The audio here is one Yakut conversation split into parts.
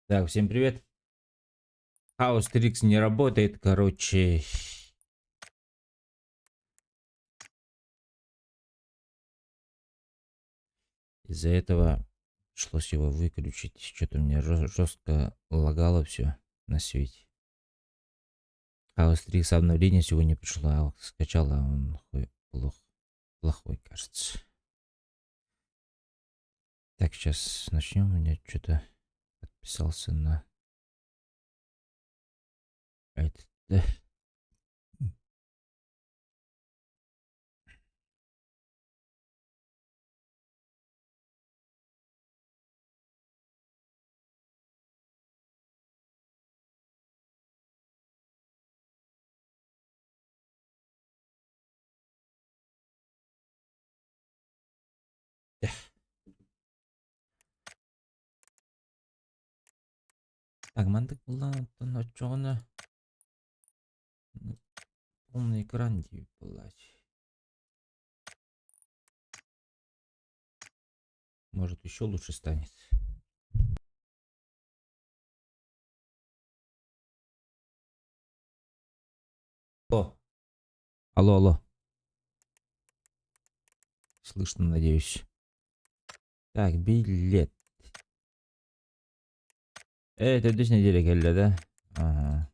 Так, всем привет. Хаос Трикс не работает, короче. Из-за этого пришлось его выключить. Что-то у меня жестко лагало все на свете. Хаос Трикс обновление сегодня пришло, а скачал, а он хуй, плох, плохой, кажется. Так, сейчас начнем. У меня что-то подписался на этот. Да. Так, мантык булан оччоҕуна полный экран дии буоллааччы. Может, еще лучше станет. Алло. Алло, алло. Слышно, надеюсь. Так, билет. Э, төрдүс неделя кэллэ да? Ага.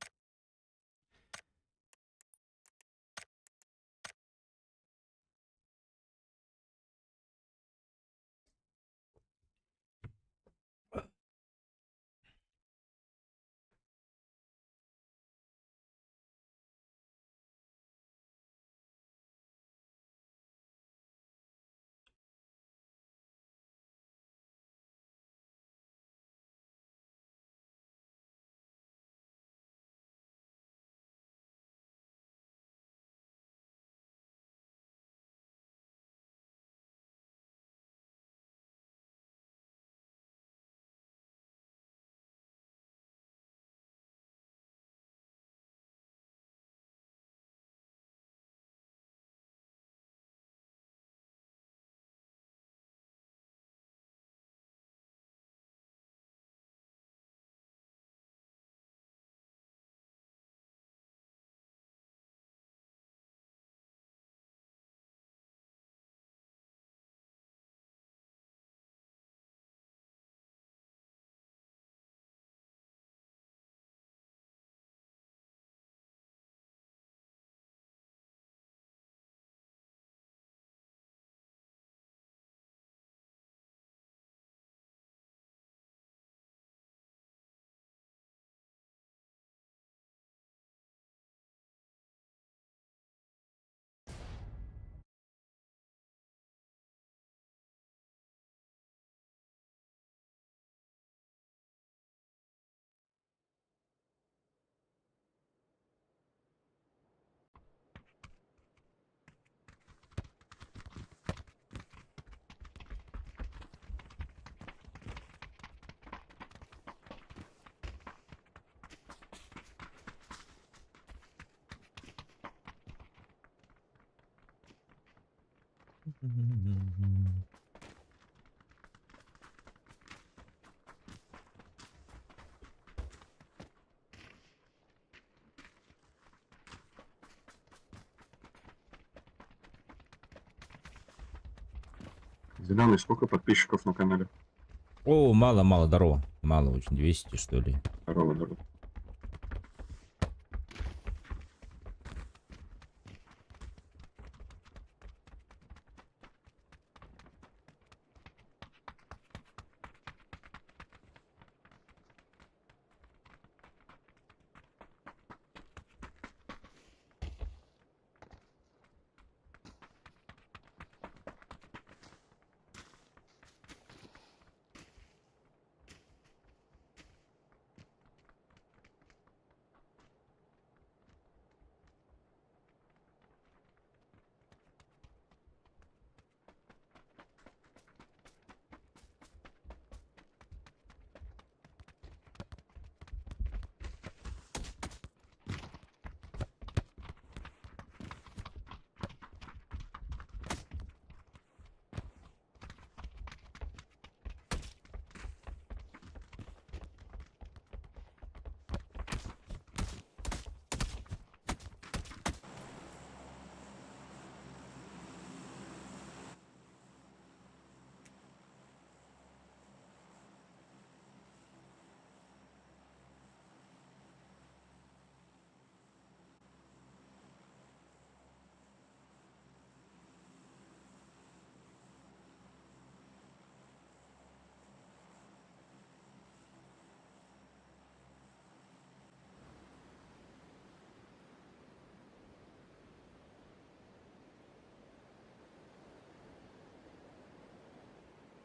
Зеленый, сколько подписчиков на канале? О, мало, мало, здорово. Мало очень, 200 что ли. Здорово, здорово.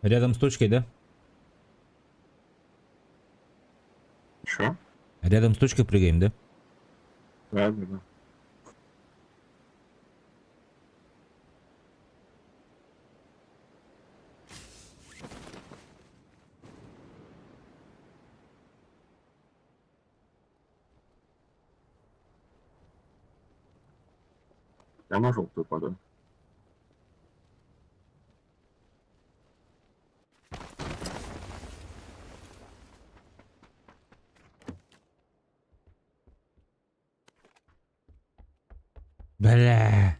Рядом с точкой, да? Чё? Рядом с точкой прыгаем, да? Да. Я на желтую падаю. Бля.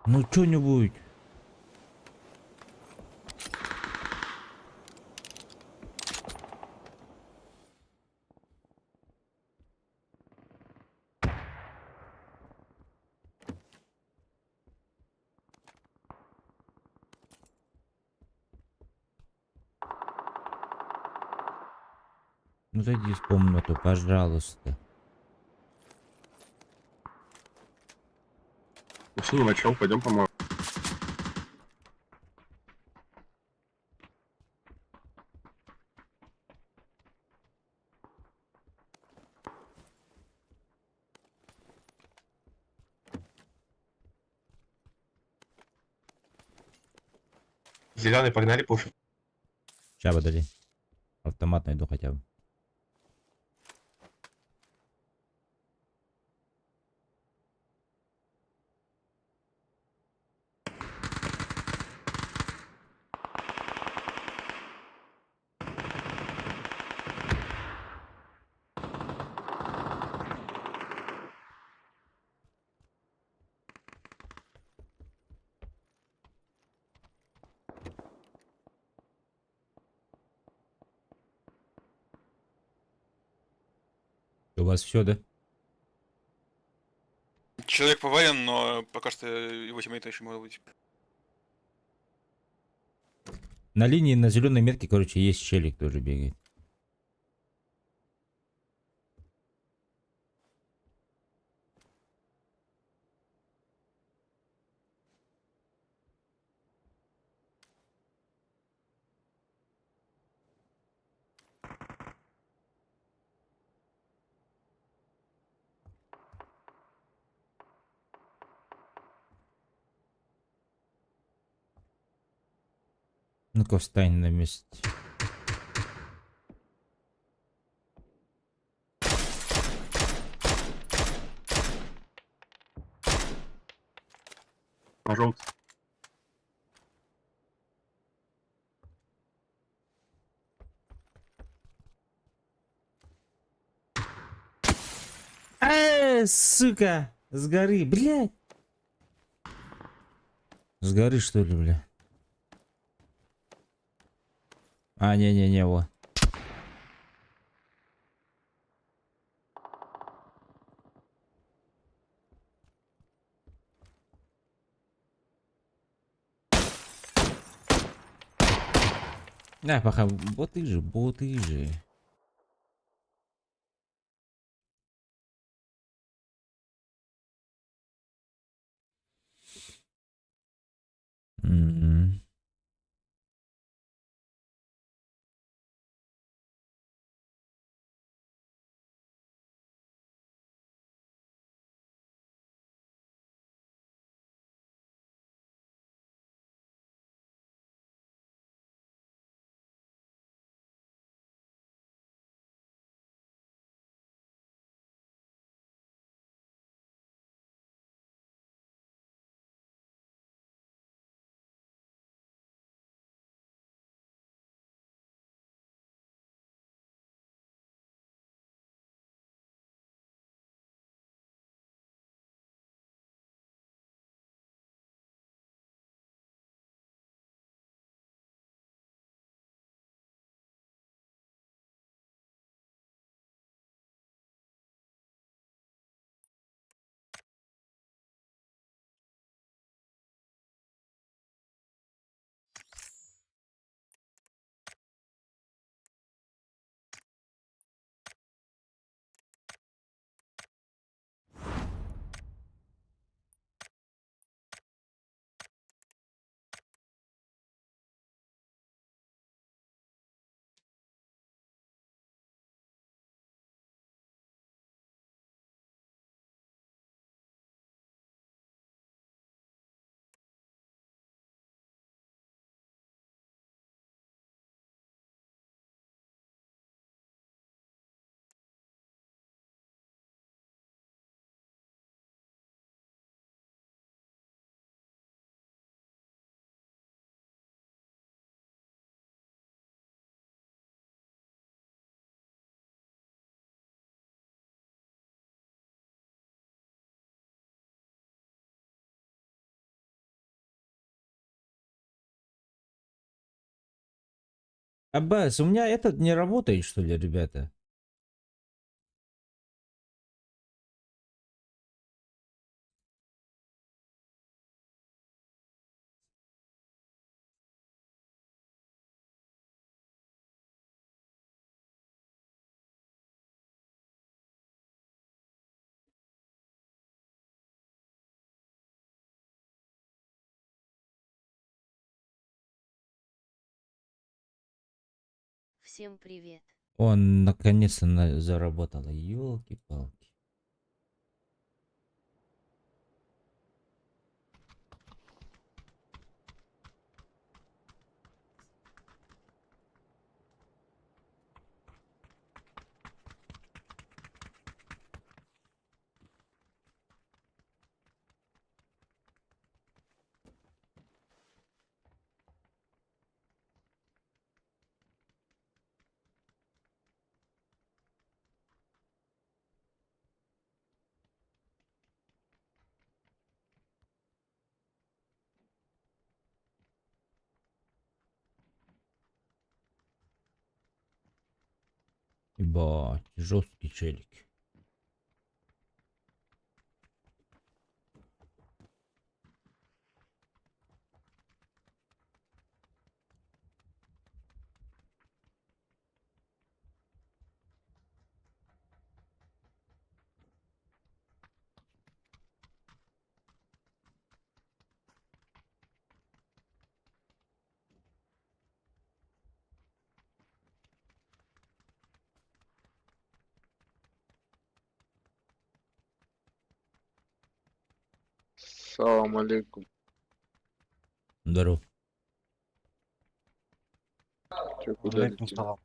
Ну что-нибудь. Ну зайди в комнату, пожалуйста. У синего чел, пойдем поможем. Зеленый, погнали пушить. Сейчас, подожди. Автомат найду хотя бы. У вас все, да? Человек повален, но пока что его тиммейты еще могут быть. На линии, на зеленой метке, короче, есть челик тоже бегает. Ну-ка, встань на месте. На желтый. Сука! С горы, блядь! С горы, что ли, бля? А, не-не-не, во. Да, пока боты же, боты же. М. Аббас, у меня этот не работает, что ли, ребята? Всем привет. Он наконец-то заработал. Елки-палки. Ебать, жесткий челик. Салам алейкум. Здорово. Че, куда Алейкум летим? салам.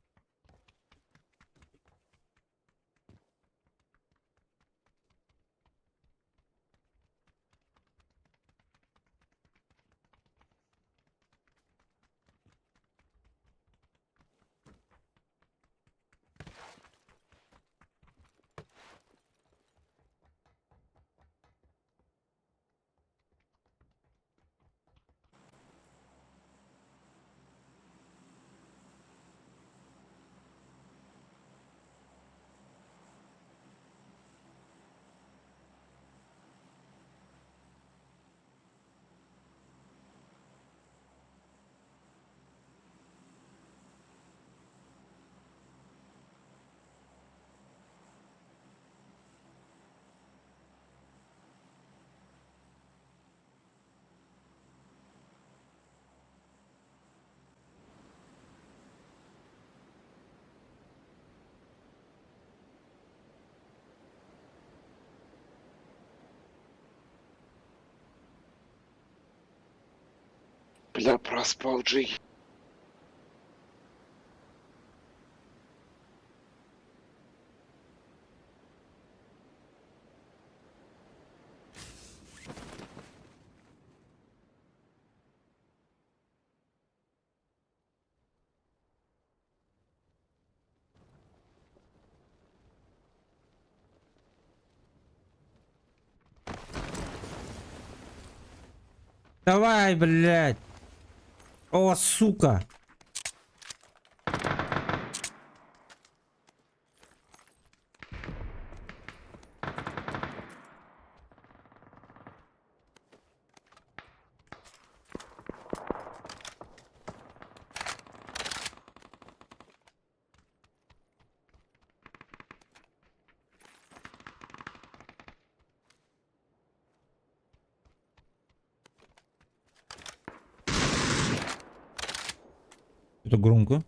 Бля, проспал Джей. Давай, блядь. О, сука. Это громко.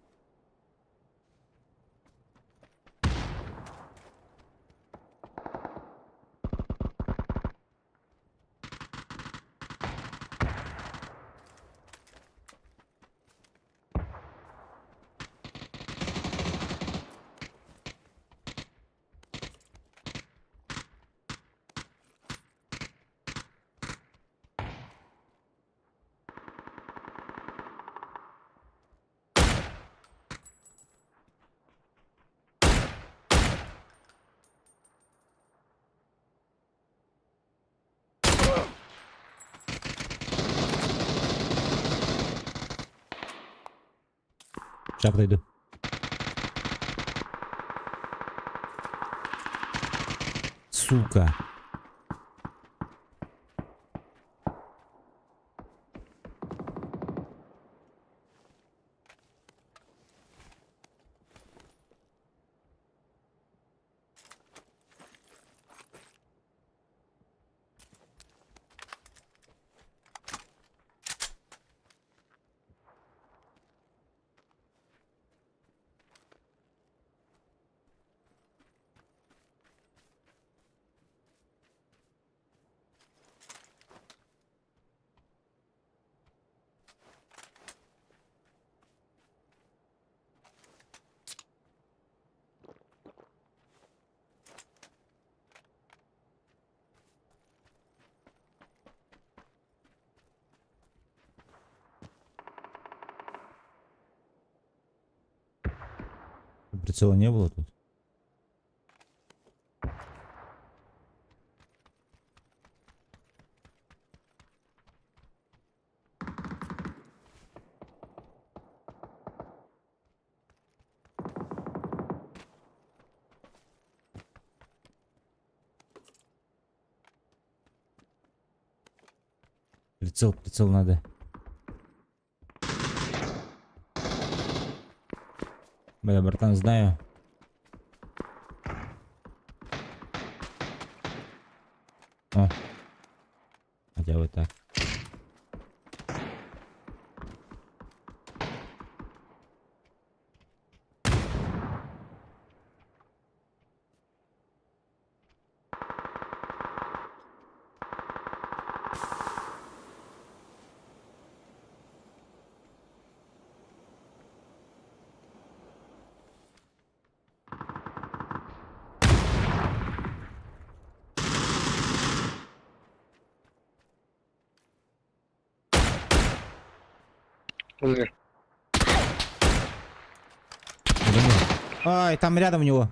Сейчас подойду. Сука. Прицела не было тут? Прицел, прицел надо. Бля, братан, знаю. О. Хотя бы так. У меня. Ай, там рядом у него.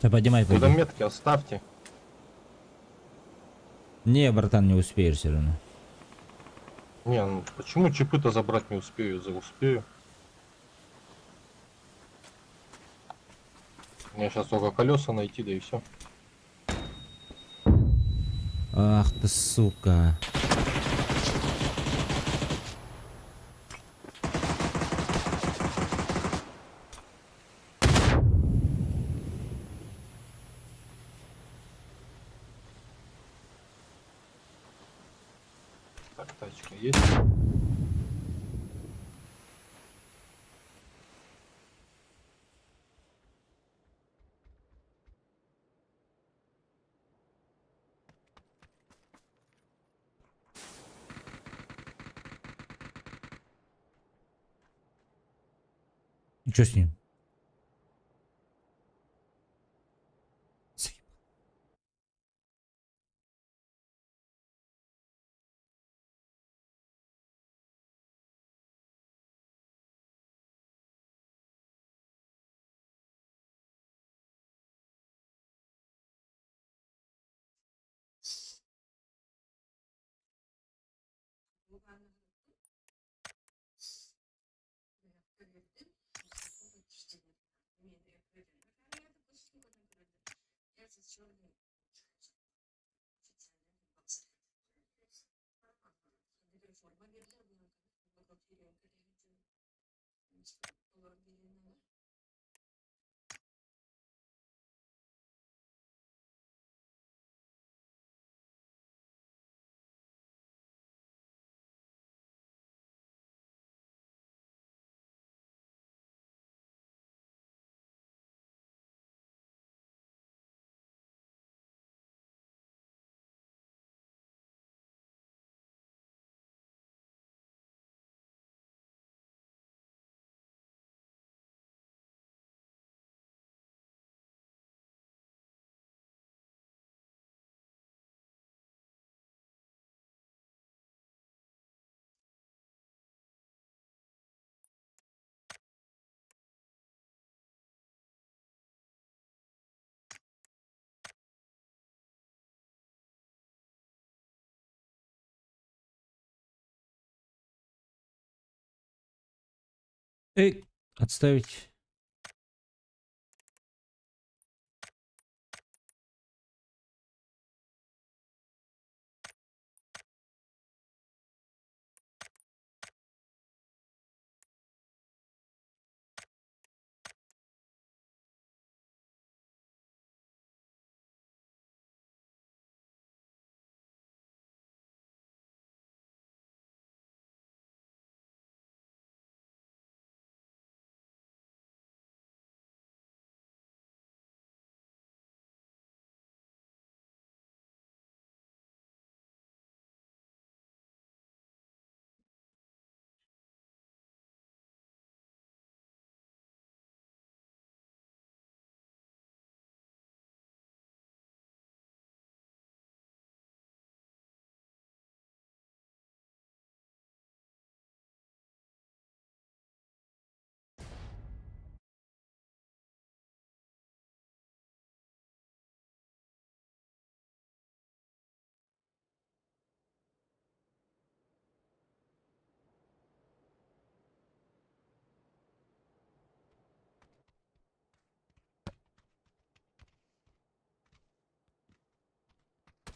Да поднимай, Вы там пойди. метки оставьте. Не, братан, не успеешь все равно. Не, ну почему чипы-то забрать не успею? За успею. Мне сейчас только колеса найти, да и все. Ах ты, сука. Так, тачка есть. Что с ним? Эй, отставить.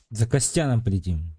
За Костяном полетим.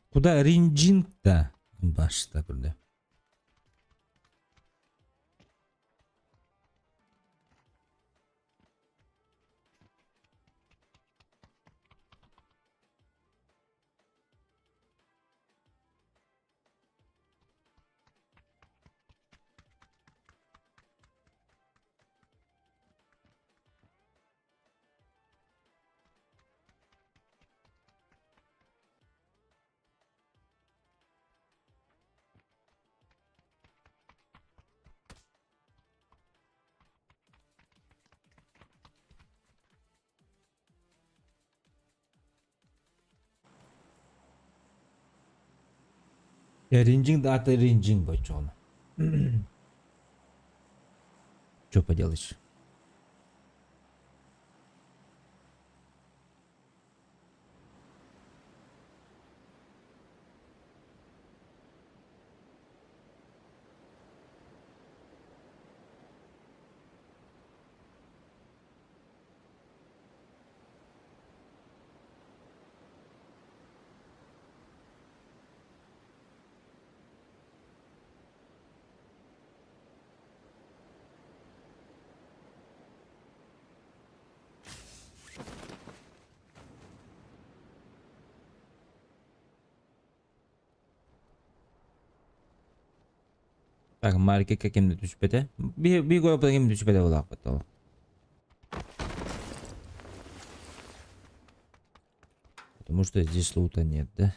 Куда ринджинг-то? Башта куда? Ринджинг, да, это ринджинг бочон. Что поделаешь? Так, маркетка кемде түспэтэ. Би би горопта кем түспэтэ булааппыт ол. Потому что здесь лута нет, да?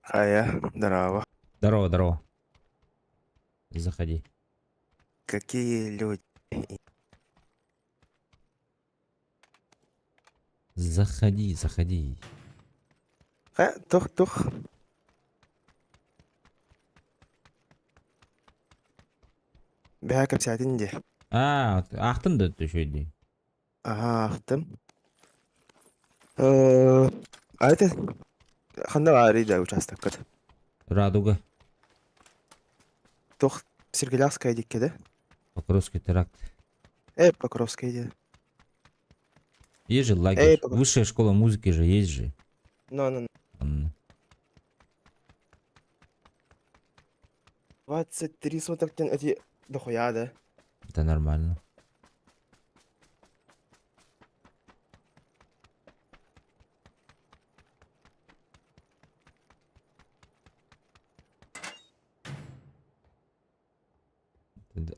Хайа, здорово. Здорово, здорово. Заходи. Какие люди? Заходи, заходи. Хайа, туох, туох. Бэҕэһээ кэпсээтиҥ дии. А, аахтыҥ дуо үчүгэй. Аһаа, аахтым. А это ханна баарый да участоккыт? Радуга. Туох Сергелявская диэки да? Покровский теракт. Покровская дии. Есть же лагерь. Высшая школа музыки же есть же. Ну, ну, 23 соток эти дохуя, да? Это нормально.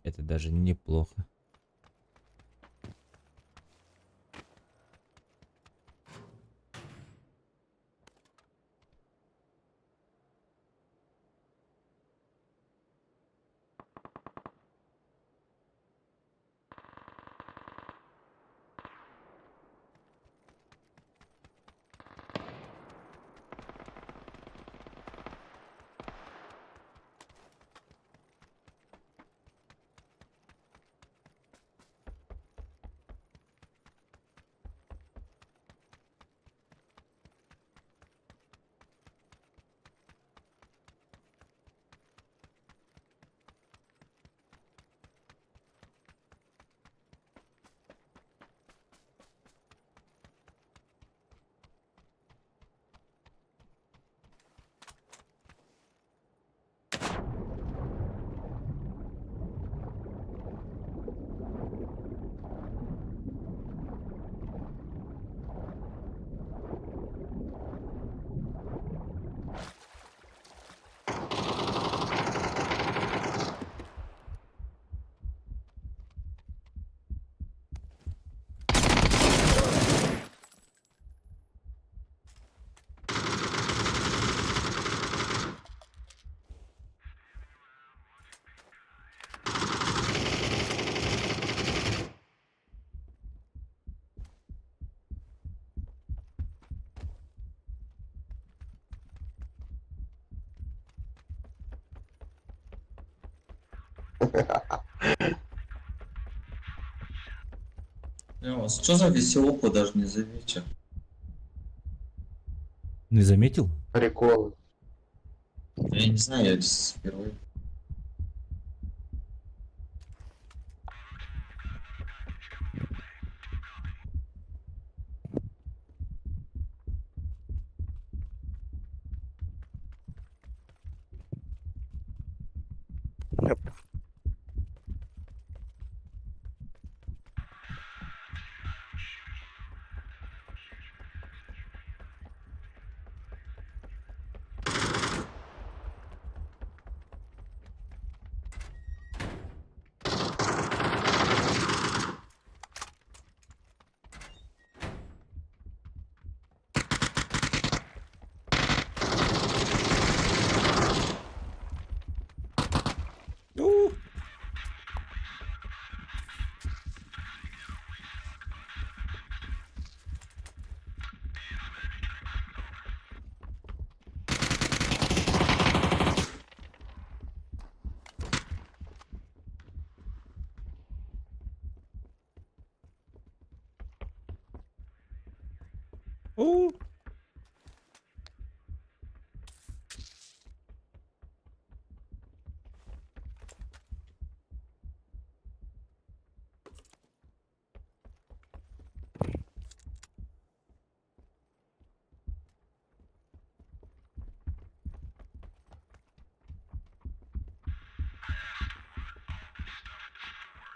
Это даже неплохо. Что за веселуху даже не заметил? Не заметил? Прикол. Я не знаю, я впервые. У.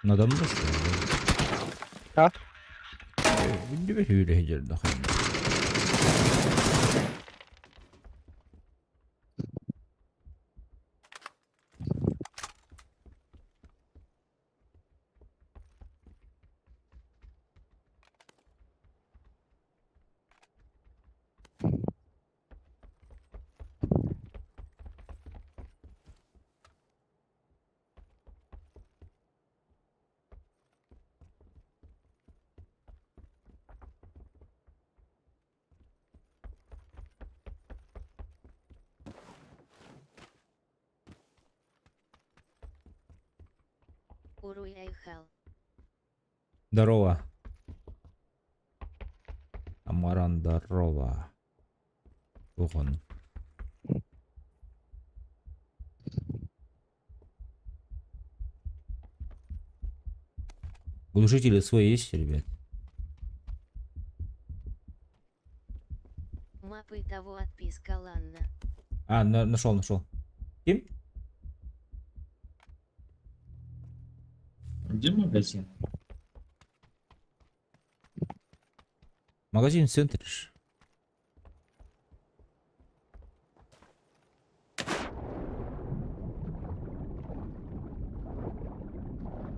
Надо мной, что ли? А? Э, нахуй. Уруй Айхал. Здорово. Амаран, здорово. Ухон. Глушители свои есть, ребят? Мапы того отписка Ланна. А, нашел, нашел. Ким? Где магазин? Магазин в центре ж.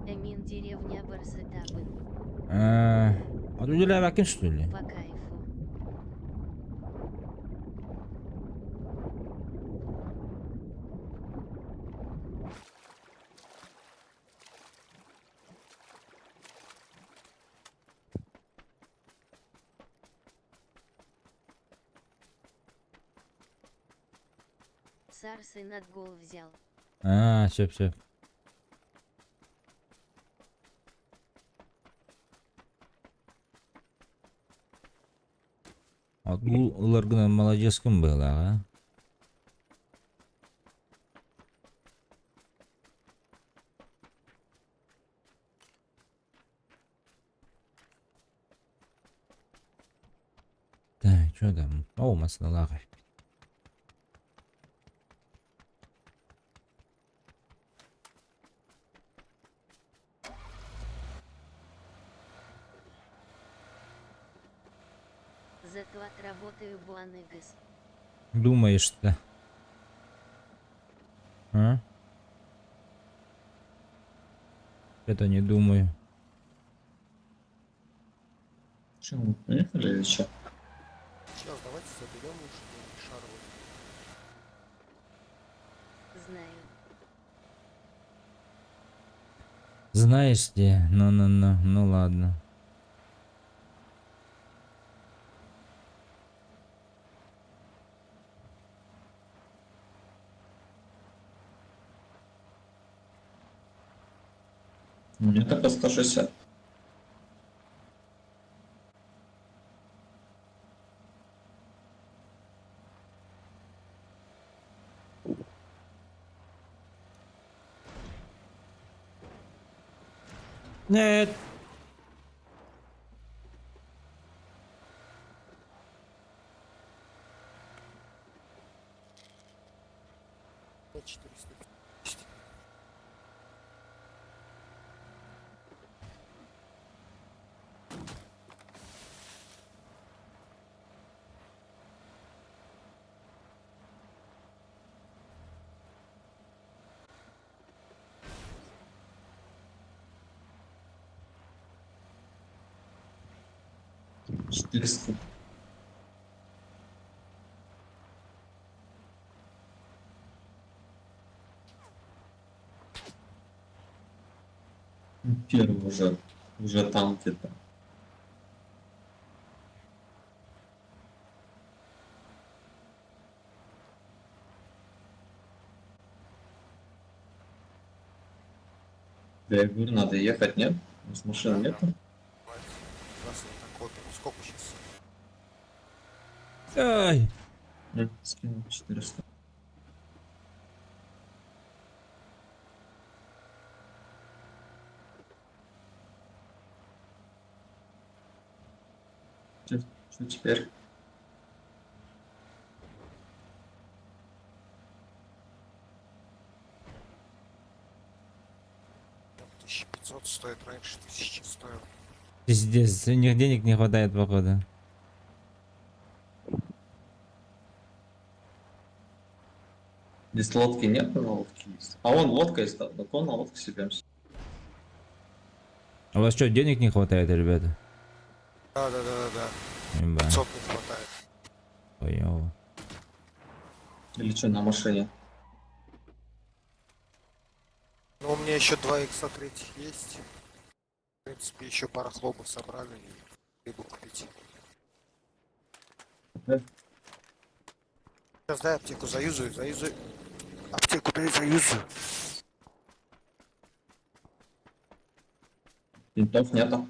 Эмин деревня Барсатабын. А, а тут Вакин, что ли? По кайфу. Сарсы надгол взял. А, все, все. Вот Ларгына молодецким был, а? Так, что там? О, масло лагарь. Зато отработаю Буаныгас. Думаешь-то? А? Это не думаю. Че, мы поехали или что? Сейчас давайте заберем лучше деньги шаровые. Знаю. Знаешь ли, ну-ну-ну, ну ладно. У меня только 160. Нет. На 400. 400. Первый уже там где-то. Да я говорю, надо ехать, нет? У нас машины Да, нету? Давайте. Раз накопим. Сколько сейчас? Ай. Я скинул 400. Что теперь? Там 1500 стоит, раньше 1000 стоил. Пиздец, у них денег не хватает, походу. Здесь лодки нет, но лодки есть. А вон лодка есть, да, так он на лодку себе. А у вас что, денег не хватает, ребята? Да. Еба, 500 не хватает. хуёво. Или что, на машине? Ну, у меня еще 2 икса третьих есть. В принципе, еще барахло бы собрали и рыбу купить. Да. Сейчас дай аптеку заюзаю, заюзаю. Аптеку дай заюзаю. Бинтов нету.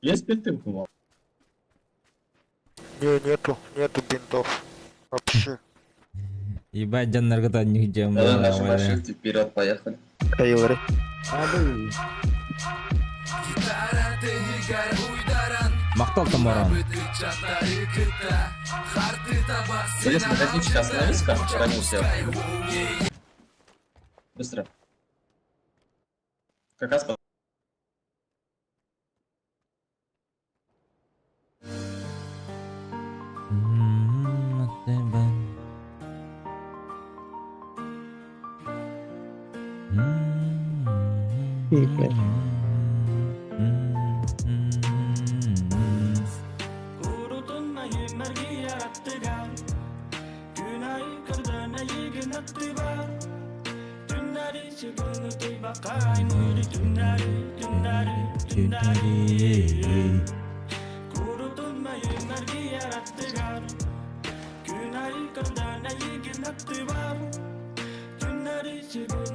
Есть бинты у кого? Не, нету, нету бинтов. Вообще. Ебать, дьон наркота нигде. Давай нажимай shift и вперед, поехали. Кайылары. Махтал Тамаран. Залез в магазинчик, остановись-ка, броню всех. Быстро. Как раз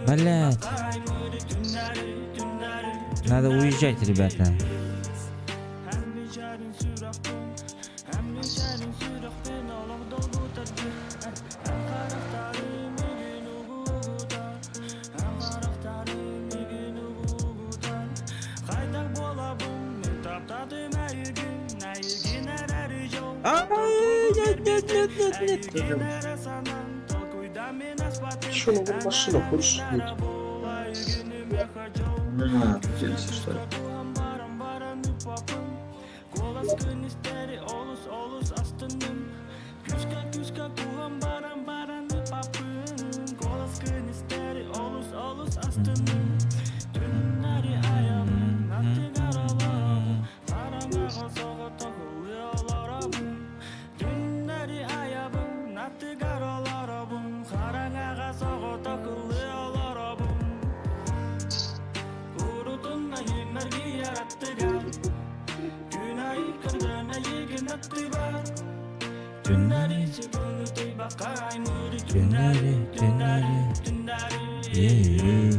Блять. Надо уезжать, ребята. Нет, нет, нет, нет, нет. Че, ну машину хочешь? На, делись, что ли? Түннэри, түннэри, эй.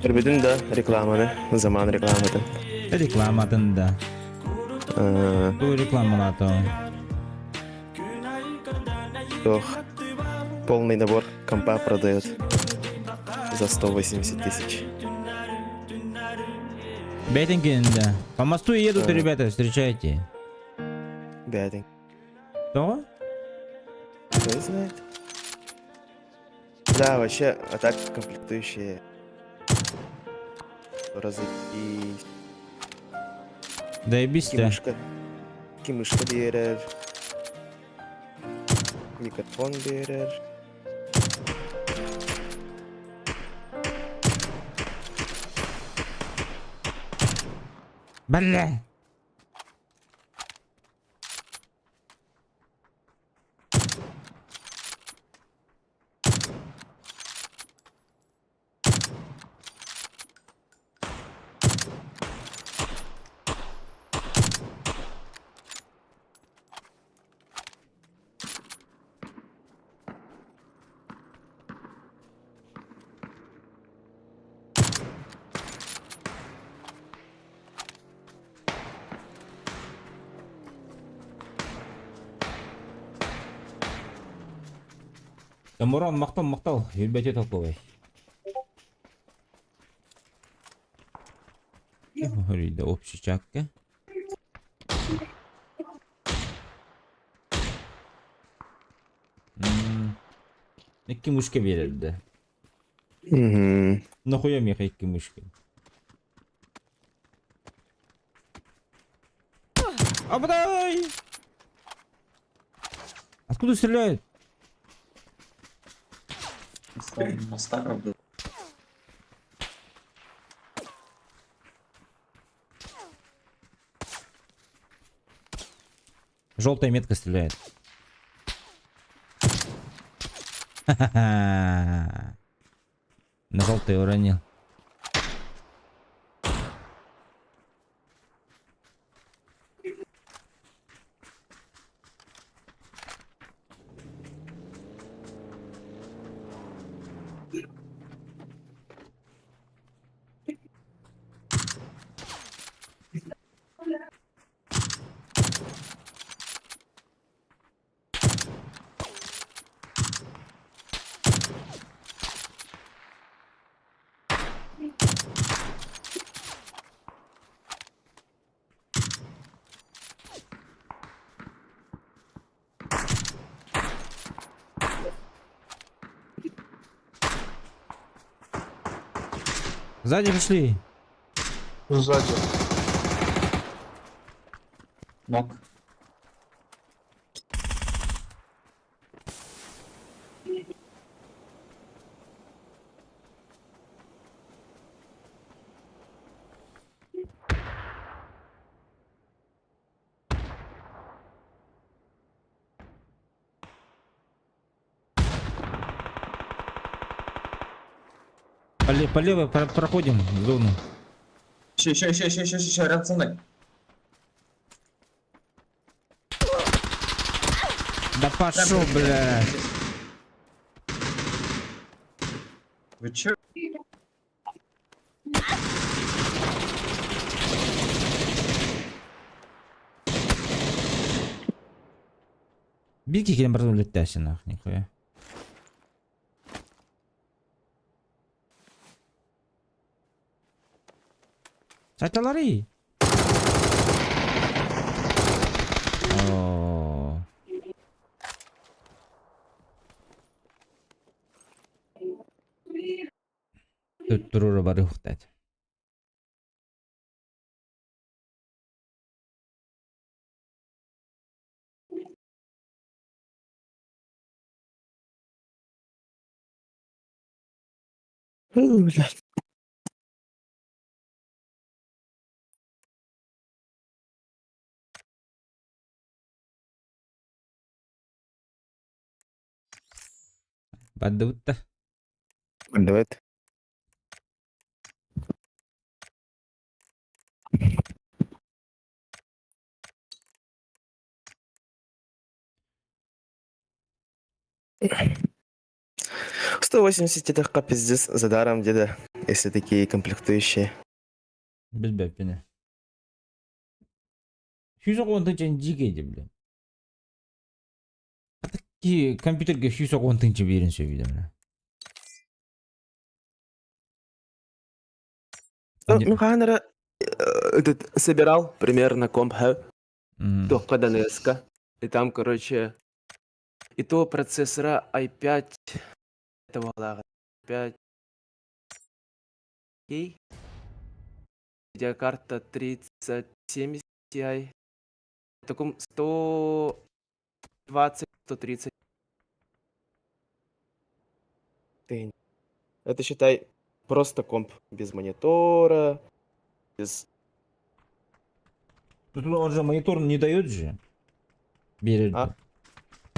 Көрбүтүн да рекламаны, заман рекламатын. Рекламатын да. Э, Бу рекламалаато. Ох, полный набор компа продает за 180 тысяч. Бейтинкин, да. По мосту едут, Да. ребята, встречайте. Бядень. Что? Кто знает? Да, вообще, а так комплектующие разы и Доебись ты. кимышка. Кимышка берер. Микрофон берер. Бля! Мурон, махтал, махтал, Юрбәте толковый. Да общий чакка. Икки мушка берерді. Нахуя меха икки мушка? Абдай! Откуда стреляют? Моста правда. Желтая метка стреляет. Ха-ха-ха. На желтый уронил. Сзади пришли. Сзади. Нок. По, по левой проходим в зону. Еще, еще, еще, еще, еще, еще, рядом со мной. Да пошел, бля. Вы че? Бики кем улетяся нах, нихуя. Сайталари. О. Тут турура бары ухтать. Блядь. Бадутта. Давай. 180 это пиздец за даром деда, если такие комплектующие. Без бэппине. Сүүс тыһыынча дьиэ бля. А такие компьютерге 110 тыһыынча биэрин сөбүйдэ бля. Ну, Ханера этот собирал примерно комп, то ДНС-ка. И там, короче, и то процессора i5 этого лага 5 Окей. Видеокарта 3070 Ti. В таком 120 130. Ты. Это считай просто комп без монитора, без Тут он же монитор не дает же. Биэрэр А?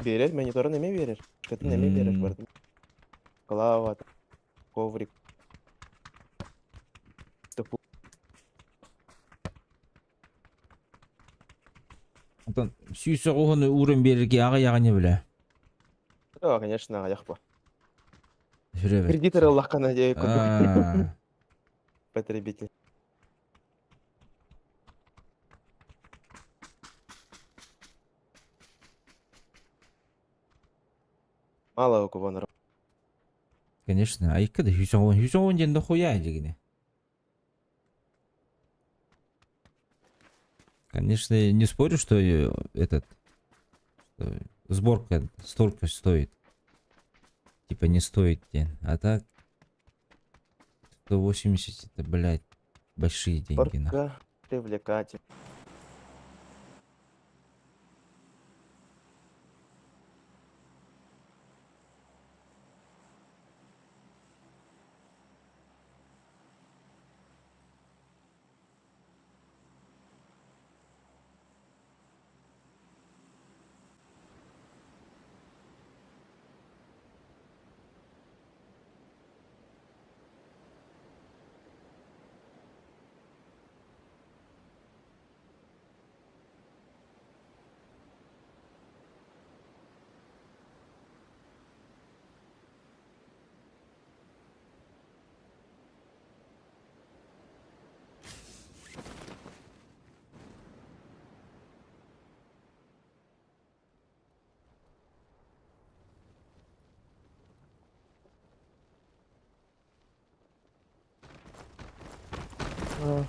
Биэрэр, мониторун эмиэ биэрэр. Кытын эмиэ биэрэр барытын. Клава, коврик. Онтон 190 уурун биэрэргэ аҕыйаҕа не билэ. Да, конечно, аҕыйах бу. Сүрэ Кредит ыллаххына дьэ курдук. Потребитель. Мало у кого народ. Конечно, а икки да 110, 110 диэн дохуя дьигини. Конечно, не спорю, что этот что сборка столько стоит. Типа не стоит день. А так 180 это, блядь, большие деньги. Нахуй. Сборка привлекатель.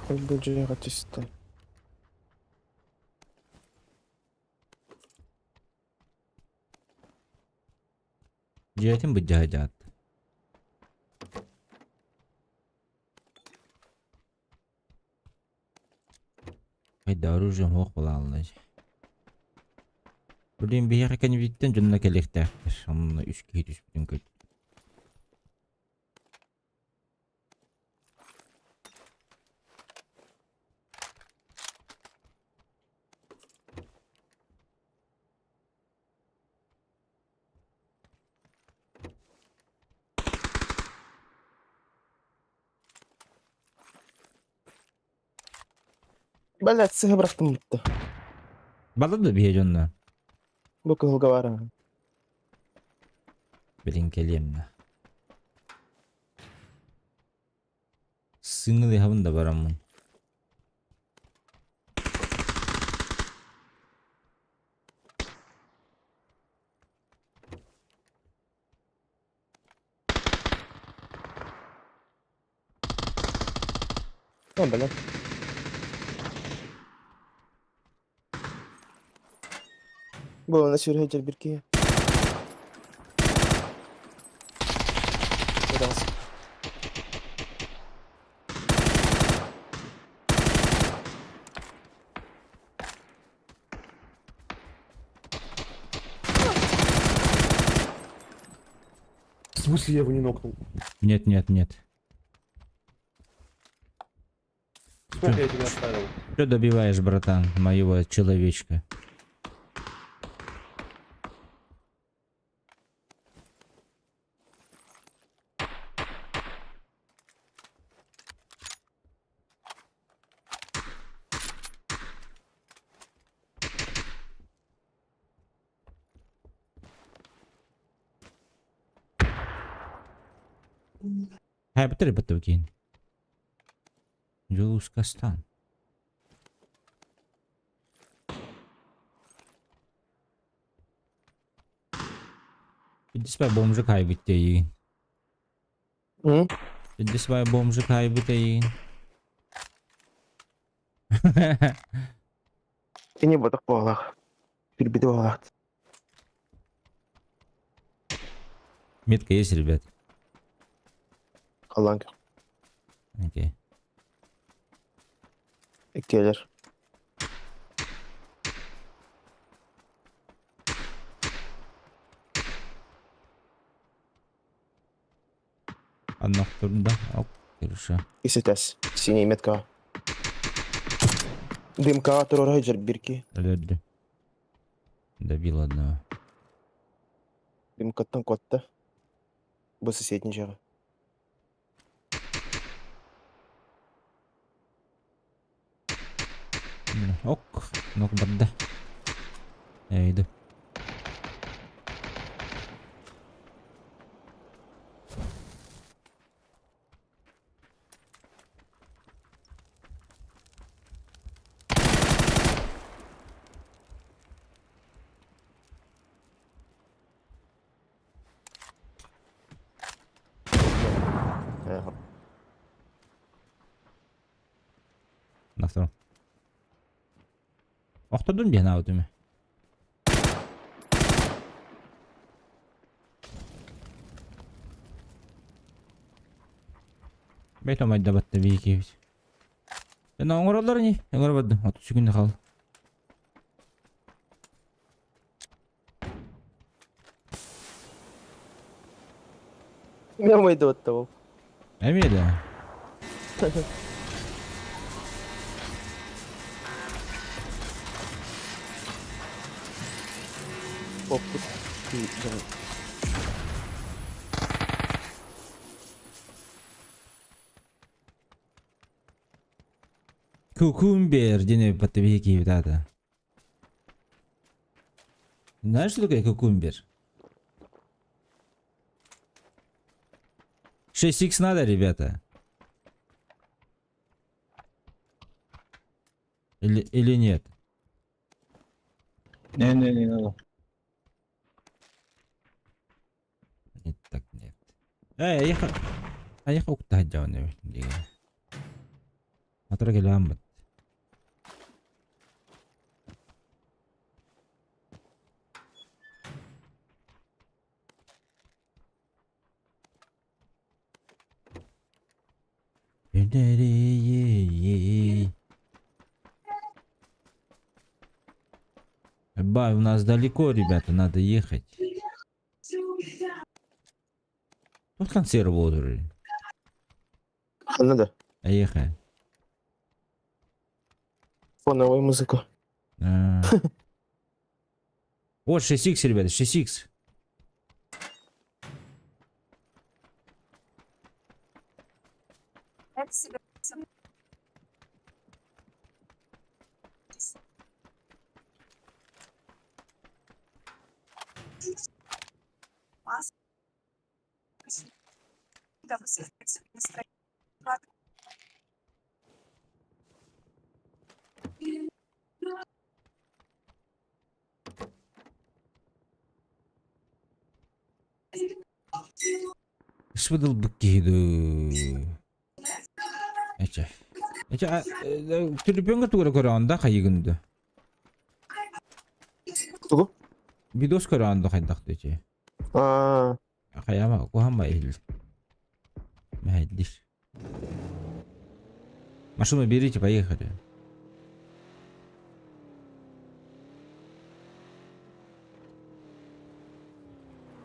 Хоть бы дьиэҕэ түстэ. Дьиэтин быдьаһа Хайда оружием суох буолааллар. Блин, биһиэхэ кэннибититтэн дьонно кэлиэхтээхтэр. Онно үс киһи түспүтүн көрдүм. Блядь, сыһа бырахтым бутта. Балар да биһиэ дьонно. Бу кыһылга баар. Билин кэлиэм да. Сыҥылыһабын да бараммын. А, блядь. Бу на сүрүһэ дьэрбир киһи. Раз. В смысле я его не нокнул? Нет, нет, нет. Сколько я тебя оставил? Что добиваешь, братан, моего человечка? Хайбытыр бытыгин. Дьулускастан. Биддиспай бомжу хайбыт эйигин. М? Биддиспай бомжу хайбыт эйигин. Кини ботох буоллах. Кирбити буоллах. Метка есть, ребят? Халлаан Окей. иккиэлэр. Одна да? Ок, хорошо. Исэтээс. Синий метка. Дымкаҕа туруора сылдьар биир киһи. Өлөрдүм. Добил одного. Дымкаттан куотта. Бу соседний дьиэҕэ. Ок, нок барда. Я иду. На втором. Охтордун диэн аабытым. Бэт омайдабатта биикибит. Эн оҥороллор ини, оҥорободдум. Отут секунда хаал. Мен омайдабатта ол. Эмиэ да. Оппут. Кукумбер диэн эбит биһиги аата. Знаешь, что такое кукумбер? 6х надо, ребята? Или нет? Не-не, не надо. Нет, так нет. Эй, я А я уктаа дьон Мотор кэлээн Ба, у нас далеко, ребята, надо ехать. Тут консервы будут. Ханна да? Поехали. Фоновая музыка. А. Вот 6х, ребята, 6х. Свыдыл быккиду. Эчэ. Эчэ, төлөпүөҥҥэ тугу эрэ көрөҕүн да хайыгын да? Тугу? Видос көрөҕүн да хайдах да эчэ? Аа, Хайама, куһаама иһил. Мэһэйдир. Машину берите, поехали.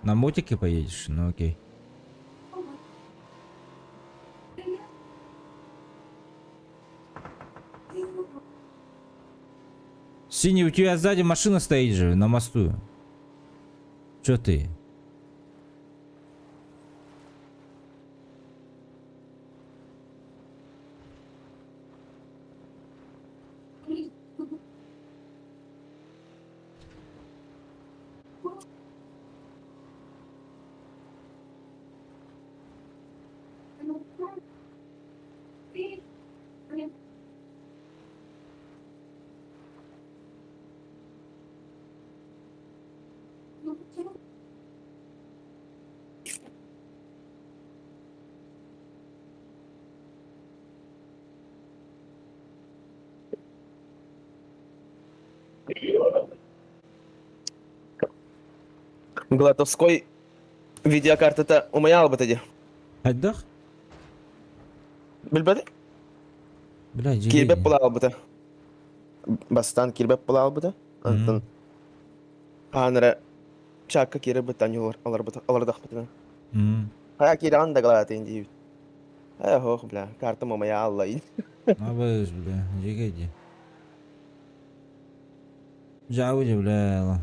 На мотике поедешь? Ну окей. Синий, у тебя сзади машина стоит же на мосту. Чё ты? Глотовской видеокартата умайаалбыта дии. Хайдах? Билбэт? Бля, Киирбэт буолаалбыта. Бастаан киирбэт буолаалбыта. Онтон хаан эрэ чаакка киирэрбит олордохпутуна. Хайа киирэҕин да галаатын диибит. Ээ ох, бля, картам умайаалла. Абыз, бля, дьигэ дии. Дьаабы дьэ бля.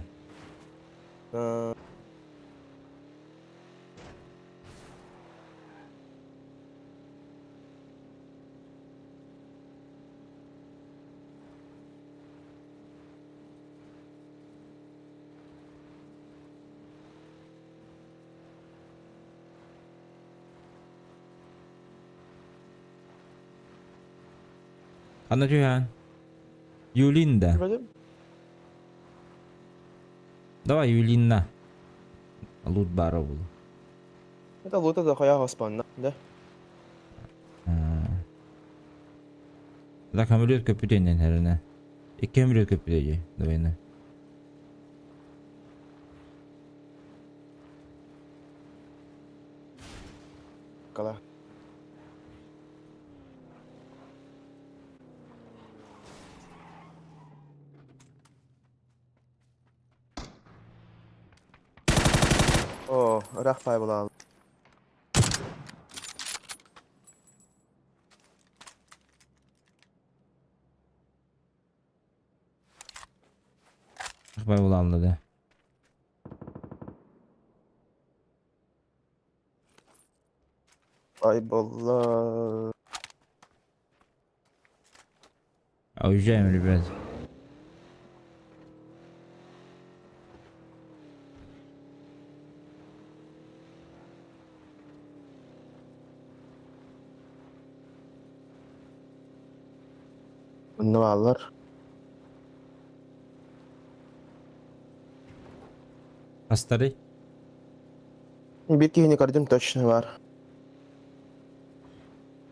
Ханна түһээн? Юлинда. Давай Юлинна. Лут баара буолуо. Это лута захуя госпанна, да? Так көмүлүөт көппүтүнэн хэринэ. Икки көмүлүөт көппүтэ дии, давайна. Кала. О, ыраах пай буолаал. Пай буолаалла да. Ай буолла. А уезжаем, ребят. Онно бааллар. Астары. Биир киһини көрдүм точно баар.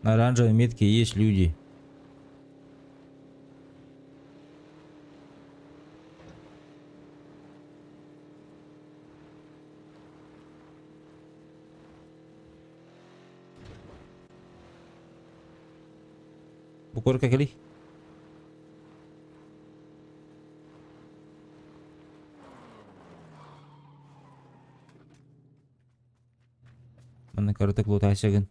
На оранжевой метке есть люди. Букорка кали. Манна кыратык лутайсагын.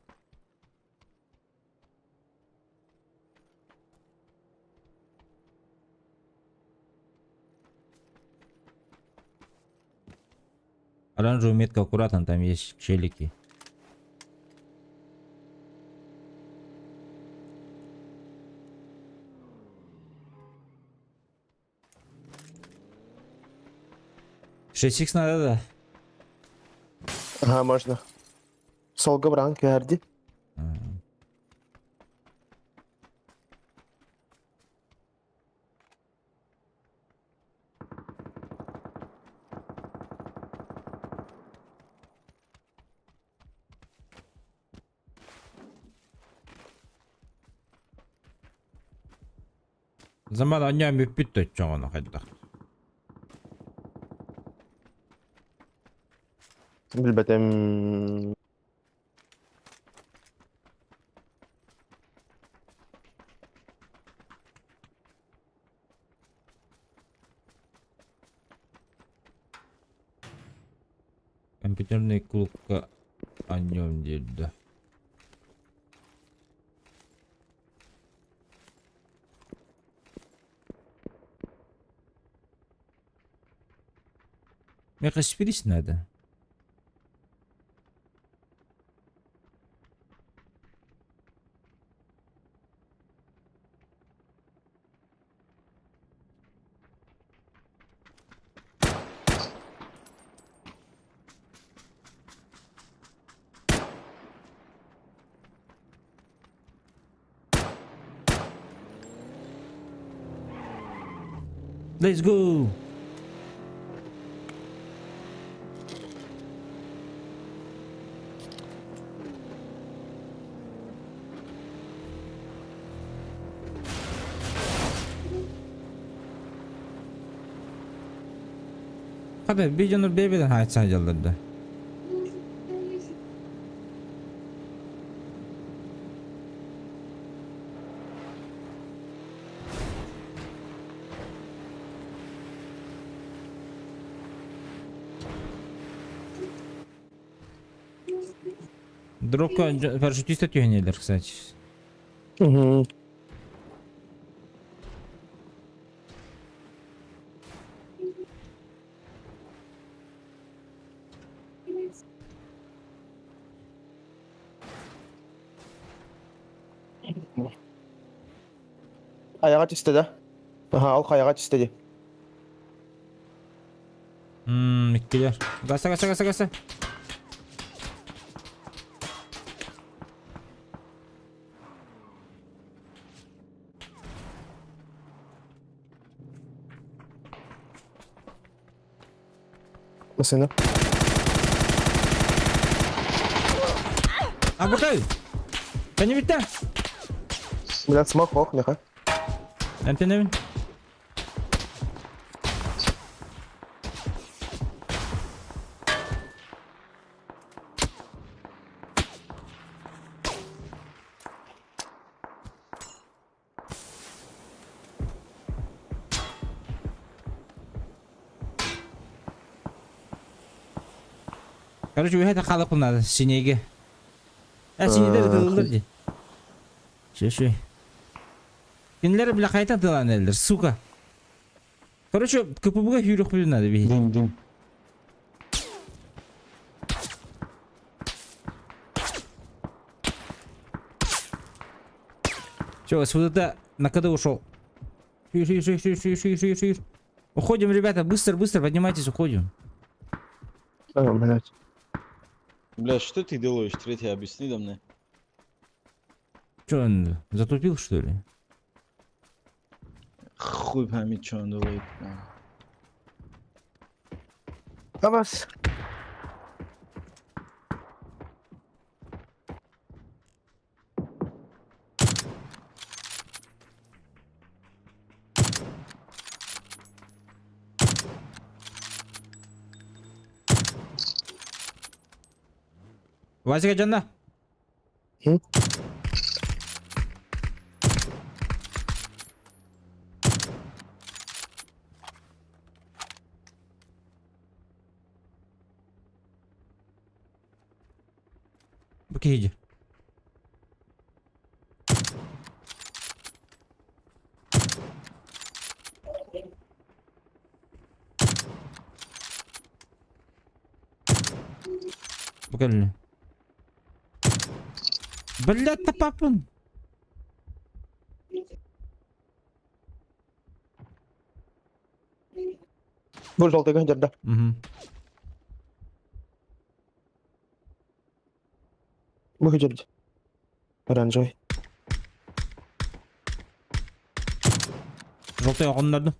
Оранжевую метку аккуратно, там есть челики. 6х надо, да? Ага, можно. Солга браан кэрди. Заман анньаан бүппүт да оччоҕуна хайдах. Билбэтим. Компьютерный клубка анньуом диир да. Миэхэ спирис надо. Let's go! Хата, видеону бэйбеден хаайтсан дьалларда. Дропка парашютиста түһэнэлэр, кстати. Угу. Хайаҕа түстэ да? Аха, ол хайаҕа түстэ дии. Ммм, иккилэр. Гаса, гаса, гаса, гаса. Машина. А букай! Кэннибиттэ! Блядь, смог ох, меха. Эмтэнэбин. Короче, үһэ халыппын надо синейге. Ә синейдер ытылылар дии. Шешүй. Кинилэр бile қайтан тылан элдер, сука. Короче, КПБ-га хүрүк надо бии. Дим, дим. Все, СВД на КД ушел. Ши, ши, ши, ши, ши, ши, ши, ши. Уходим, ребята, быстро, быстро, поднимайтесь, уходим. А, блядь. Бля, что ты делаешь, третий, объясни да мне. Че, он затупил, что ли? Хуй пойми, что он делает. А вас? Васика Джанна. Hı? Бу киһи. Бу кэллэ. Блядь, тапапын. Бу желтый гандер, Угу. Бу Оранжевый. Желтый оҕоннордум.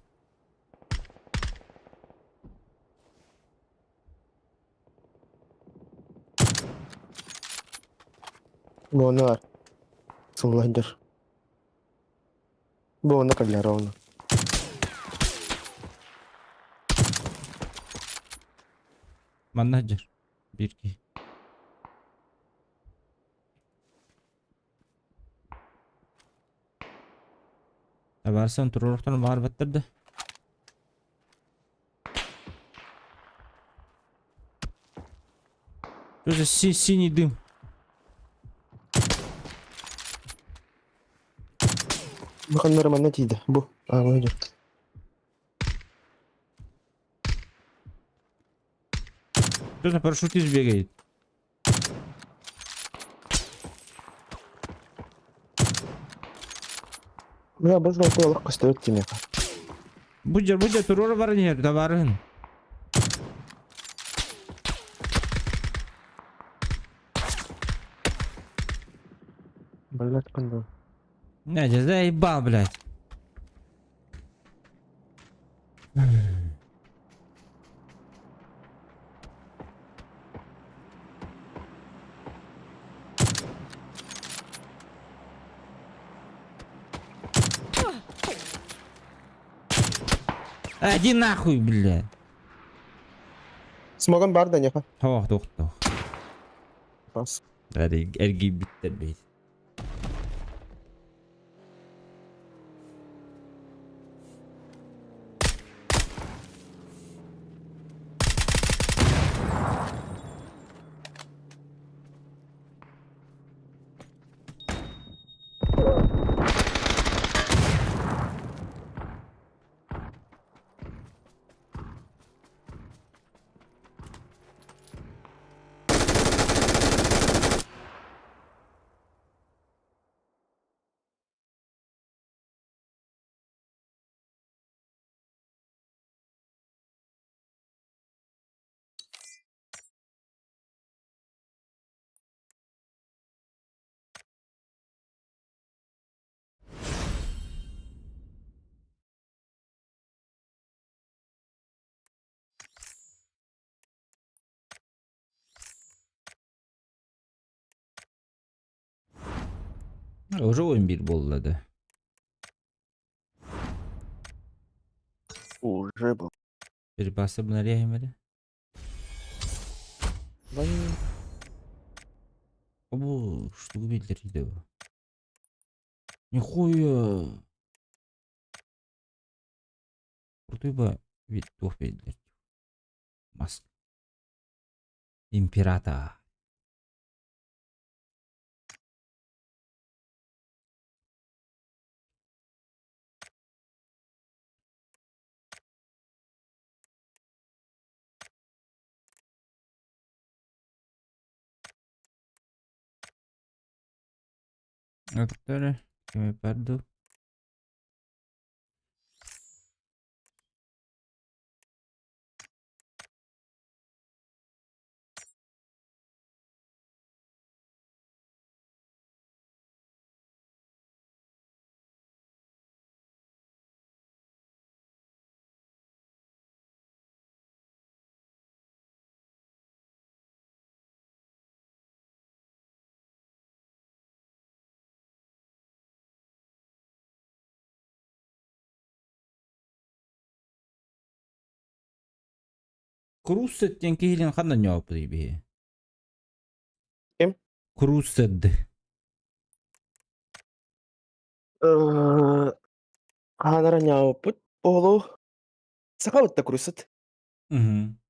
Бу ону бар. Сылландыр. Бу ону кэллэ ровно. Манна сылдьар. Биир киһи. Табаарыстан туруорухтарын баҕарбаттар да. Что за синий дым? Бу ханнары манна тиийдэ. Бу. А, бу сылдьар. Что за парашютист бегает? Бля, бу желтый олох көстүбэт кимиэхэ. Будьер, будьер, туруора баран иһэр, табаарыһын. Блядь, кондо. Не, я заебал, блядь. Иди нахуй, блядь. Смоган бар да неха. Ох, тух, тух. Бас. Эргийбиттэр бейт. Уже 11 буолла да. Уже был. Перепасы бнаряем Вань. Бу штука биллэрийдэ бу. Нихуя. Крутой ба вид туох биллэр. Маск. Император. Doctor, che mi perdo. Круссет диэн киһилин ханна ньооппутуй биһи? Ким? Круссед. Хаанара ньааппыт оҕолоо. Сахабыт да курусут. Мгм.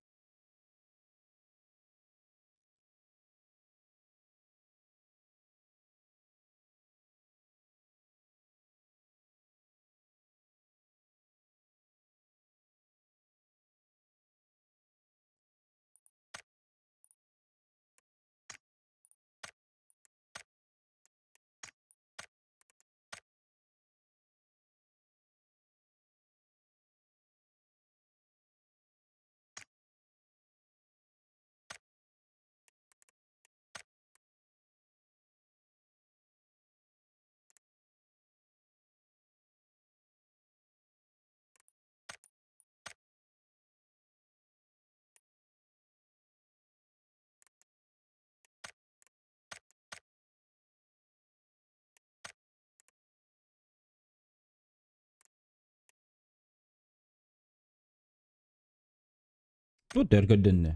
Тут өргөдөннө.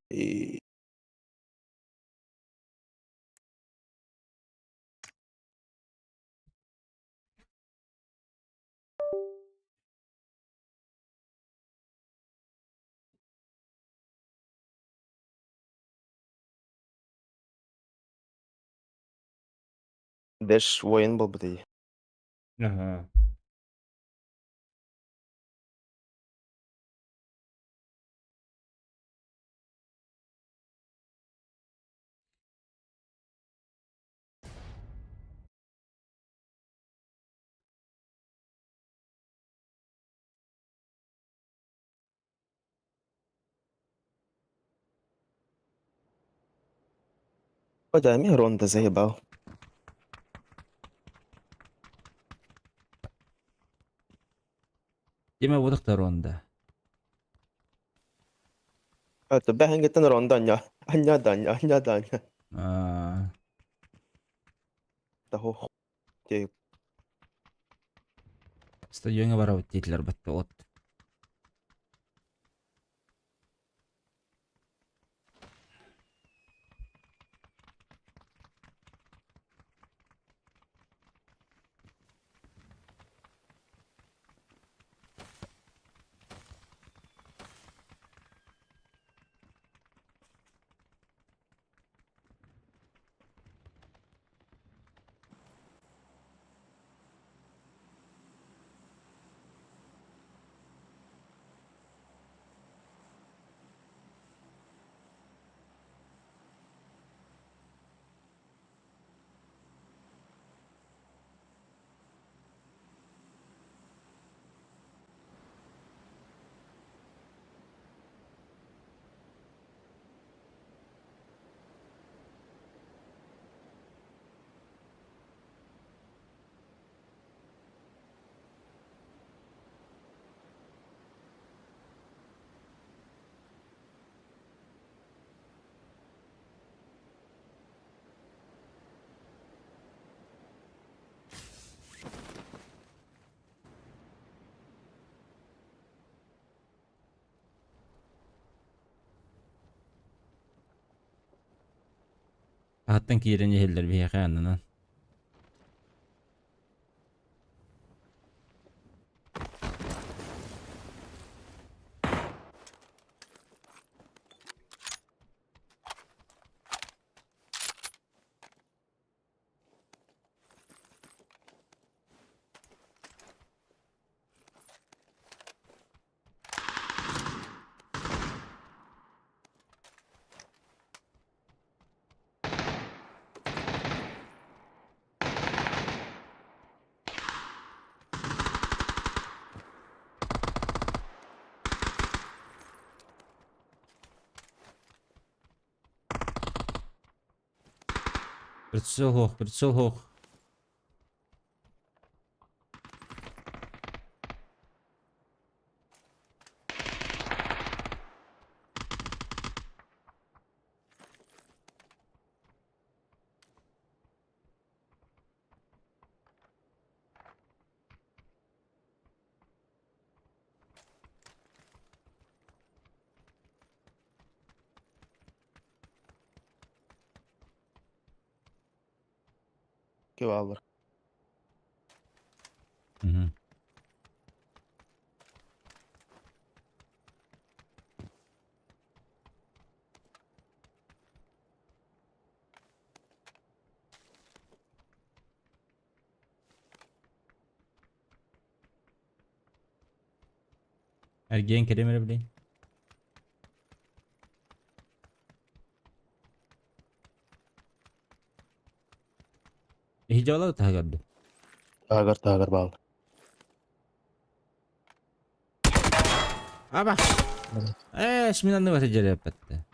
И Дэш воин был бы ты. Ага. О, да, Ронда заебал. Деме бодохтор онда. А, то бэхэнгэтэн Ронда анья. Анья да анья, анья да анья. Аа. Того те Стадионга барабыт диэтилэр батта от. Хаһыттан киирэн иһэллэр биһиэхэ аннынан. Прицел суох, прицел суох. Кеваллар. Мгм. Эргиэн кэлим эрэ билин. Иһдьэ олор таһыгар дуу? Таагар таагар баал. Аба! Ээ, смин анныгар сылдьар эппэттэ.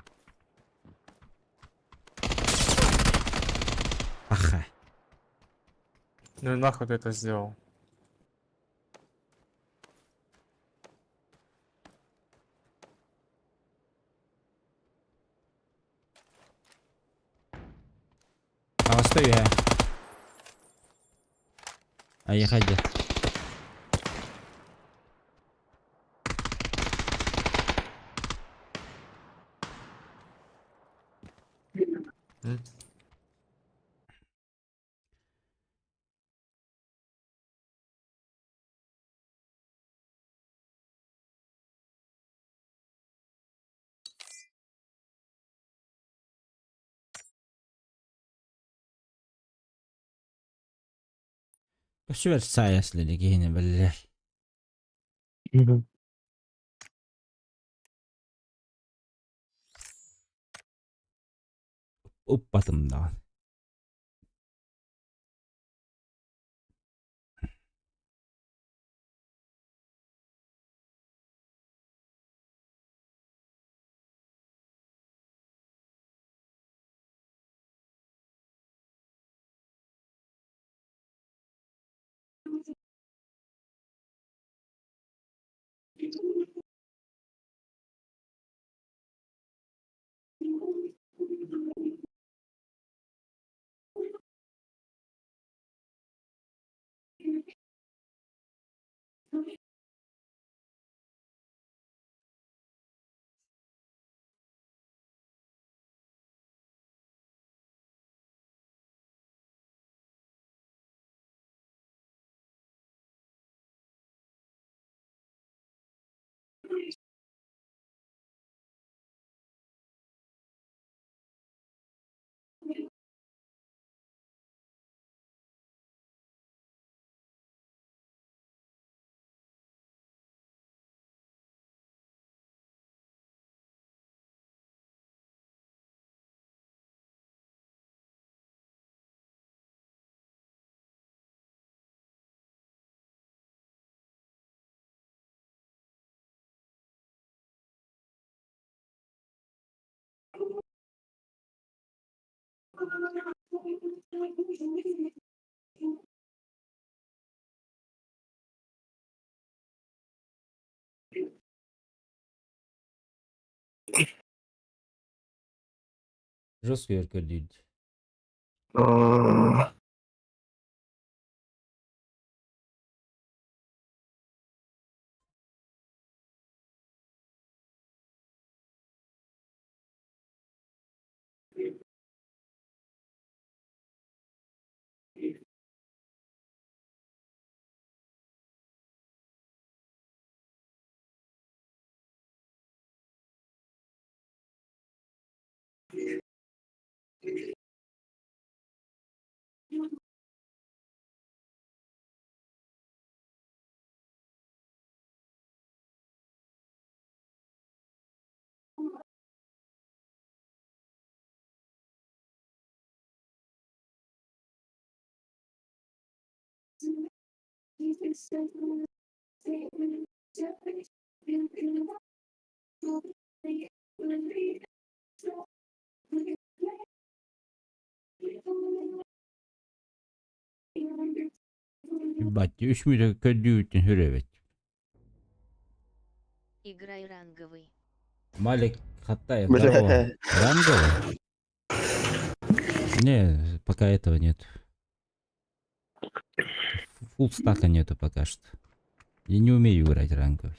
Аха. Ну и нахуй ты это сделал? Таҕыста үөһэ. Айыха дьэ. М? Көссүбэр саайас лили киһини биллэр. Уппатым даҕаны. Жестко көрдүйд. Ебать, үс мүнүүтэ көрдүүбүттэн сүр эбит. Играй ранговый. Малик Хаттаев, здорово. Ранговый? Не, пока этого нет. Фулл стака нету пока что. Я не умею играть ранговый.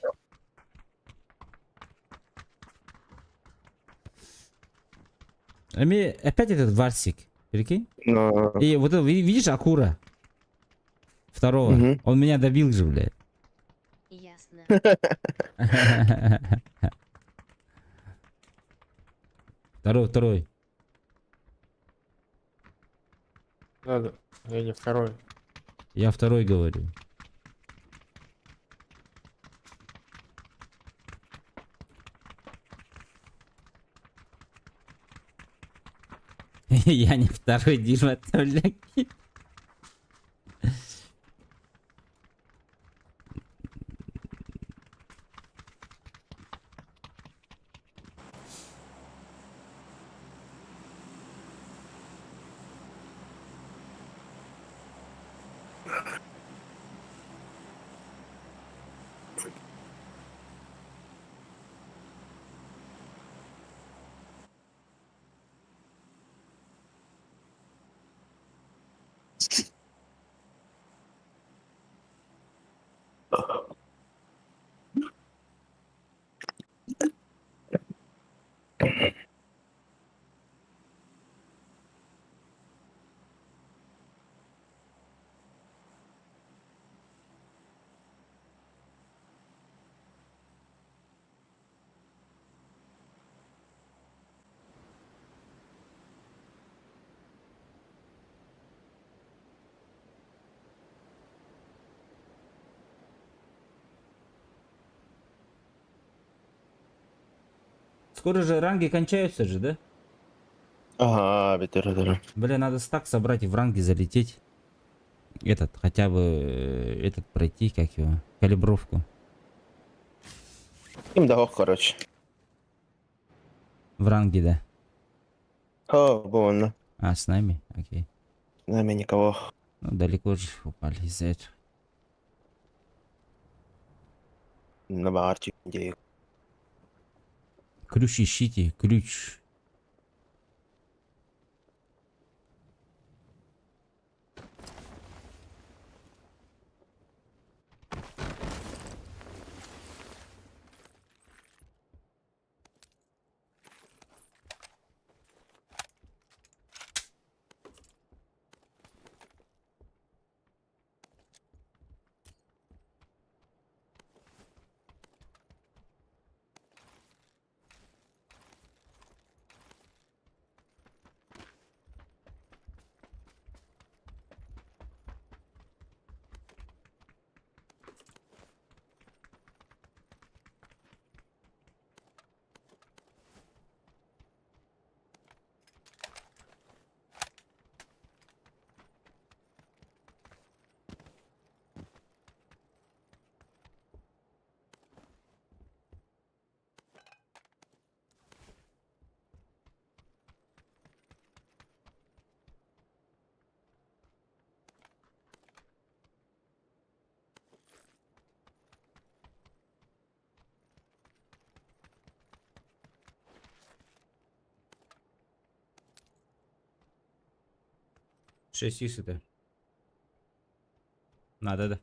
А мне опять этот Варсик, прикинь? Но... И вот это, видишь, Акура? Второго. Мгм. Он меня добил же, блядь. Ясно. Второй, второй. Надо. Я не второй. Я второй говорю. Я не второй, Дима, блядь. Скоро же ранги кончаются же, да? Ага, битер, битер. Бля, надо стак собрать и в ранги залететь. Этот, хотя бы этот пройти, как его, калибровку. Им дох, короче. В ранге, да. О, больно. А, с нами? Окей. С нами никого. Ну, далеко же упали из-за этого. На барчик, где Ключ ищите, ключ. Шесть икс это. Надо, да.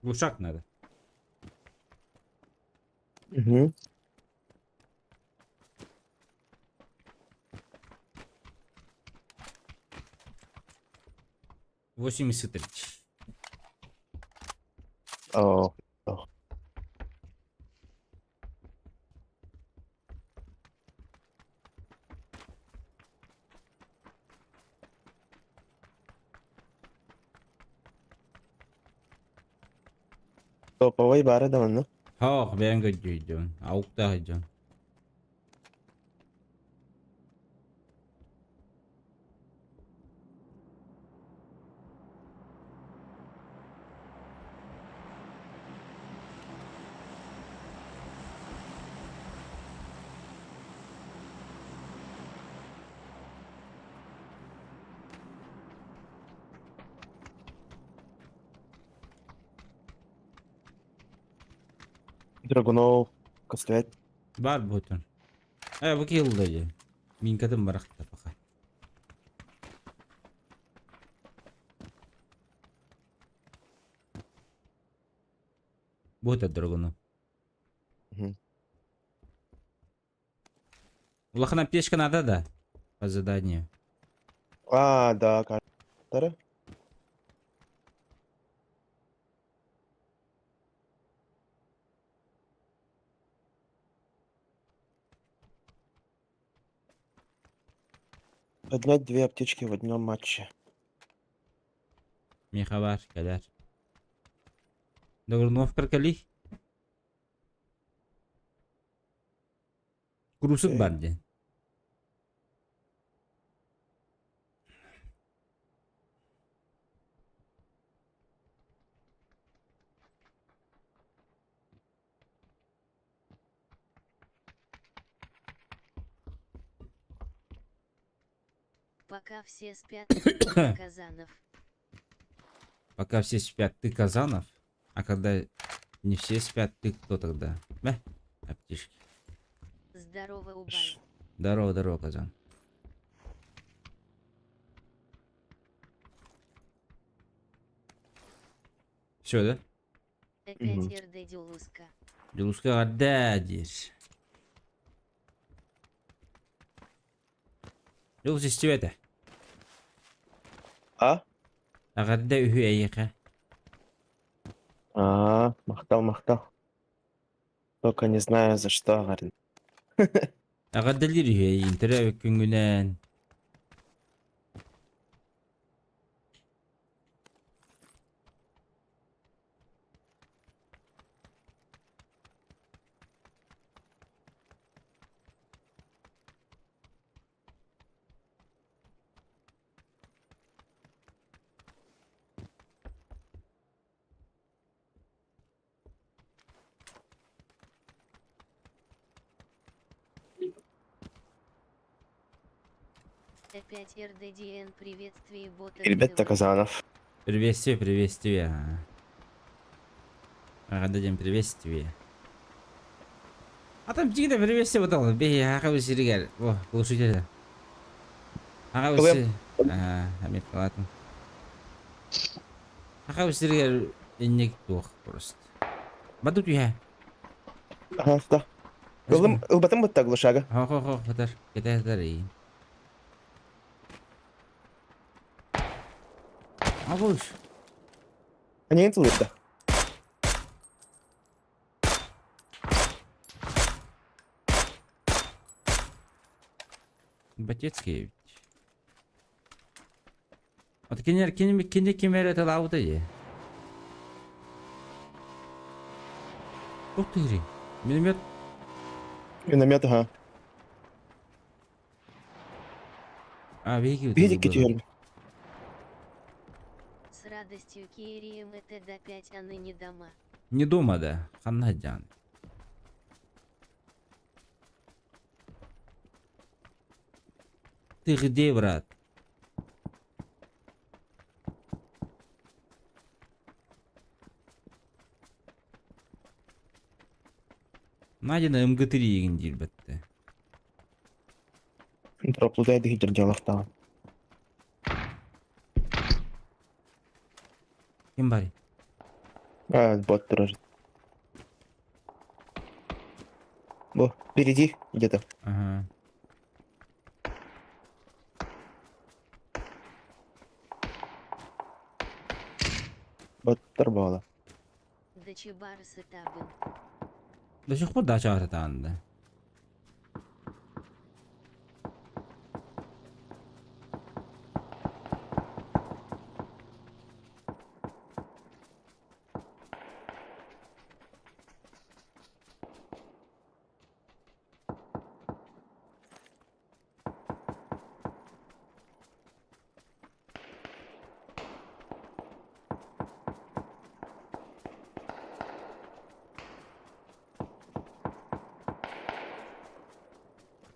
Глушак надо. Угу. 83. О, топовый бары да онно. Хоох, бэйэм көрдүүрдүм. Ауктаах дьон. Драгунов коствет. Бар буотун. Э, бу киһи дии. Минкатын барахта пока. Будет Драгунов. Мгм. Улахан аптечка надо, да? По заданию. А, да, картары. Поднять две аптечки в одном матче. Мехабар, кэлэр. Драгунов кали. Курусук Окей. бар диэн. Пока все спят, ты Казанов. Пока все спят, ты Казанов. А когда не все спят, ты кто тогда? Мэ, аптечки. Здорово, Убай. Здорово, здорово, Казан. Все, да? Опять Мгм. РД Дюлуска. Дьулуска диир. Дьулус истибэтэ. А? Эҕэрдэ үһү эйиэхэ. А, махтал, махтал. Только не знаю за что, говорит. Эҕэрдэлиир үһү эйиин төрөөбүт күҥҥүнэн. Опять РДДН приветствие бота Ребята РДВ. Казанов. Приветствие, приветствие. Ага. Эҕэрдэ диэн приветствие. А там тигитэ приветствие батал. Бэйи, аха сиригэр. О, глушитель. Аха Кылым. Ага, Америкалаатын. Аха сиригэр инник туох просто. Баду түһэ. Ага, да. Ылым, ылбатым бытта глушага. Хо хо хо, хатар. Кэтэ и. Абыш. Они не да. Батецкий ведь. Вот кинер кини кини кимер это лаута е. Ух ты, миномет. Миномет, ага. А, веки. Видите, теперь. С радостью Кирием это до 5, а ныне дома. Не дома, да. Ханна дян. Ты где, брат? Найдено МГ3 егин диир бэтте. Проплутает гидроделахтан. Ким барый? А, бот тоже. Во, впереди где-то. Ага. Бот торбала. Да чебарсы табын. До сих пор дача атаанды.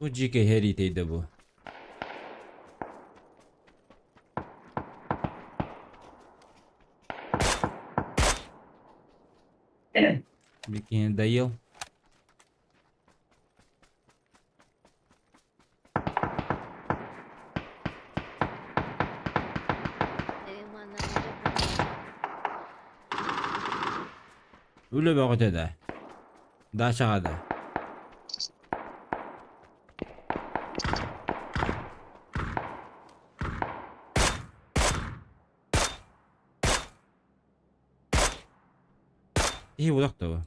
Бу дьиикэй сэриитэй бу. Бикини доел. Үлэ бөҕөтө да. Дачаҕа да. Киһи булах да бу.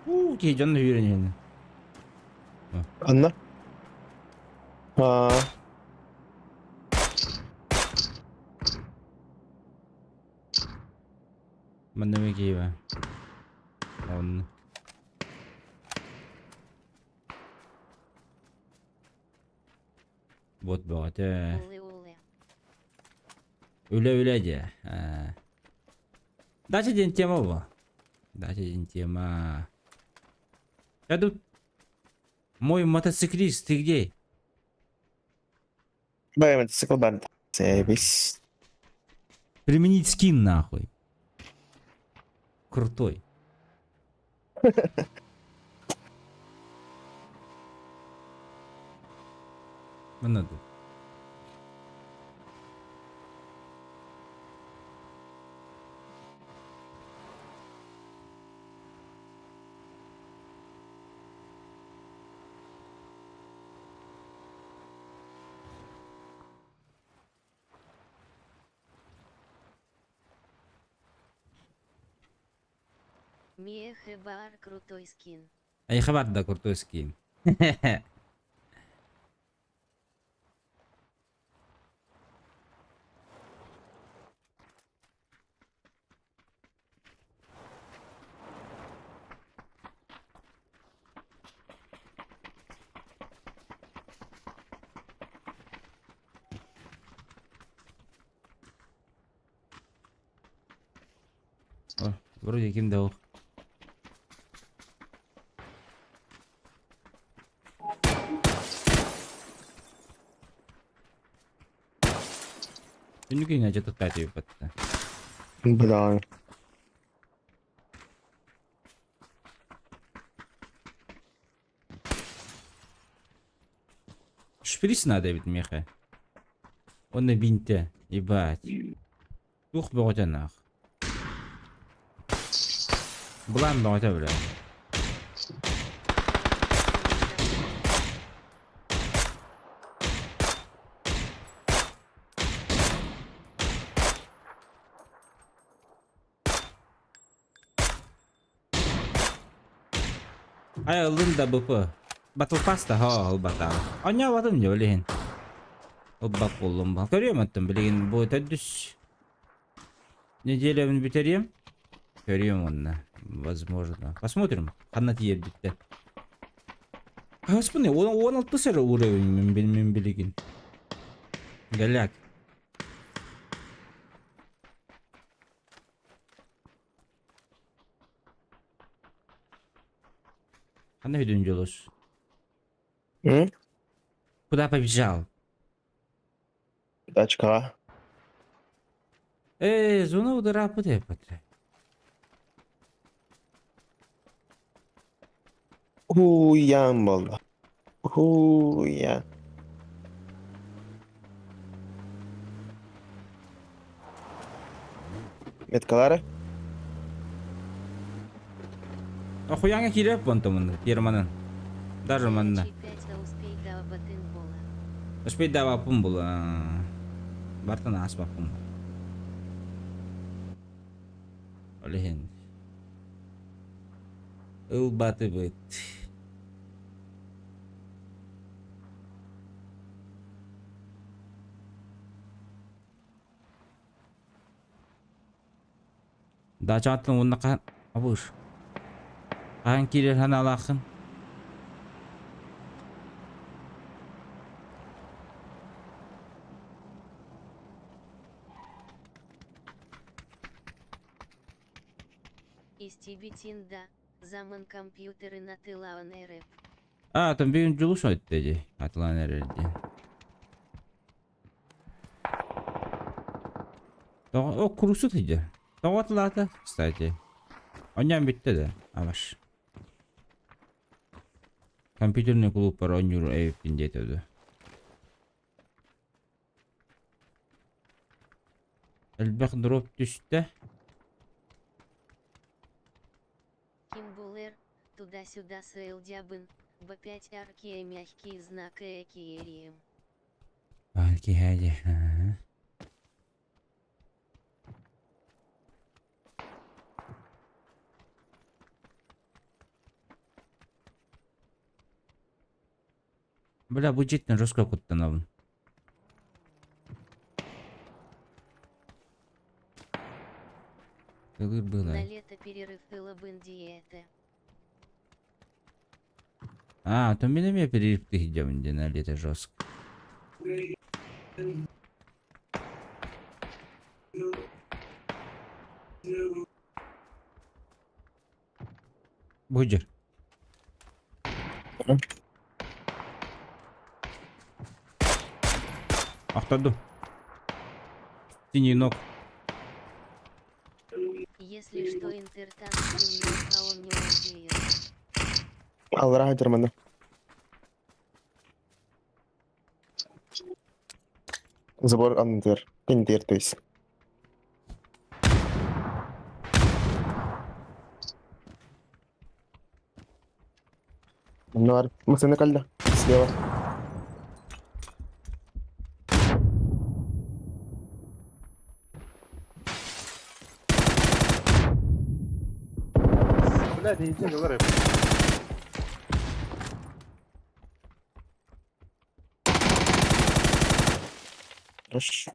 Уу, киһи дьон үүрэн иһин. Анна? А, Манна эмиэ киһи баар. Онно. Бот бөҕөтө. Улы-улы. Үлэ-үлэ дьэ. Ээ. Дача диэн тема бу. Дача диэн тема. Я тут мой мотоциклист, ты где? Бай, мотоцикл бар. Сэбис. Применить скин нахуй. Крутой. Манна дуу. Миэхэ баар крутой скин. Эйиэхэ баар да крутой скин? О, вроде ким да ох. Түнүк иһинэ дьэ тиийбэттэ. Бля. Шприц надо эбит миэхэ. Уонна бинтэ, ебать. Туох бөҕөтө наах. Былаан бөҕөтө бля. Ай ыллын да БП. Battle Pass да һоо ылбатаҕым. Оонньообатым дьэ ол иһин. Ылбат буоллум. Көрүөм оттон билигин бу төрдүс неделябын бүтэриэм. Көрүөм уонна. Возможно. Посмотрим. Ханна тиийэрбиттэн. Хаспын 16 эрэ уровень мин билигин. Голяк. Ханна бүдүн дьолус? М? Куда побежал? Тачка. Э, зона удара пытай. Уһуйаан буолла. Уһуйаан. Меткалары? Охуяңа кииреп онтомун ферманын. Даже манна. Успей даваппын була. Бартан ааспаппын. Ол иһин ылбатыбыт. Даачаҕыттан уонна хаһан абыыр? Хаһан киирэр санаалааххын? Истибитин да, заман компьютерын атылаан эрэп. А, там бүгүн Дьулус өттө дии, атылаан эрэр диэн. Тоҕо о курусу сылдьар. Тоҕо атылаата, кстати. Онньоон бүттэ да, абаш. Компьютерный клубпар оонньуур эбиппин диэтэ дуо. Элбэх дроп түстэ. Ким булэр, туда-сюда сылдьабын, Б5 аркия мягкий знак экиерием. Киһээди. Бля, бу дьиэттэн жестко куттанабын. Тылыр На быылай. лето перерыв ылабын диэтэ. А, то мин эмиэ перерыв тыһыйдьабын диэн на лето жестко. Будер. Охтордум. Синий ног. Если что интертанк а он не умеет. Аллараа сылдьар манна. Забор аннытыгар. Кэннитигэр то есть. Манна Массыына кэллэ. Слева. Блядь, не иди, говори. Хорошо.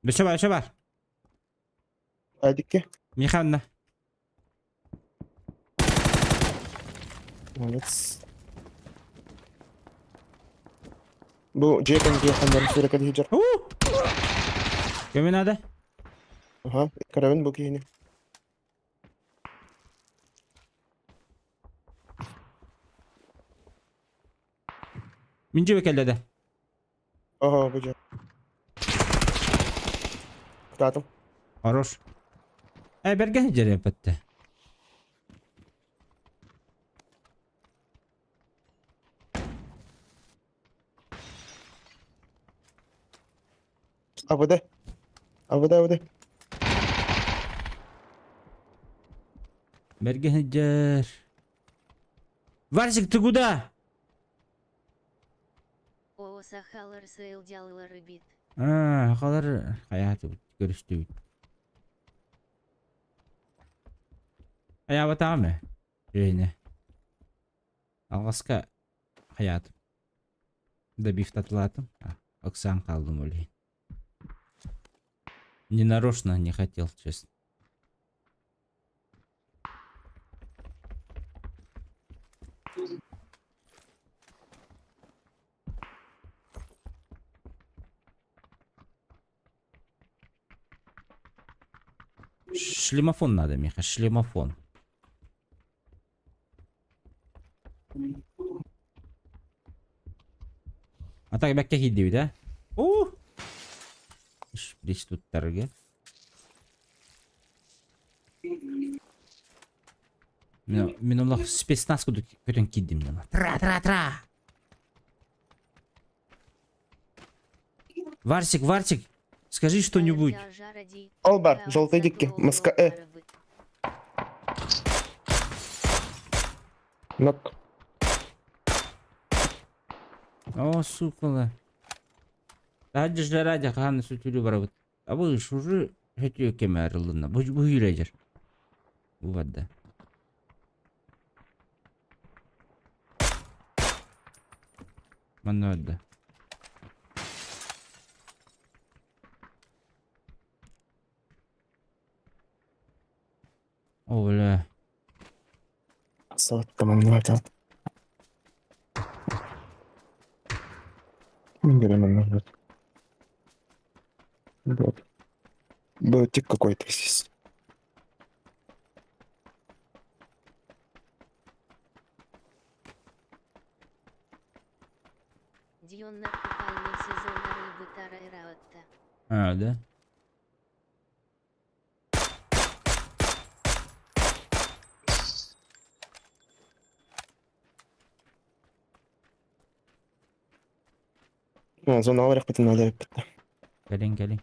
Өссө бар, өссө бар. Айдикки. Миханна. Молодец. Бу дьиэ кэннигэр ханнары сүүрэкэ сылдьар. Көмө надо? Аха, көрөбүн бу киһини. Мин дьиэбэ кэллэ да. Ага, бу дьэ. Кытаатым. Хорош. Э, бэргэн сылдьар эппэттэ. АВД. АВД, АВД. Бэргэн сылдьар. Варсик, ты куда? Оо сахалар сылдьаллар эбит. Аа, сахалар хайаатыбыт, көрүстүбүт. Хайаабатаҕым ээ, Женя. Алҕаска хайаатым. Добивтатылаатым. Ыксаан хааллым ол иһин. Не нарочно не хотел, честно. Шлемофон надо, Миха, шлемофон. А так бэккэ киирдибит ээ? Уу! Шприц туттарга. Мин олох спецназ курдук көтөн киирдим дьоно. Тра-тра-тра! Варсик, Варсик, скажи что-нибудь. Ол бар, желтый дикки, маска э. Нок. О, сука. Ради же ради хаһан сүтүрү барабыт. Абы шужу хөтүө кеме арылынна. Бу бу юрежер. Бу барда. Манна барда. О, бля. Салаттаманнаата. Мин манна Вот. Ботик какой-то здесь. Дьоннор купальный сезон арыйбытара ыраатта. А, да? Ну, зона барыахпытын наада эбиппит. Кэлин, кэлин.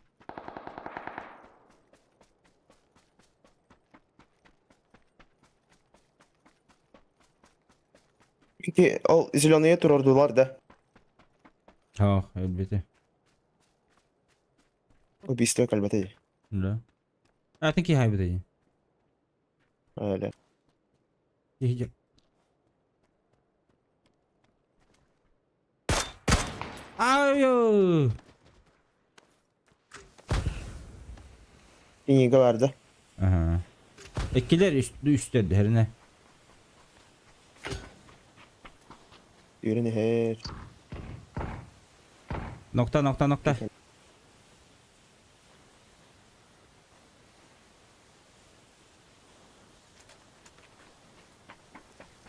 Ити ол зеленые турордулар да. Ох, өлбүтэ. Убийство кэлбэтэ. Да. А, ты киһи хайбыта. Әле. Киһи Ай! Книга бар да. Ага. Иккилэр үстөрдө herine. Yürü her. Nokta nokta nokta.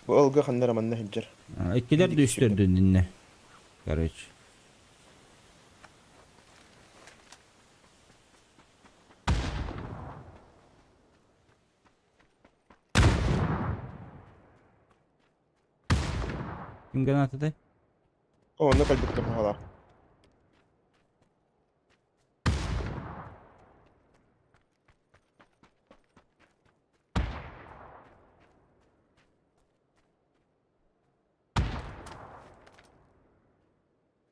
Бу ылга ханнара манна хиджер. Иккилэр да үстөрдө инне. Короче. Ким гранатадай? О, онно кэлбит капахала.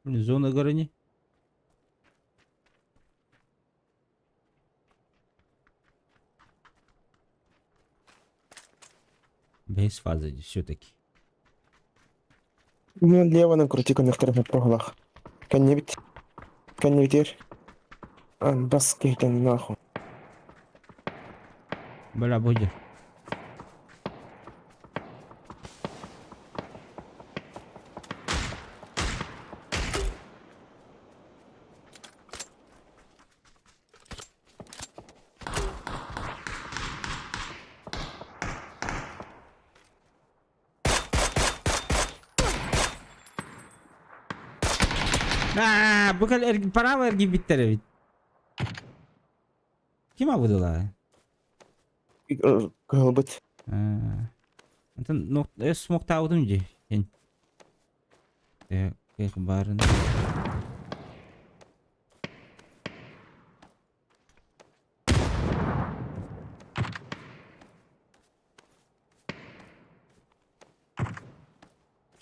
Блин, зона горани. Без фазы все-таки. Ну, лево накрути коннектор на проглах. Коннект. Коннектер. Баски там нахуй. Бля, будет. Аа, бу кэл право эргийбиттэр эбит. Ким абыдыла? Кылбыт. Антон, смоктаабытым дии. Эн. Кэх барын.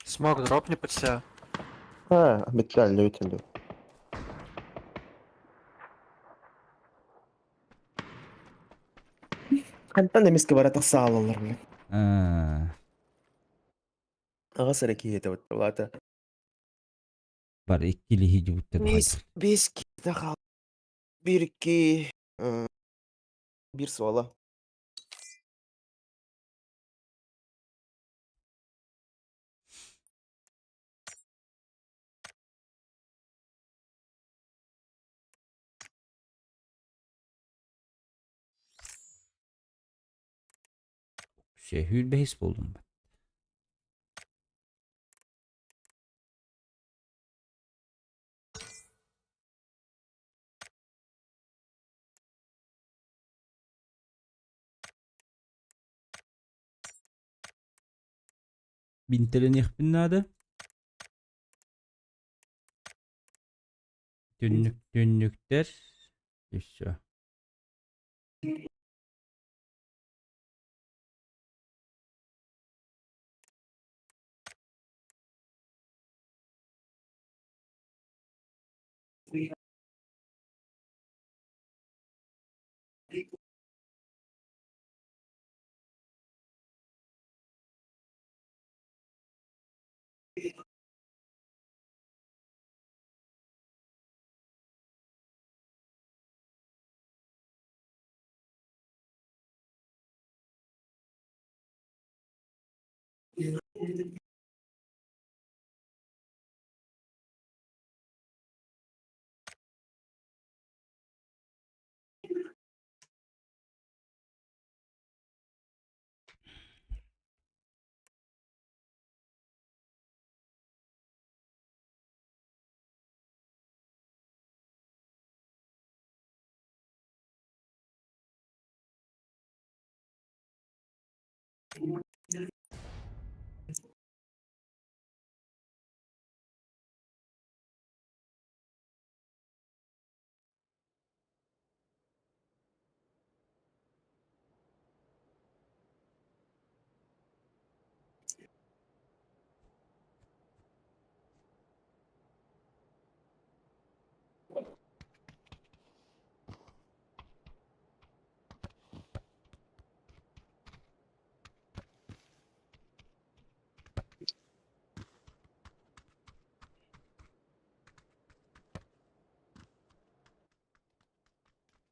Смог дропни под себя. А, биталли, биталли. Хантан эмиске бара тахсаалалар блин. Аа, Аҕа сэрэ киһитэ батталаата. бар иккили хиджибуттар. Бес, бес киһитэ хаал. Бир икки, бир суола. Şey, hülbehis buldum ben. Бинтэлэниэхпин наада. Түннүк түннүктэр и все.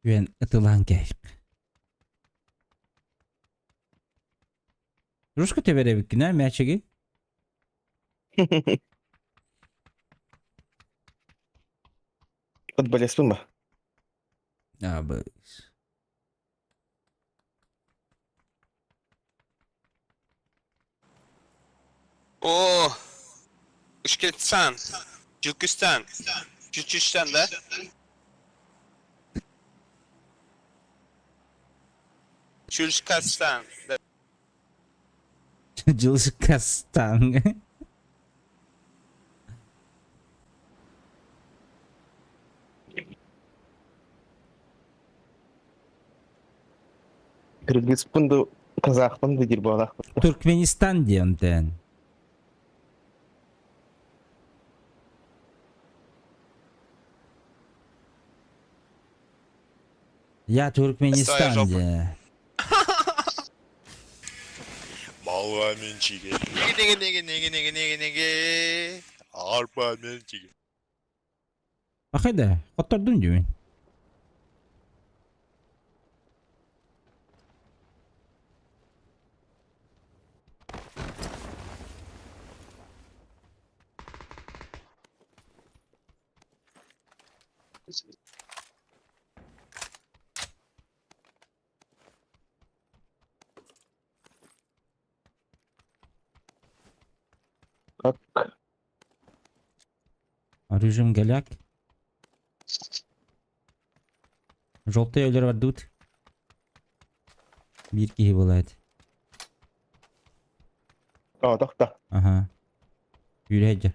Үөн ытылаан кээһик. Русска тэбэр эбиккин ээ мээчиги? Футболиспын ба? Абыс. О, Ушкетсан, Джилкистан, Чучустан, да? Чульшкастан, да. Дьылышкастан. Кыргызпын да, казахпын да диир буолаахпын. Туркменистан диэн Я Твоя Туркменистан жопа. диэн. Балгаменчиге. Неге неге неге неге неге неге. Арпаменчиге. Бахайда, хоттордун дүүн. Как? Режим голяк. Желтый өлөр бардыбыт. Биир киһи буолаат. О, тохто. Аха. Үүрэ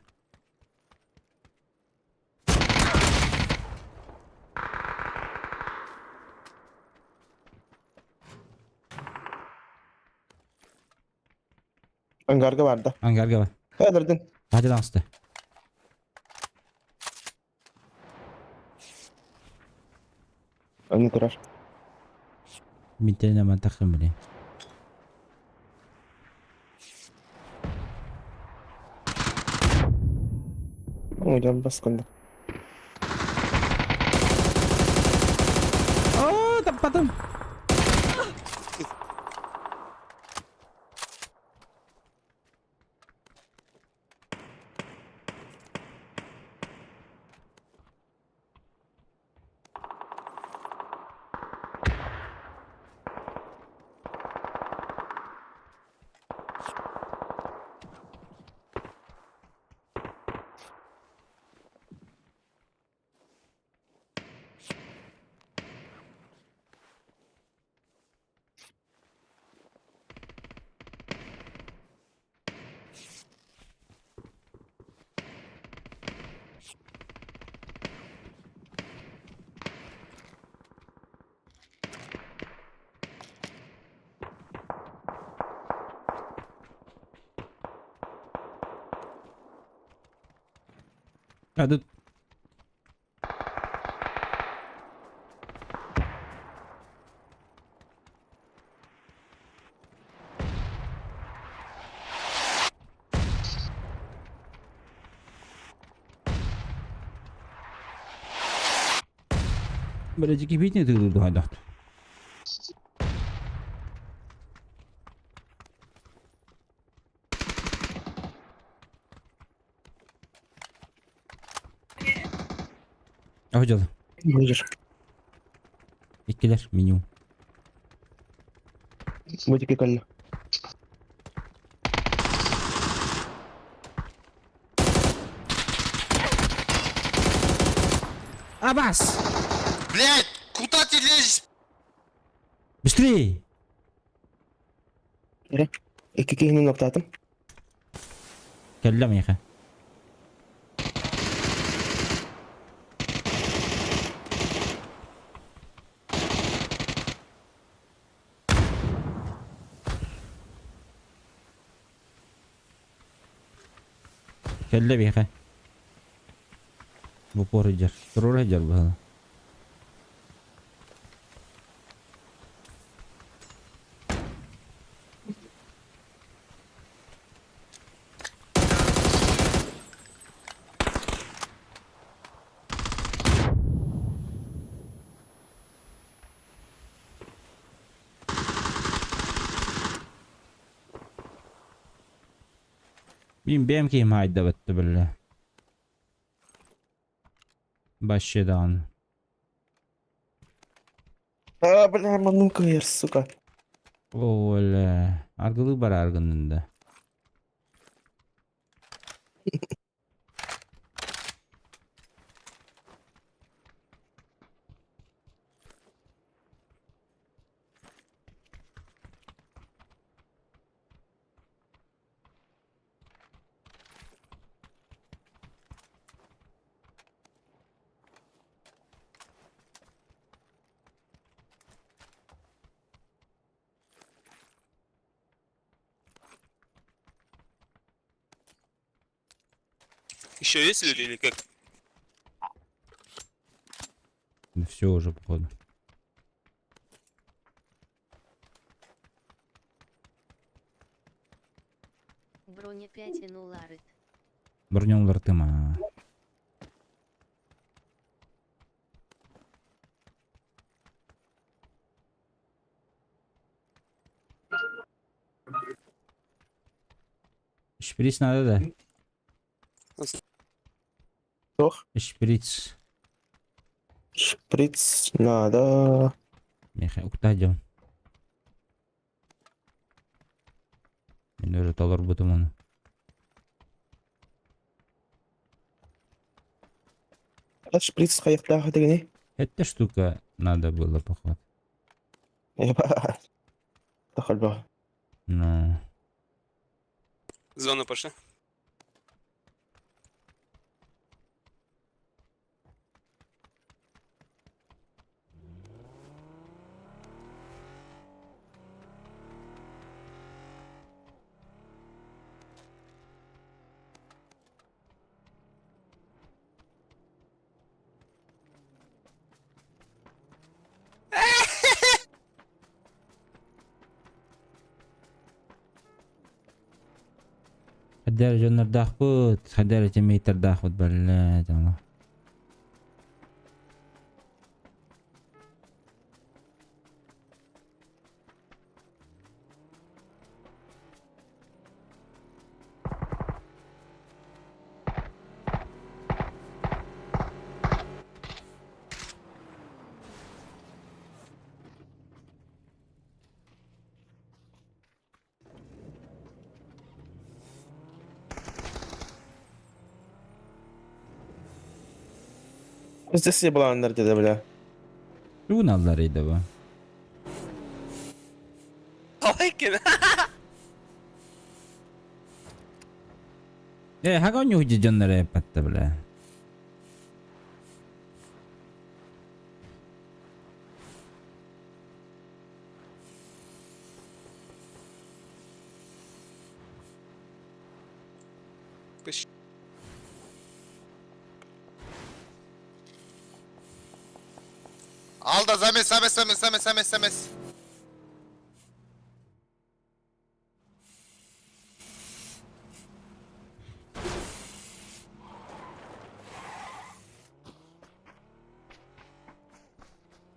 Ангарга барда. Ангарга бар. Өлөрдүн. Hadi таҥаста. Аны турар. Минтэн аман тахсан билин. Уйдан баскында. Оо, таппатым. А тут Блядь, кибитни ты дугайдахт. Аһдьал. Будешь. Иккилэр меню. Бутики кэллэ. Абас! Блять, куда ты лезешь? Быстрей! Икки киһини ноктаатым. Кэллэ миэхэ. Кэллэ биэхэ. Бу куор сылдьар. Туруора сылдьар быһыылаах. Мин бэйэм киһим хаайдабатта биллэ. Вообще даҕаны. А, бля, манным кыайар, сука. Оо, бля. Аргылыы бараар гыннын да. Еще есть люди или как? Да все уже, походу. Броня 5 и нуларыт. Бронём Артема. Шприц надо, да? Туох? Шприц. Шприц надо. Миэхэ укта дьон. Мин уже толорбутум ону. Шприц хайахтаах этигини? Эта штука надо было, походу. Ебать. Тахальба. Но... Зона пошла. Хаддар дьоннордоохпут, хаддар тиммейтардаахпыт балла дьоно. Здесь ебаланнар деді, бля. Тугун алларыйда бу? Лайкин. Э, хага нюхди дьоннор эппатта бля. Алда замес, замес, замес, замес, замес, замес.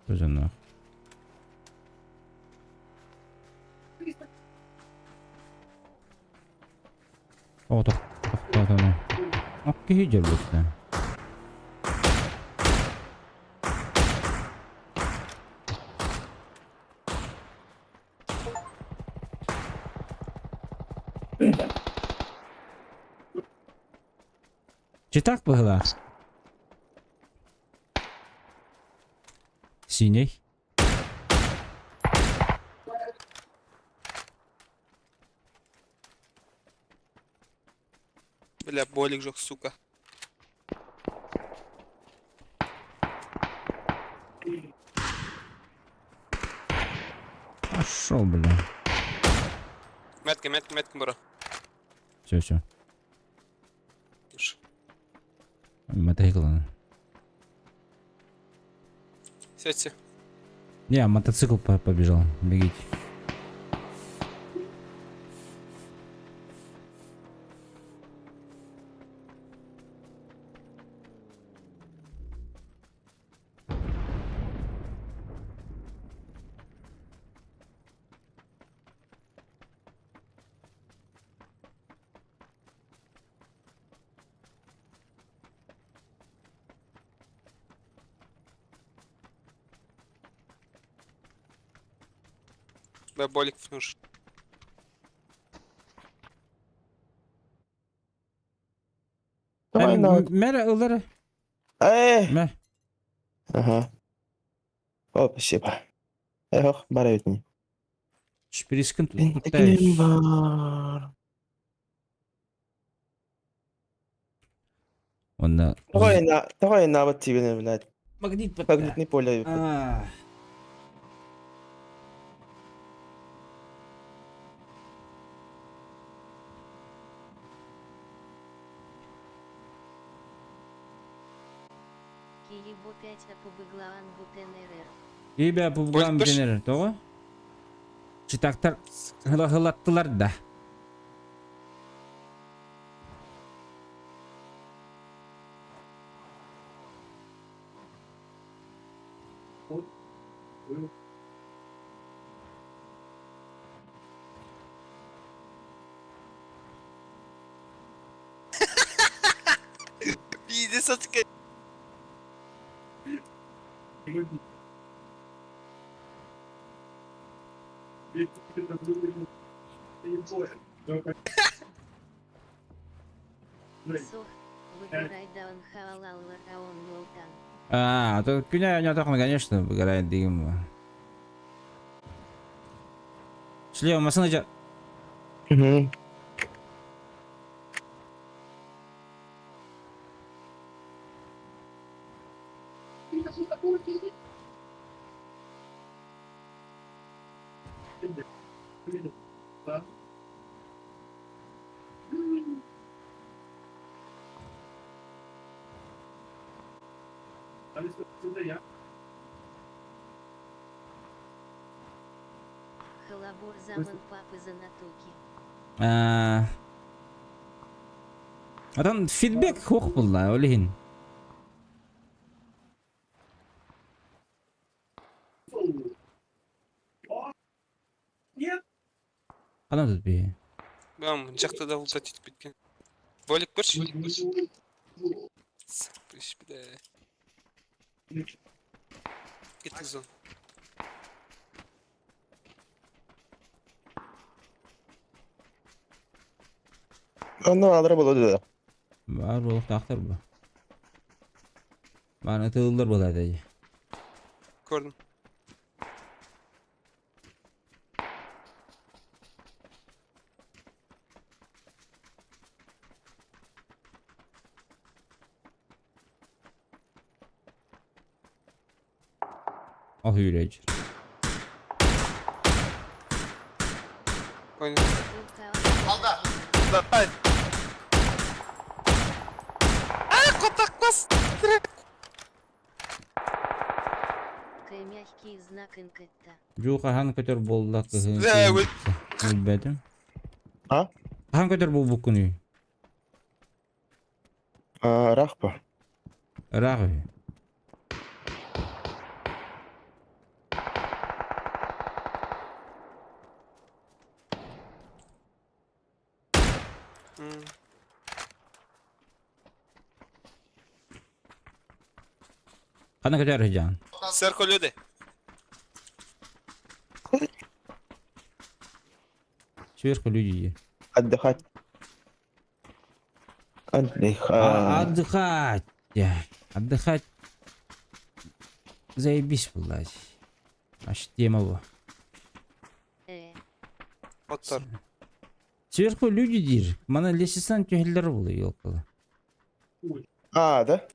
Тоже нах. О, тох, тохтоотоно. Ок киһи дьоллутта. Читак быһылаах. Синий. Бля, болик жок, сука. Пошел, бля. Метка, метка, метка, бро. Все, все. Слушай, Мотоцикл. Сядьте. Не, мотоцикл побежал. Бегите. Бля, болик нужен. Давай на. Мэр ылары. Эй! Мэр. Ага. О, спасибо. Эх, бар эбит. Шпирискин тут. Пентаклим бар. Онна. Давай на вот тебе, блядь. Магнит Магнитный поле. А. Киебо 5 апубыглаан бутенерер. Ибе бу Больше- генерер того. Читактар хылаттылар да. Пиздец, отка. Сох, выбирай даун хаалаллар аон нолтан. А, то күнә не тохна, конечно, выгорает дигем. Слева машина жа. Угу. Халабор заман папы занатуки. А. Атан фидбэк хох булла, олихин. Кана тут би? Бам, жақта да ұлтат етіп кеткен. Болик көрші. Сапыш, бля. Кеттік зон. Онно алра болады да. Бар болуп тактыр бу. Баны тыллар болады. Көрдім. Ах yürüyecek. Понял. Алда. Давай. А, қотақ бас. мягкий знак инкетта. Дьуу хаһан көтөр буолла кыһын Бля, вы- Билбэтим. А? Хаһан көтөр буолбуккунуй? А, Рахпа. Ыраах үһү. Ханна көтөр сылдьаҕын? Сверху люди. Сверху люди дии. Отдыхать. Отдыхать. Отдыхать. Отдыхать. Заебись, блядь. Аж тема была. Оттор. Сверху люди диир. Мана лесистан түһэллэр буолла, елкала. А, да?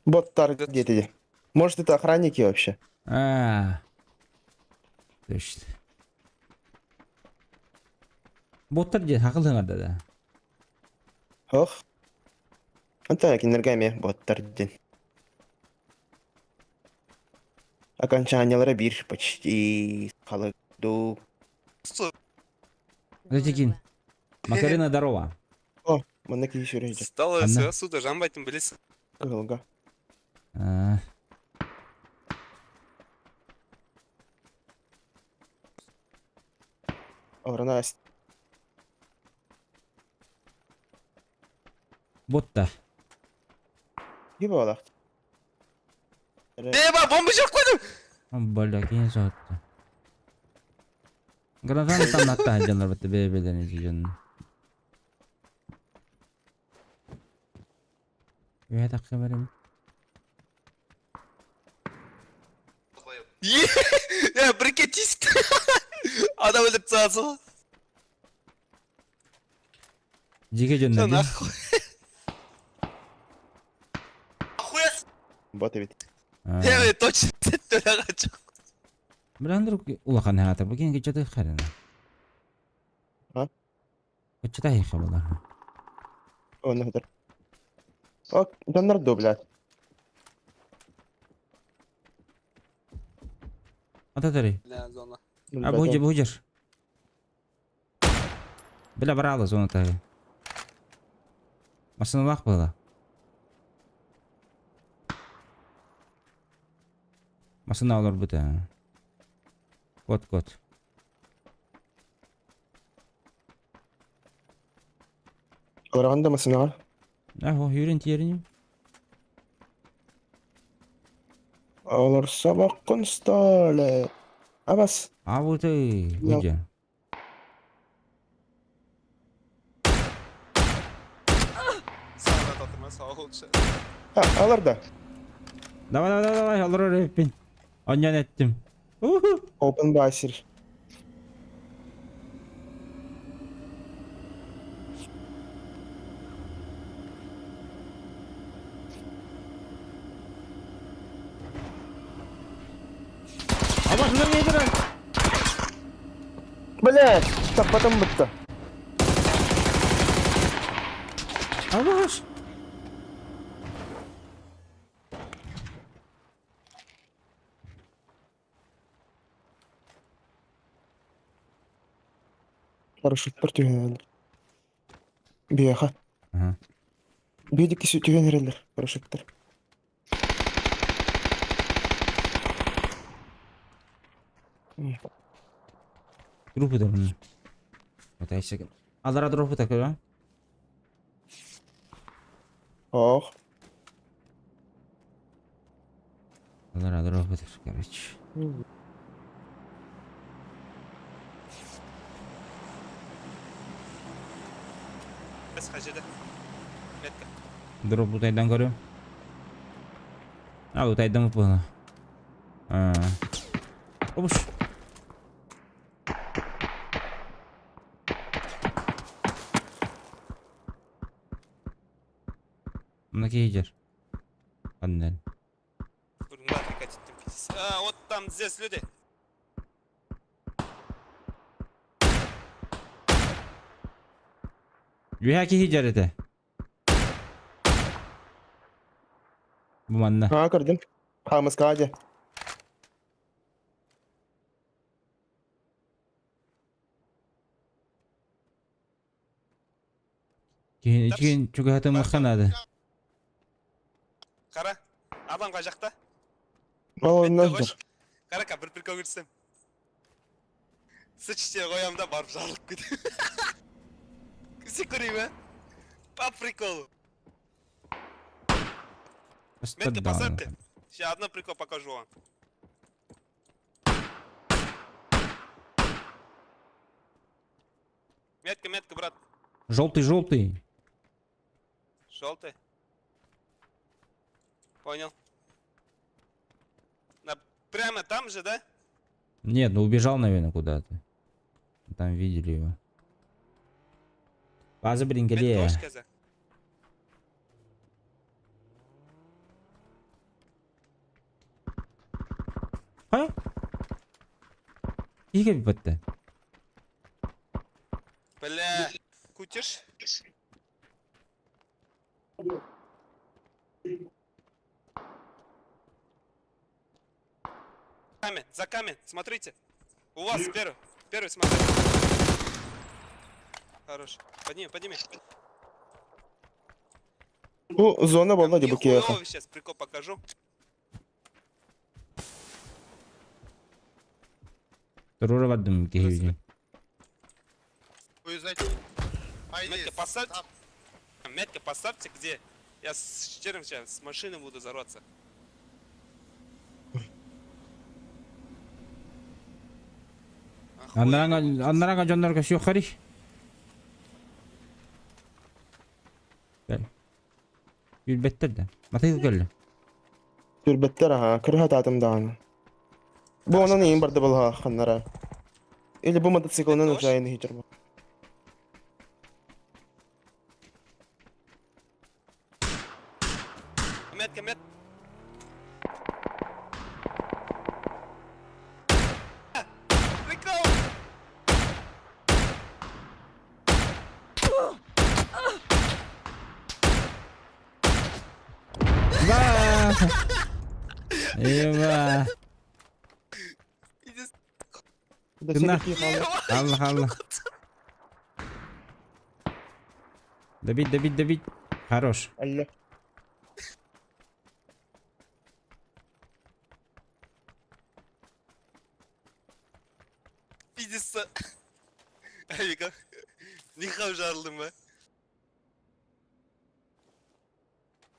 Боттар где-то. Может, это охранники вообще? А. Точно. Боттар диэн хакылыҥар да. Ох. Антон кинилэргэ эмиэ боттар диэн. Окончаниелара биир почти халык дуу. Затикин. Макарина здорова. О, манна киһи сүрэ Стало Анна. все суда жамбайтын билесің. кыһылга. А. Олорон аас. Ботта. Киһи буолах. Еба, бомба жеп қойдым! Бля, кини соһутта. Гранатаны тамнатта сылдьаллар бытта бэйэ-бэйэлэрин дьонун. Үөһэ тахса барабын. Е, прикинь, тиісті. Адам өлтіріп тастағансың ғой. Дьигэ дьоннор Жан, дии. нахуй. Охуя Бот эбит. Аа. Е, точно төлөға жоқ. Бля, Андрюк улахан аата бу киһи кыччаты харына. А? Кыччата хайха буолар. Онно сытар. О, дьоннор дуу, блядь. Ата Бля, зона. А бу бу Бля барала зона тағы. Масыналаах буола. Масына олорбута. Кот кот. Олорон да масынаҕа. А, юрен тиэриним. Олорсобоккун столе. Абас. А вот и Я- выйди. Сағат атырма, сау болшы. А, алар да. Давай, давай, давай, давай, олорор эппин. Онньон эттим. Уху. Open Basir. Абас, мына не тұрар? Блядь, таппатым бытта. Абас. Парашюттар түһэн. Биэха. Ага. Биэдик киси түһэн эрэллэр парашюттар. Группа да бұны. Вот айсак. Алара дропы такой, а? Ох. Алара дропы короче. Бес қажеді. Метка. Дроп утайдан көрүм. А, утайдан было. А. Обуш. Мына кейдер. Аннен. Бұрынға прикатить пиздец. А, вот там здесь люди. Үһэ киһи этэ. Бу манна. А, көрдүм. Хамыска дьэ. Киһин чугаһатымыхха наада. Қара, адам қай жақта? Ол Бетте оннан қойшы. Қарака, бір прикол көрсем. Сычте қоямын да барып жарылып кетемін. Сен көрейін ба? По приколу. Метка поставьте. Сейчас одно прикол покажу вам. Метка, метка, брат. Желтый, желтый. Желтый. Понял. На, прямо там же, да? Нет, ну убежал, наверное, куда-то. Там видели его. База Метка бринкеле. hoş geldin. Ха? Иге бітті. Бля, кутиш? Камень, за камень, смотрите. У вас первый, первый смотрите. Хорош. Подними, подними. Бу зона буолла дии бу киһиэхэ. Сейчас прикол покажу. Турура бардым киһи. Метка поставьте. Метка поставьте, где? Я с черем сейчас с машины буду взорваться. Аннарanga дьоннорго сюхари. Билбеттер да. Матый көллө. Түрбэттэр аха, кырыһа таатым даҕаны. Бу онон иин барда балаһа ханнара. Или бу мотоциклынан ужайын иһитер бу. Метка, мет. Прикол! Ба! Еба! Да Allah Allah. Добить, добить, добить. Хорош. Алла. Пиздец. Авика. Нихау жарылдым ба?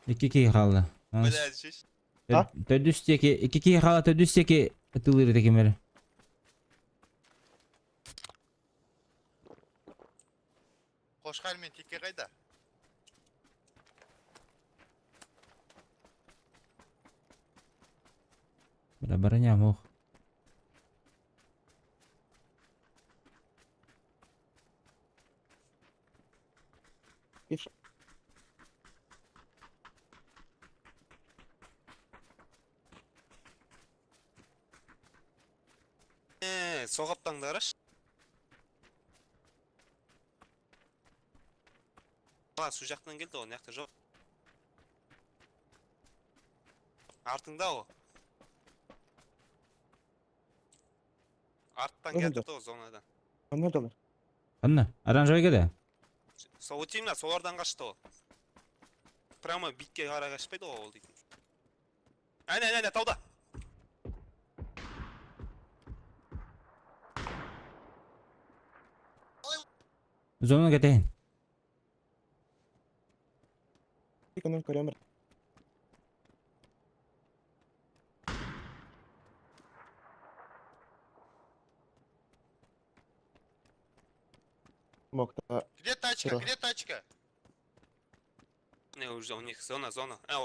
Икки киһи хаалла. Бля, шеш. Төрдүс диэки, икки киһи хаалла төрдүс диэки ытылыыр этэ Қошқар мен теке қайда? Бля, броня мох. Э, соғаптаңдарыш. Ала, су жақтан келді ғой, мына жақта жоқ. Артыңда ғой. Арттан Көрінді. келді ғой зонадан. Ханна долар. Анна, оранжевый кеде? Сол вот именно солардан қашты ғой. Прямо битке қарай қашпайды ғой ол дейтін. Әне, әне, әне, тауда. Зона кетейін. Иконон көрөмөр. Мокта. Где тачка? Чего? Где тачка? Не, уже у них зона, зона. А,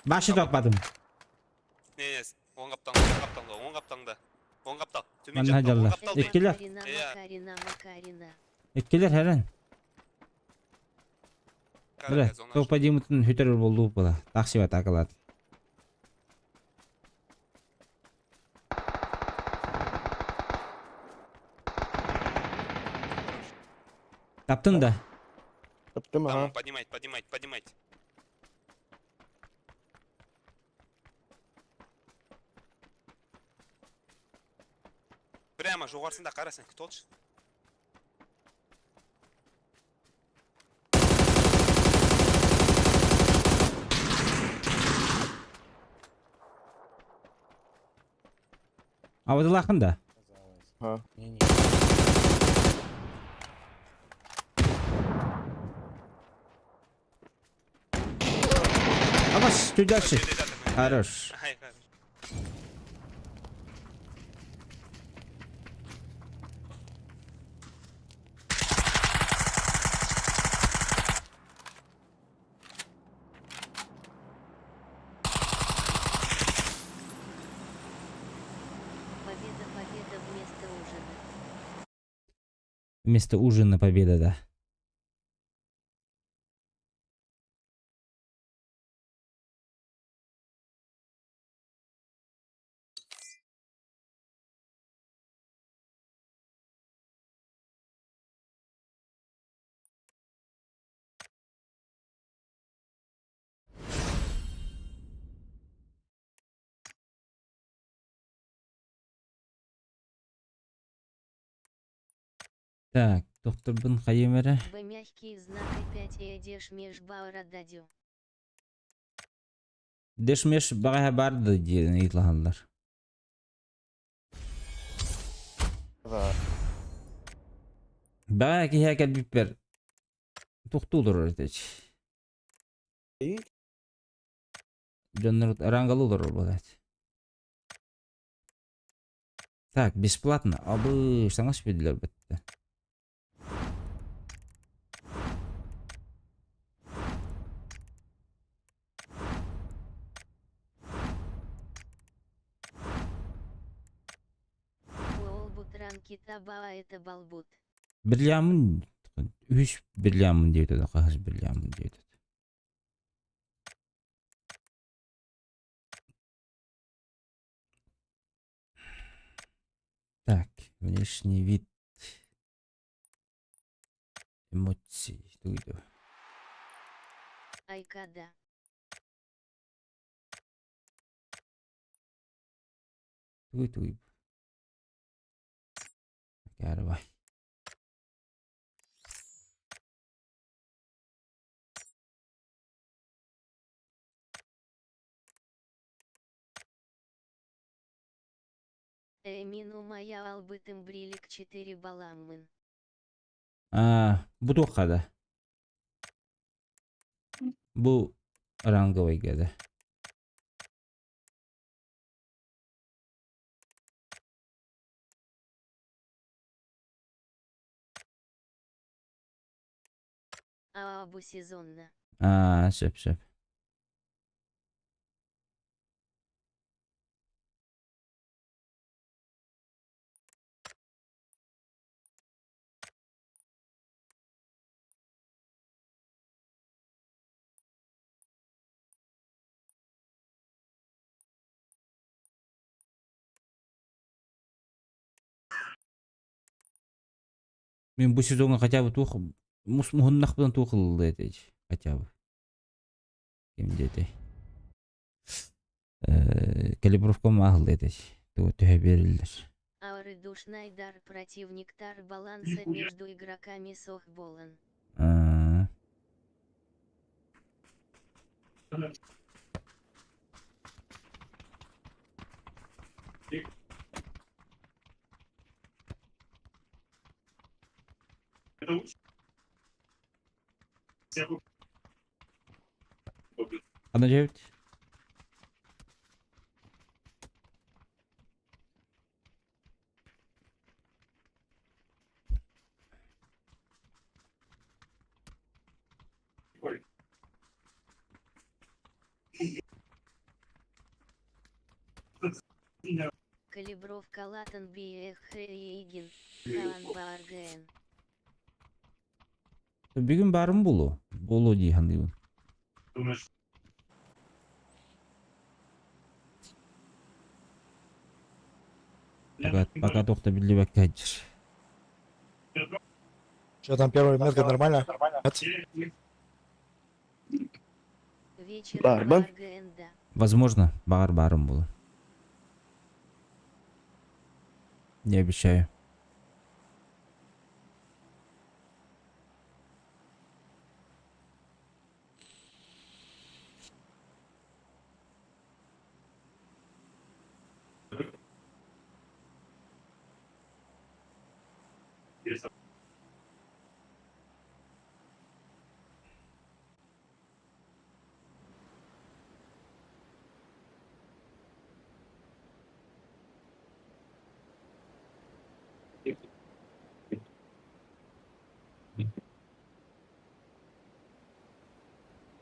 Башы таппадым. не, не, оң қаптаңда, оң қаптаңда, оң қаптаңда. Оң қаптал. Төмен Манна жақта, оң жалла. қаптал деймін. Эккелер. Макарина, Иә. Макарина, Макарина. Эккелер хэрэн. Бля, Қарака, зона. топ димытын хүтер болду була. Такси атакалат. Таптың да. Таптым Там, аха. поднимайте, поднимайте, поднимайте. Прямо жоғарысында қара сен күтіп алшы. Абадылахын да. Ха. Не-не. Абас, чуть дальше. Хорош. Ай, хорош. Победа, победа вместо ужина. Вместо ужина победа, да. Так, доктор Бен Хайемере. Б мягкий знак и 5 и одежь меж баурададю. Дешмеш баға барды диэн ыйыталаллар. Да. Баҕа киһи кэлбиппэр тохтуу олорор этэ. И? Дьоннор рангалыы олорор буолаат. Так, бесплатно. Абы саҥа биэрдилэр бэтте. Уолбут ранки таба это балбут. Бирляамын үһүс бирляамын диэбит этэ, хаһыс бирляамын диэбит этэ. Так, внешний вид. Эмоции. Тугуй Айкада. Тугуй тугуй. Карабай. Эмину моя албытым брилик 4 баламмын. А, бу туохха да. Бу ранговыйга да. Аабу сезонно. Аа, сөп сөп. Мин бу сезоҥҥа хотя бы туох мус муһуннахпынан туох ылыллыа этэй хотя бы. Ким диэтэй? Калибровкам ааһыллыа этэй. Тугу төһө биэрэллэр. Ауры дар противник тар баланса между игроками сохболан. Аа. Ханна дьэбит? Калибровка латан биэхэгин. Хаан бааргэн. Бүгүн баарым буолуо. Буолуо дии саныыбын. Пока, пока туох да биллибэккэ сылдьар. Что там, первая метка нормально? Вечер Барбан. бааргэн да. Возможно, баҕар баарым буолуо. Не обещаю.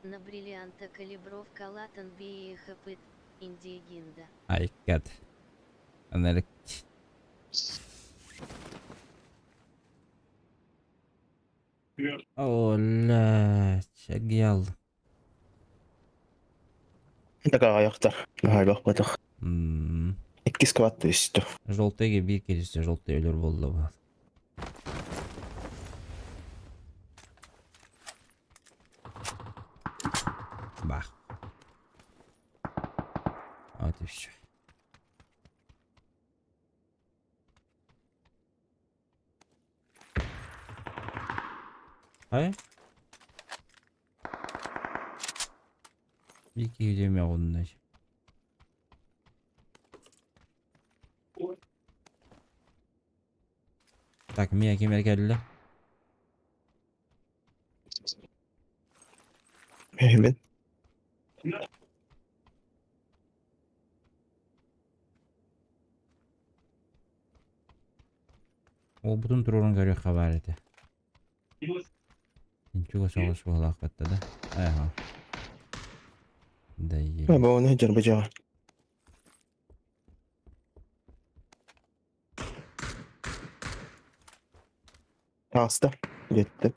На бриллианта калибровка латан биехапыт, индигинда. Айкат. Аналик. О, блядь, агьял. Такаҕайахтар. Наһаа батах. М, Иккис квад түстү. Желтыйга биир киирсэ желтый өлөр буолла бу. Бах. Вот и все. Ай? Вики где мягонный? Так, мия кимер келді. Мен. Ол бутун турурун көрүөх хабар этэ. Инчуга соҕус буолаахпатта да. Ага. Да е. Бу оны жарбыжа. Таста. Жетти.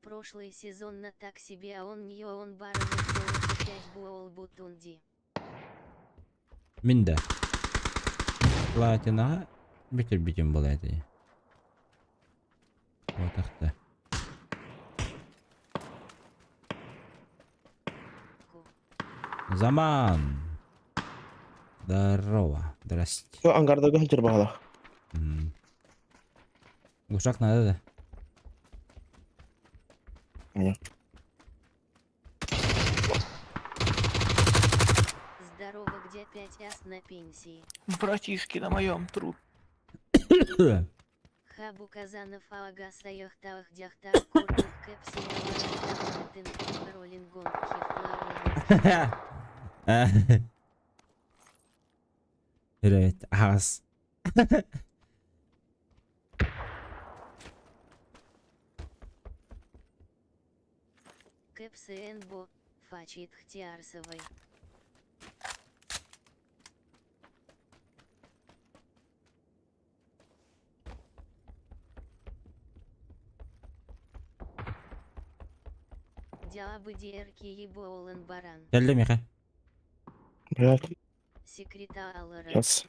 Прошлый сезон на так себе, а он не он баровых 45 буол бутунди. Мин да. Платина бүтүр бүтүн була эти. Отахта. Заман. Здорово. Здрасте. Бу ангардага жарбагалах. М. Глушак надо, да? Нет. Здорово, где 5 ас на пенсии. Братишки на моем трупе. Хабу Казанов Ага Саяхтах Дяхтар Курдух Кэпси Роллингон Хифларун. Evet, az. Кэпси Бо, Фачит Хтиарсовой. Дябы Дерки Еболан Баран. Geldi Миха. Блядь. Секреталара. Сейчас.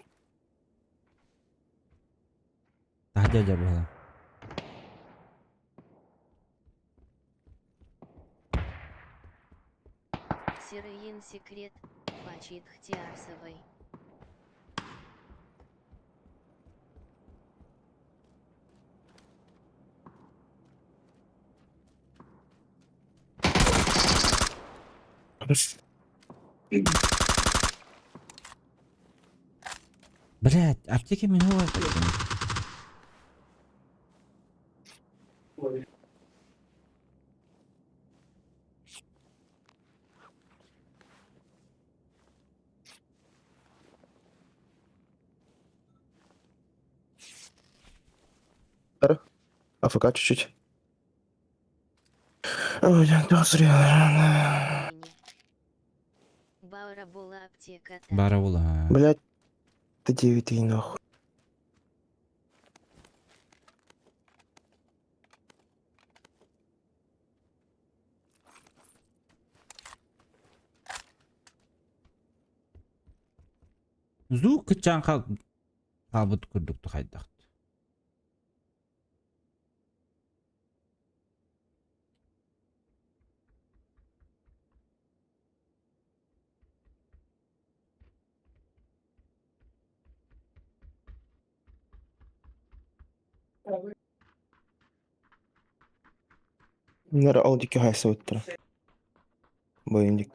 Таһдя дьэ буола. Сирыин секрет, Фачит Хтиарсовой. Блядь, аптеки мин хуа. АФК чуть-чуть. Ой, я зря. Баура була аптека. Бара була. Блядь, ты девятый нахуй. Звук кычан хал халбыт курдук тухайдахт. Нара ол диэки хайсыбыттара. Бу индик.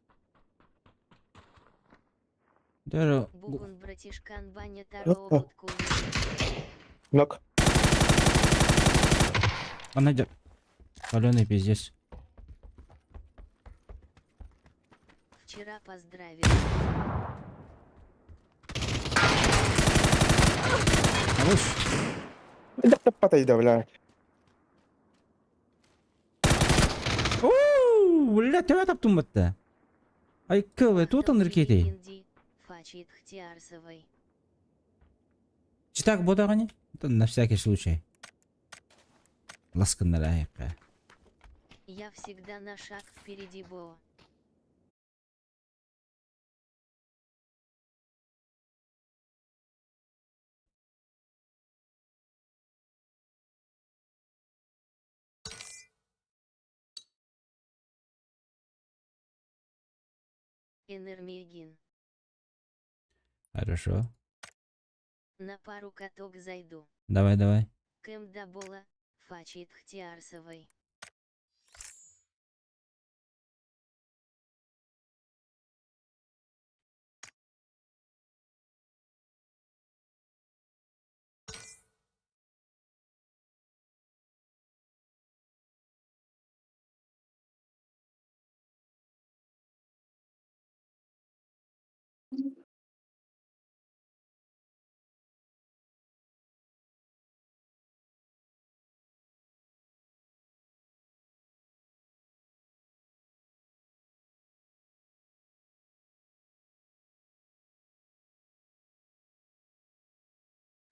Дөрө Бугун братишкан баня таро будку. Нок. Она идет. Паленый пиздец. Вчера поздравил. Хорош. Да патай да, бля. Оу, бля, төбө таптым бытты. Ай, кывы, тут он ракеты. Фачит Хтиарсовой. Читак бодағани? Это на всякий случай. Ласканнар аяққа. Я всегда на шаг впереди Бо. Энермигин. Хорошо. На пару каток зайду. Давай, давай. Кэм Дабола, Фачит Хтиарсовой.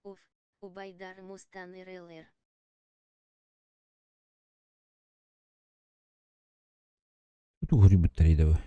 Уф, Убайдар Мустан РЛР. Тут грибы давай.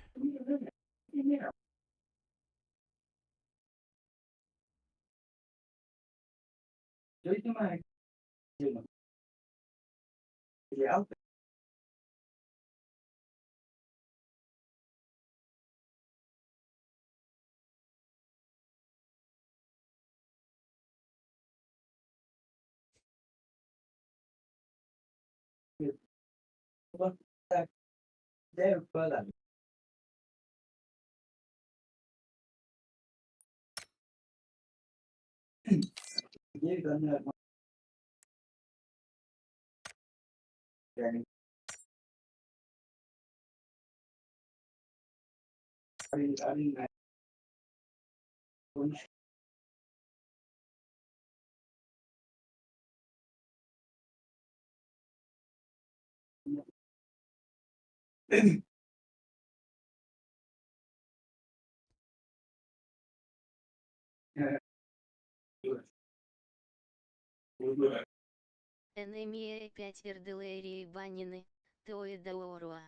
НМЕ 5 Эрделерии Банины, Тоэдаоруа.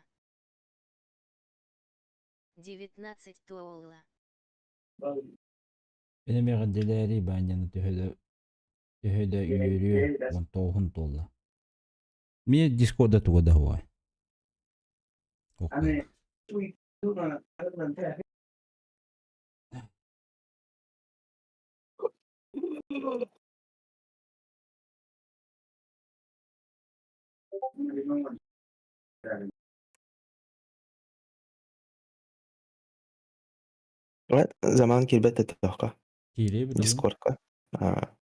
19 Туола. Энемеҕэ дэлээри баанньаны төһө да үөрүө уон тоҕуһун туолла. Мин дискорда туга да уой. Заман киирбэт этэ Киирэ билэбин. Дискордка. А.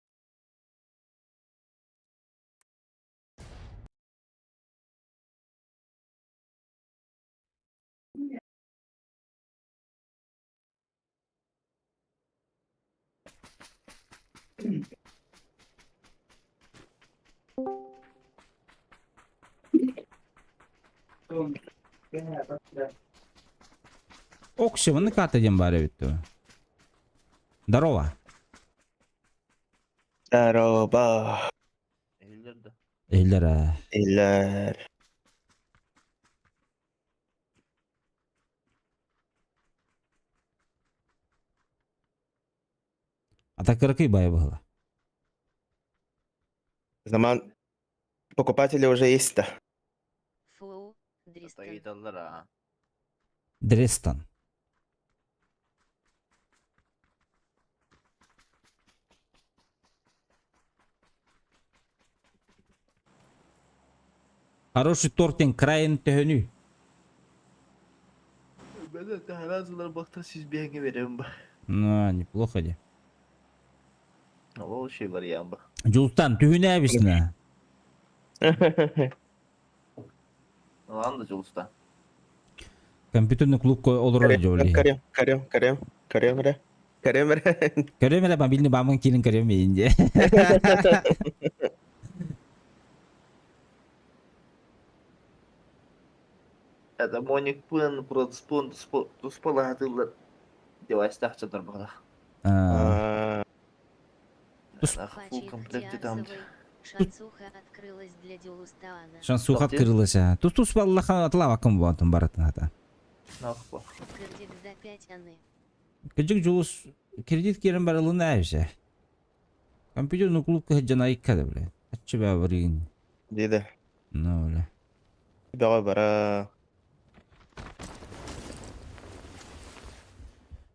Окси, манна карта диэн баар эбит дуо? Здорово. Здорово. Эһиллэр ээ. Иллэр. А так кыракый баайы быһыла. Заман покупатели уже есть-то. Фу, Дристан. Дрестан. Хороший торт диэн крайын төһөнүй? Бәле таһараазылар бахта сиз биһиги берем ба. Ну, неплохо де. Ол şey вариант ба. Дьулустан түһүнээбисинэ. Ладно, Дьулустан. Компьютерный клубка олорор дьоли. Көрүм, көрүм, көрүм, көрүм эрэ. Көрүм эрэ. Көрүм эрэ мобильный баамын киирин көрүм миин дии. Это Моник Пын, Продспун, туспалаһатыллар девайстаах дьоннор баҕалаах. А, Фул комплекте там. Шансуха открылась для Дюлустаана. Шансуха открылась. Тус тус баллаха атлавакым буотун баратын хата. Нахпа. Кредит до 5 аны. Кыдьык Дьулус кредит киирэн барылына эбисе. Компьютерный клубка сылдьан айыкка да бля. Аччы баа барыгын. Диде. Ну бля. Бөҕө бара.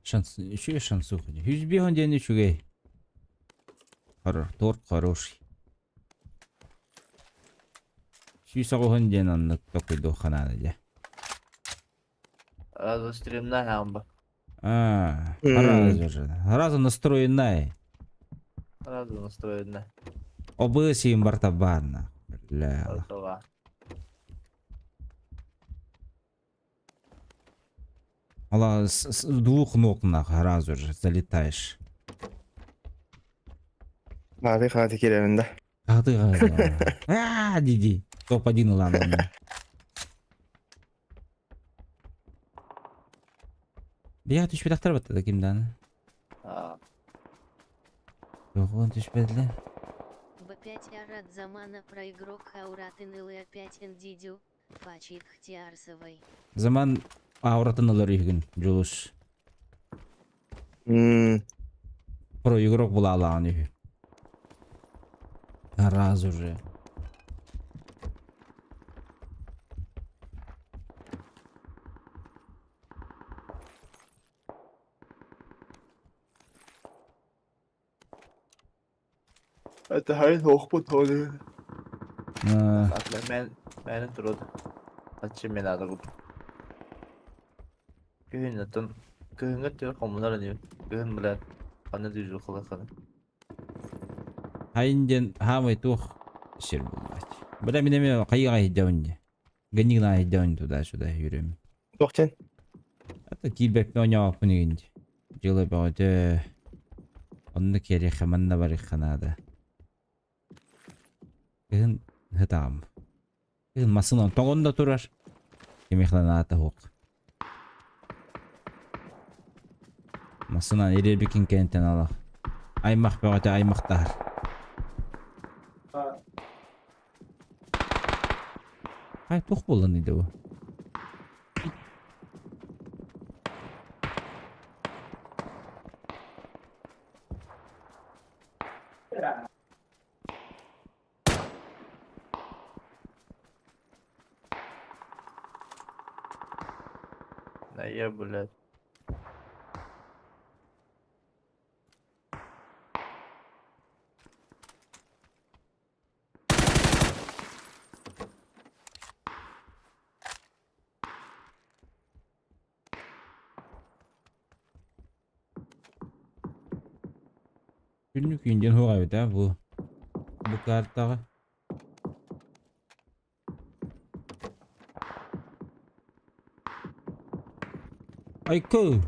Шанс, үчүгэй шансуха. Жүз биһон диэн үчүгэй. Хоро, торт хороший. 190 диэн оннук токуйдуохха наада дьэ. Разу стримна хамба. А, сразу же. Сразу настроенная. Разу настроена. ОБС им бартабарна. Бля. Готова. Ала с двух ног нах сразу же залетаешь. Хааты хааты киирэмин да. А ты а диди. Топ-1 ылан. Бия түспэтахтар батта да кимдан. А, Жоҕун түспэтле. Б5 Арат Замана про игрок Хауратын или 5 Ндидю, Фачит Хтиарсовой. Заман ауратын ылар үһүгүн Дьулус. Про игрок булаалаан үһү. Раз уже. Это хайн хохпут холи. А, Мен мени турут. Ачы мен ады Күһүн оттон күһүҥҥэ түөр хомунар ини. Күһүн блядь ханна дүүрү халаханы. Хайын диэн хаамай туох сир буллач. Бля мин эмиэ хайыга иһдэбин дии. Гэннигна иһдэбин туда-сюда yürüyorum. Туохчен? Это киирбэппин оонньообоппун игин дии. Дьыала бөҕөтө. Онно киэриэххэ манна барыахха наада. Кыһын ытаҕым. Кыһын массыынан тоҥон да турар. Кимиэхэ да наада суох. Массыынан ириэрбиккин кэнниттэн алах. Аймах бөҕөтө аймахтаһар. Хай туох буоллан иде бу? Да я, блядь. Күннүк индиэн суох эбит ээ бу. Бу картаҕа. Айкы!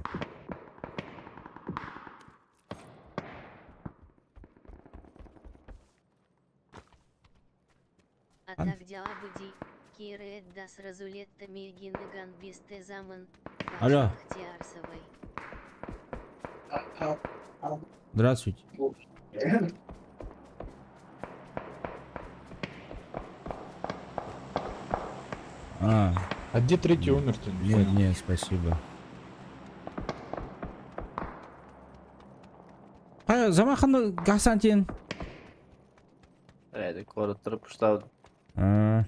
А так дяабыди, Кирэд дас разулетта мегин бисте заман, Алло. Хтиарсовой. Здравствуйте. А, А где третий умер-то? Не нет, понял. нет, спасибо. А, замаханы Гасантин. Это куораттары пуштаабыт. А.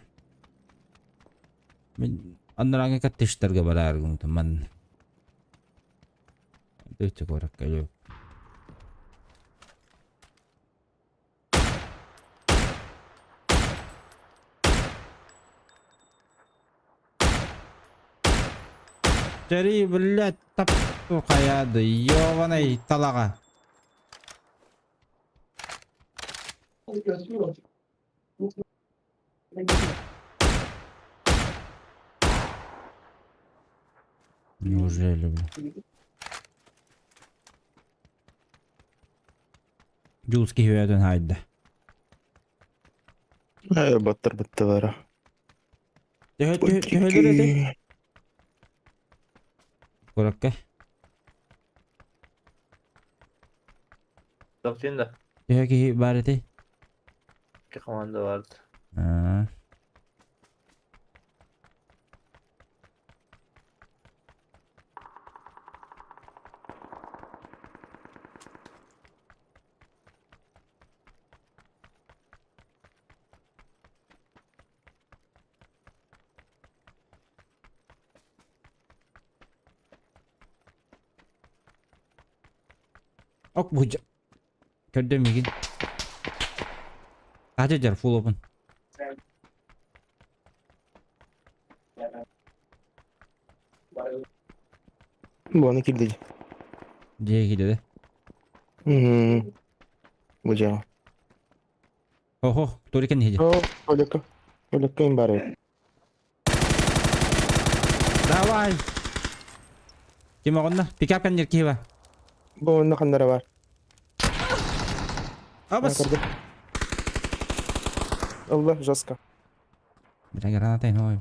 Мин аннарааҥҥы коттеджтарга бараар ман. Дөйчө куоракка өлүө. Чэри, блядь, тап хайады, ёбаный талаҕа. Неужели, бля? Дьулус киһи өйөтөн хаайда. Э, баттар баттылара. Төһө төһө төһөлөр этэй? Куракка. Тохтин да. Төһө киһи баар этэй? Икки команда барды. Аа. Ок бу көрдө мигин. Тача жар full open. Буону кирдиги. Дьиэ киирдэ. Мм. Бу дьиэҕэ. Охо, Толика не О, Толика. Толика им бары. Давай! Ким оҕонно? Пикап кэннир киһи ба. Бу онно ханнара бар. Абас! Көрдüm. Allah жестко. Бля, граната ой.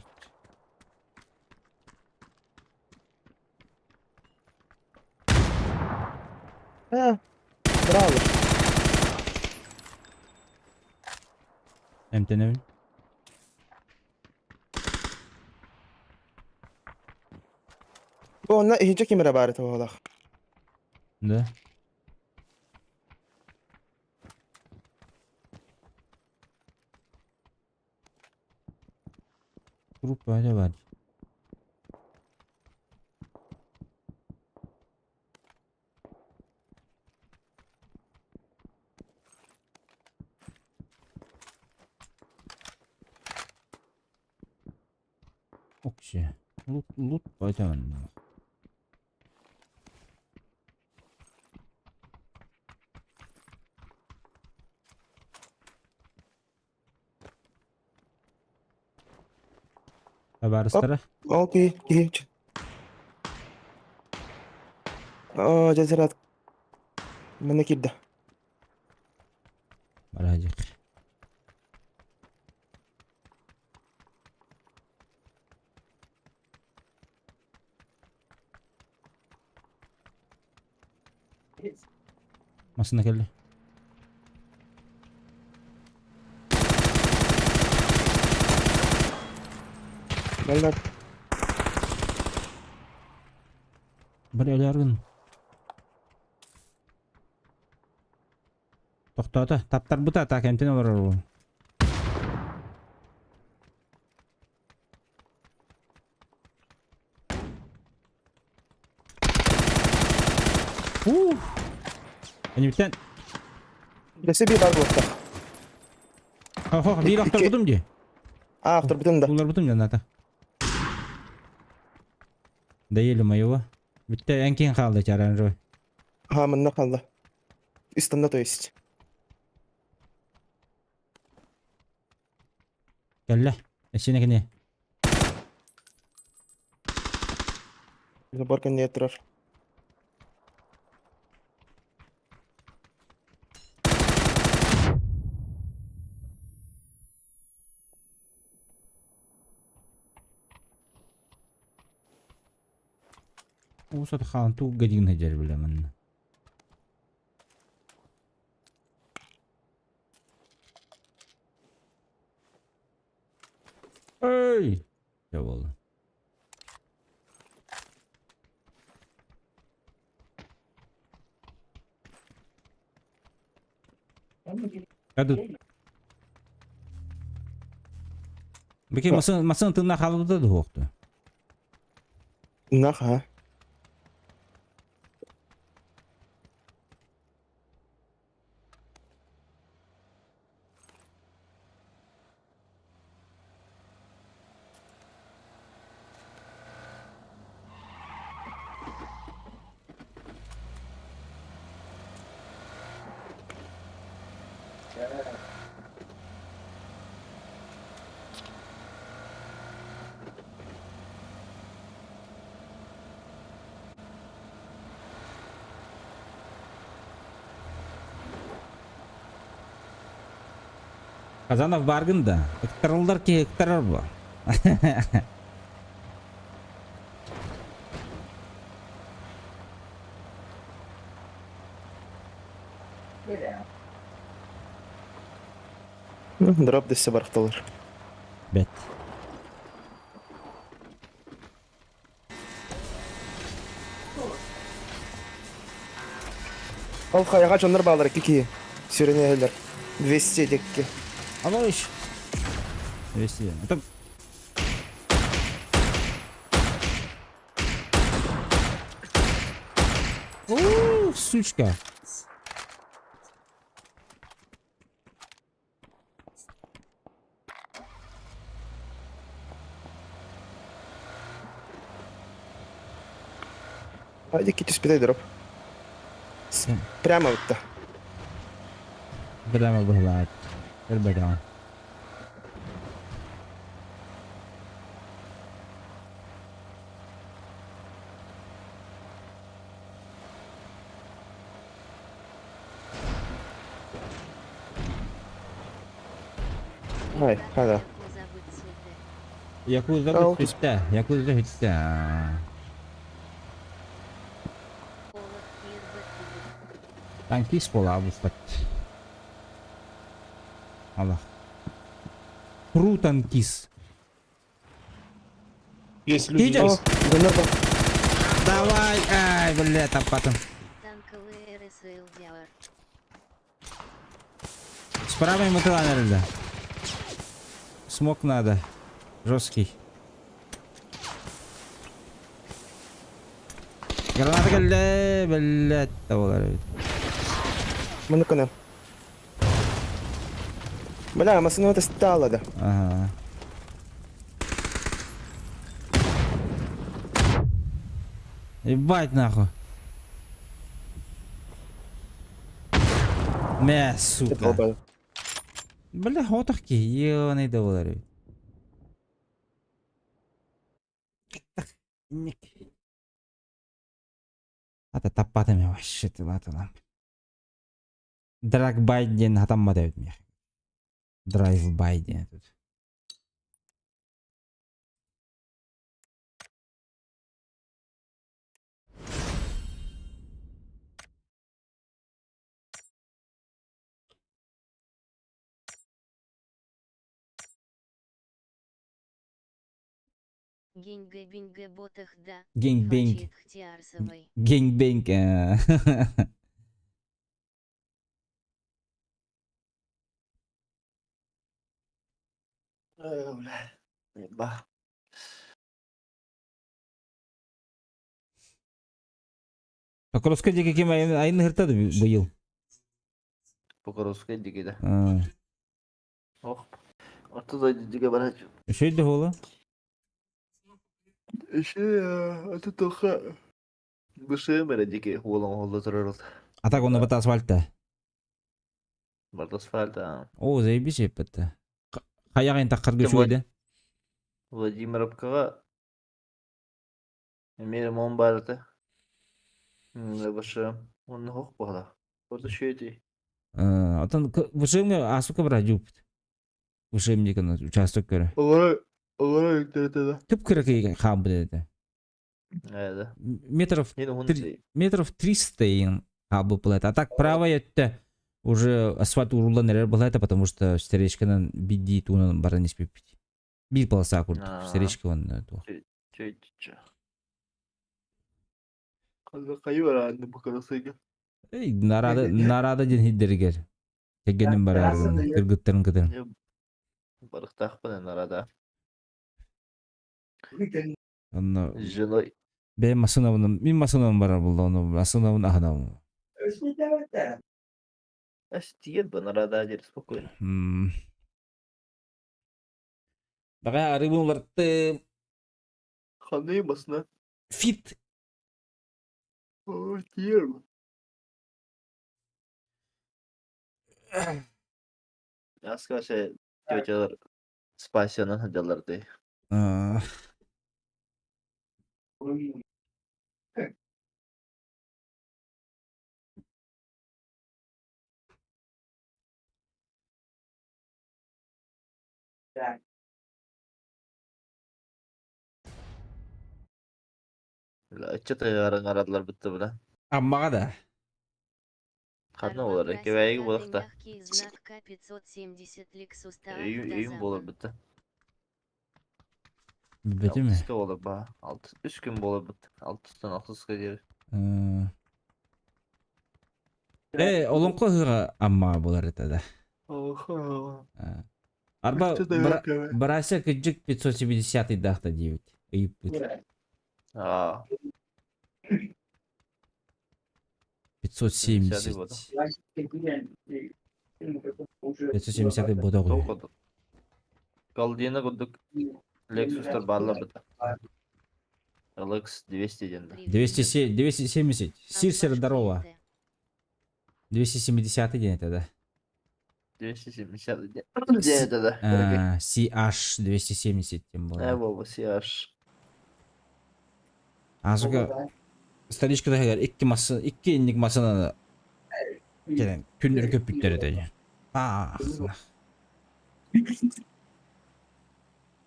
Э, браво. Эмтенебин. Бу онно иһинче кимere бары туолах. Да. Группа это бар. Окси. Лут, лут пойдем. Табаарыстара. Ол киһи киһи. О, жазырат. Мына кирди. Баражык. Массыына кэллэ. Манна Бар өлөргүн. Тохтоото. Таптарбыта та кэмтин олорор ол. Уу! Энибиттен Десе bir бар буолта. Хо, биир охторбутум дии. А, авторбутун да. Буларбутум жаната. Доели моего. Бүтте эн киин хаалды чаранжой. Ха, манна қалды. Истанда то есть. Кэллэ. Эсине кини. Забор не турар. Уусат хаан тугга дигин хедер биле манна. Эй! Дьэ буолла. Каду. Бики масын масын тынна халбыта дуохту. Нах, а. Казанов бааргын да? Ыктарыллар киһи ыктарар бу. Дроп дэссе барахталар. Бэт. Ол хайаҕа дьоннор бааллар икки киһи. Сүрүн 200 дикки. Алло иш. 200. Это Ух, сучка. Дикки түспүтэ дроп. Прямо вот Прямо быһылаат. Көрбөтөҕүн. Ай, хада. Якуза бүттэ. Якуза бүттэ. Танкист буолаабыппыт. Аллах. Тру танкист. Есть люди, Видишь? есть. Давай! Ай, бля, таппатым. Танковый РСЛДР. Справа ему да. Смок надо. Жесткий. Граната кэллэ, блядь, табалар эбит. Маны кына. Бля, масына это стало да. Ага. Ебать нахуй. Мә, сука. Бля, хотох ки, ебаный да эбит. Ата таппатым я вообще ты латалам. Драг Байден хатаммат эбит мех. Драйв Байден тут. Гинга-бинга ботах да. Гинг-бинг. Хтиарсовой. Гинг-бинг. Бля. Еба. Покровскай диэки ким айын ыһыртады быйыл? Покровскай диэки да. Ох. Орто дойду диэки барачу. Үчүгэй да буола. Үчүгэй, аты тоха. Бышым эрэ диэки уолан оһолло турар ол. А так он бата асфальта. Барт асфальта. О, заебись эппэтэ. Хайаҕын таххарга үчүгэй да. Владимировкаҕа эмиэ ремонт баар этэ. Бышым. Онно ох буола. Орто үчүгэй Отон ВШМ асука бара жупт. ВШМ деген участок көрө. Олора олора үктэрэтэ да. Түп кыракый хаамбыт этэ. Да. Метров метров 300 им хаалбыт была. А так правая это уже асфальт урулан эрэр была это, потому что встречканан бидди туунан баран испиппит. Биир полоса курдук встречка он туох. Чэ. Хайы бараанны бу карасыга. Эй, нарада нарада диэн хиддэригэр. Кэргэним барар кыргыттарын кытары. Барыктаахпын нарада. Онно Женой. бэйэм массыынабынан мин массыынабын барар буолла ону массыынабын аһынабын. Астиет бы нарада диир спокойно. Баҕа арыыбын уларыттым. Ханыы басына. Фит. О, тиер. Аска вообще тетялар спасиянан сылдьаллар дии. Аа. Ыччат ыйаарын арадылар бытты бына. Аммаҕа да. Ханна Арба буолар? Кэбээйиги Брасика буолуохта. мягкий знак К570 Lexus Үйүм буолар Тазаман. бытты. Билбэтим ээ. Алтыска буолар баа. Алты, үс күн буолар бытты. Алтыстан алтыска диэри. Э, олоҥхо ыһыаҕа Аммаҕа буолар этэ да. Арба Барася кырдьык 570-даахта диэбит. Ыйыппыт. Аа. 570. 570 бодоҕу. Галдина курдук Lexus'тар бааллар быта. LX 200 диэн да. 270. 270. Сир-сир здорово. 270 диэн этэ да. 270 диэн этэ да. CH 270 тем более. Э, буолба CH. Азыга старичка таһыгар икки массы икки инник массынаны кэлэн күннэр көппүттэр этэ. Аа.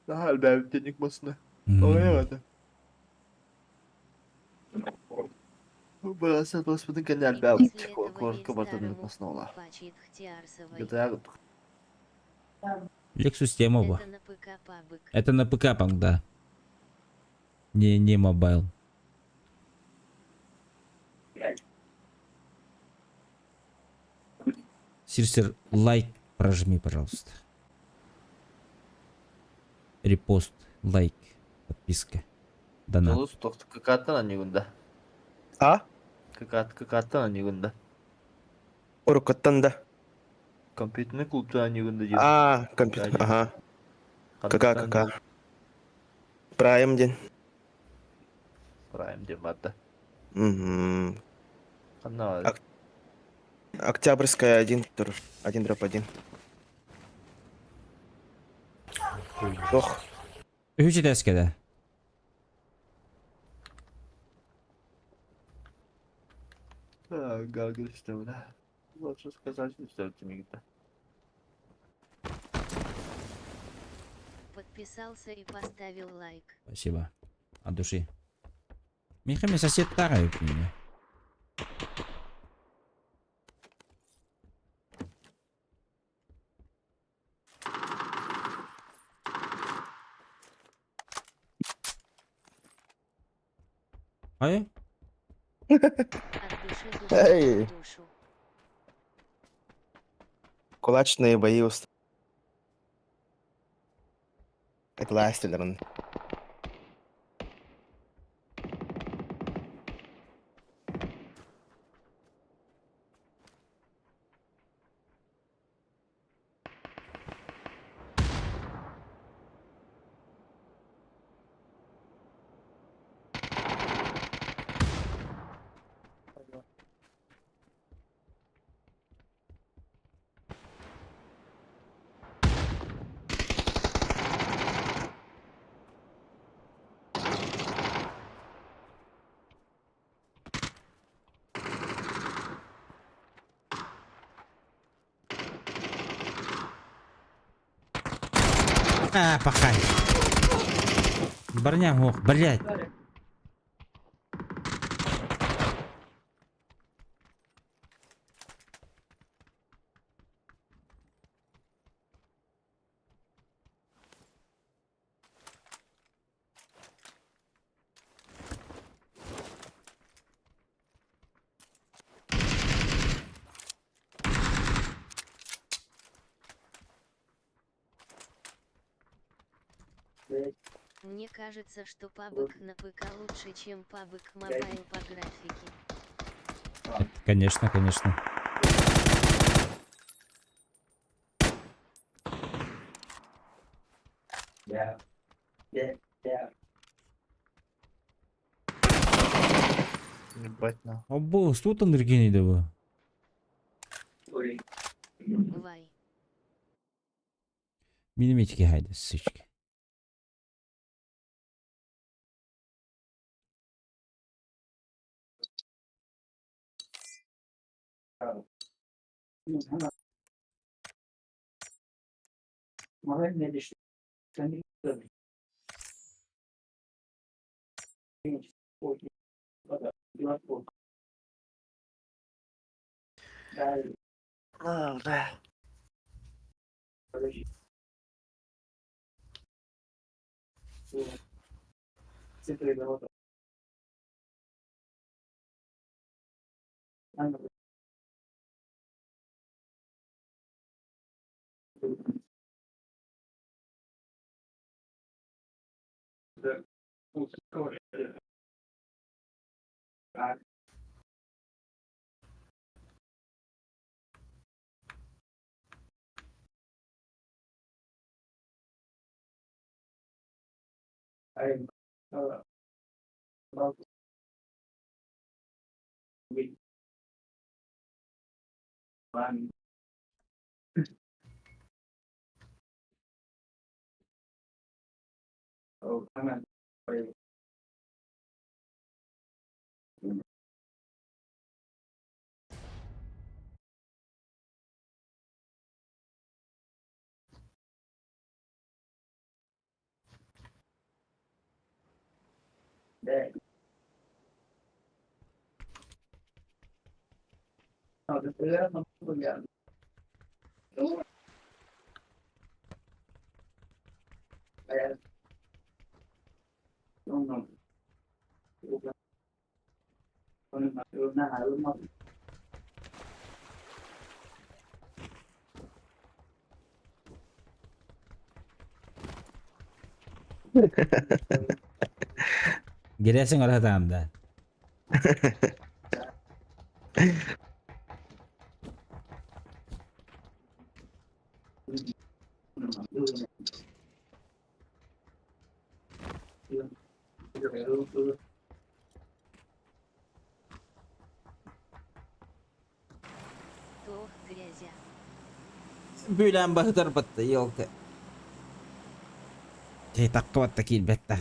Daha элбээбит инник масына. Оҕойох этэ. Бырааса баспытын кэннэ элбээбит. Куоракка бартын масына ола. GTA Lexus тема бу. Это на ПК панк, да. Не, не mobile. Сир-сир, лайк прожми, пожалуйста. Репост, лайк, подписка. Донат. Дьолус тохту КК-тан анньыгында. А? КК КК-тан анньыгында. Уруккуттан да. Компьютерный клубтан анньыгында диир. А, компьютер. Ага. КК, КК. Прайм диэн. Прайм диэн барда. Угу. Ханна Октябрьская 1, 1 дробь 1. Ох. Үһүс этээскэ да. Гаргар системіне. Лучше сказать, что это Подписался и поставил лайк. Спасибо. От души. Михами сосед тарает меня. Ай? От души душу Эй. душу. Кулачные бои уст. Это ластилерн. А, пахай. Броня, ох, блядь. Мне кажется, что PUBG на ПК лучше, чем PUBG Mobile по графике. Это, конечно, конечно. Ебать на. Або, что там Евгений да Вай. Минометики хайда, сучка. Girersin orada da. Тох грязя. Бүлән баһытар батта, елка. Кей такка батта килбетта.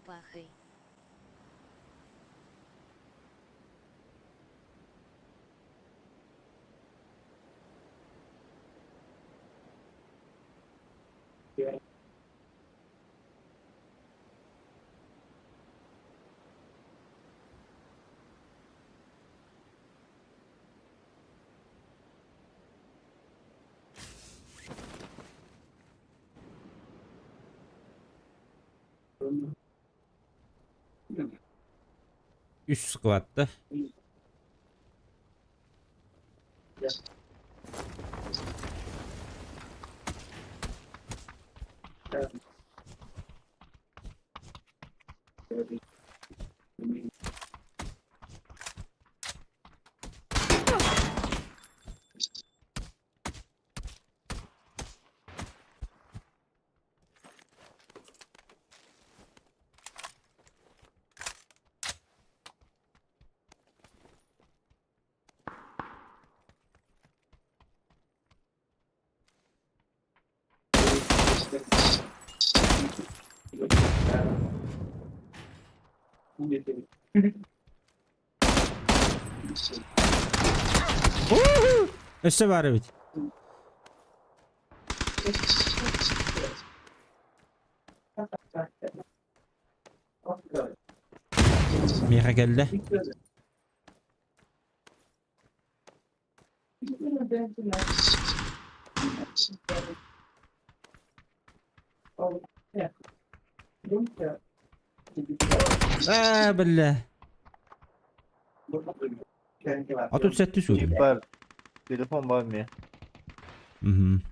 Пахай. Үс скватта. Өссө бар бит. Миха келді. Аа, бля. А тут сәтті сөйлем. Бар. Телефон бар ме? Мгм.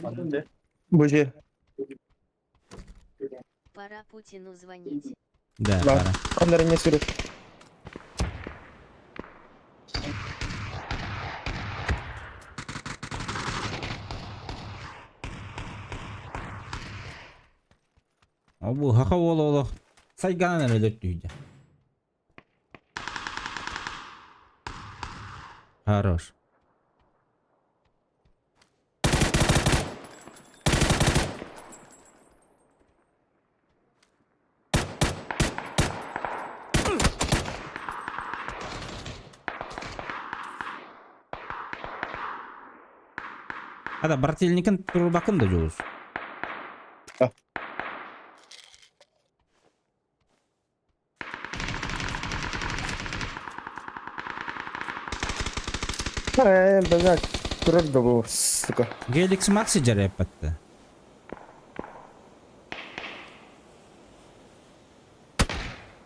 Анын де. Боже. Пора Путину звонить. Да, Да. пора. Ханнары не сүрүт. О бу хаха уола олох сайганан эрэ өлөртүйдэ. Хорош. Хата брательникин турбакын да жуус. Э, блядь, турар да бу, сука. Геликс Макси жарайпатты.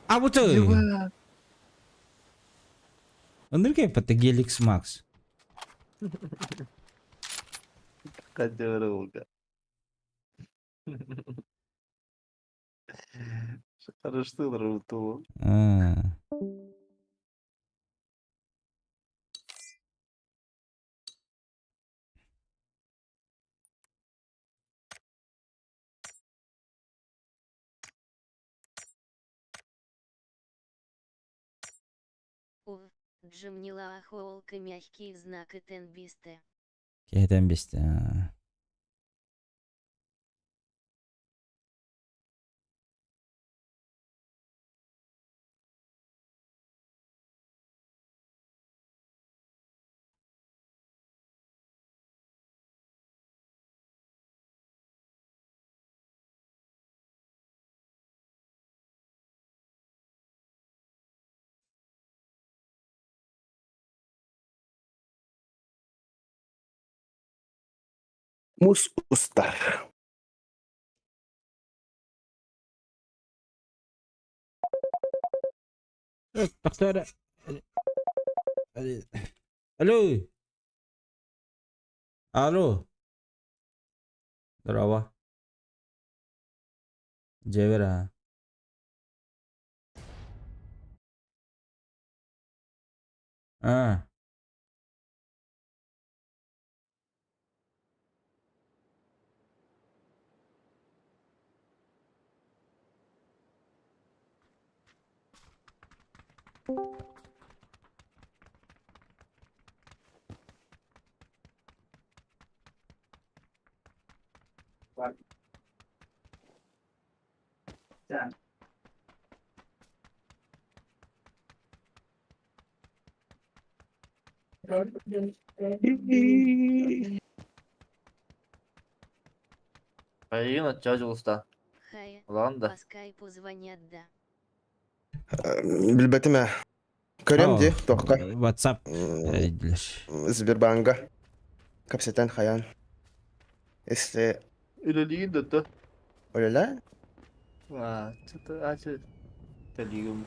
А вот Ындырка эппатты Геликс Макс. Кадёра olga. Хорошо работал. А. Ув, Джимнила ахуолка мягкий знак и тенбисте. Киһитэн бисте. Мус устар. Доктор. Алло. Алло. Здорово. Дьэбэр А. Айына чажылыста. Хая, Улан да. по скайпу звонят да. Билбэтим ээ. Көрөм дии, тоққа. WhatsApp эрийдилэр. Сбербанга. Капсетен хаян. Если... Үлэлиин да то. Оля-ля? А, что-то, а, что? Төлигим.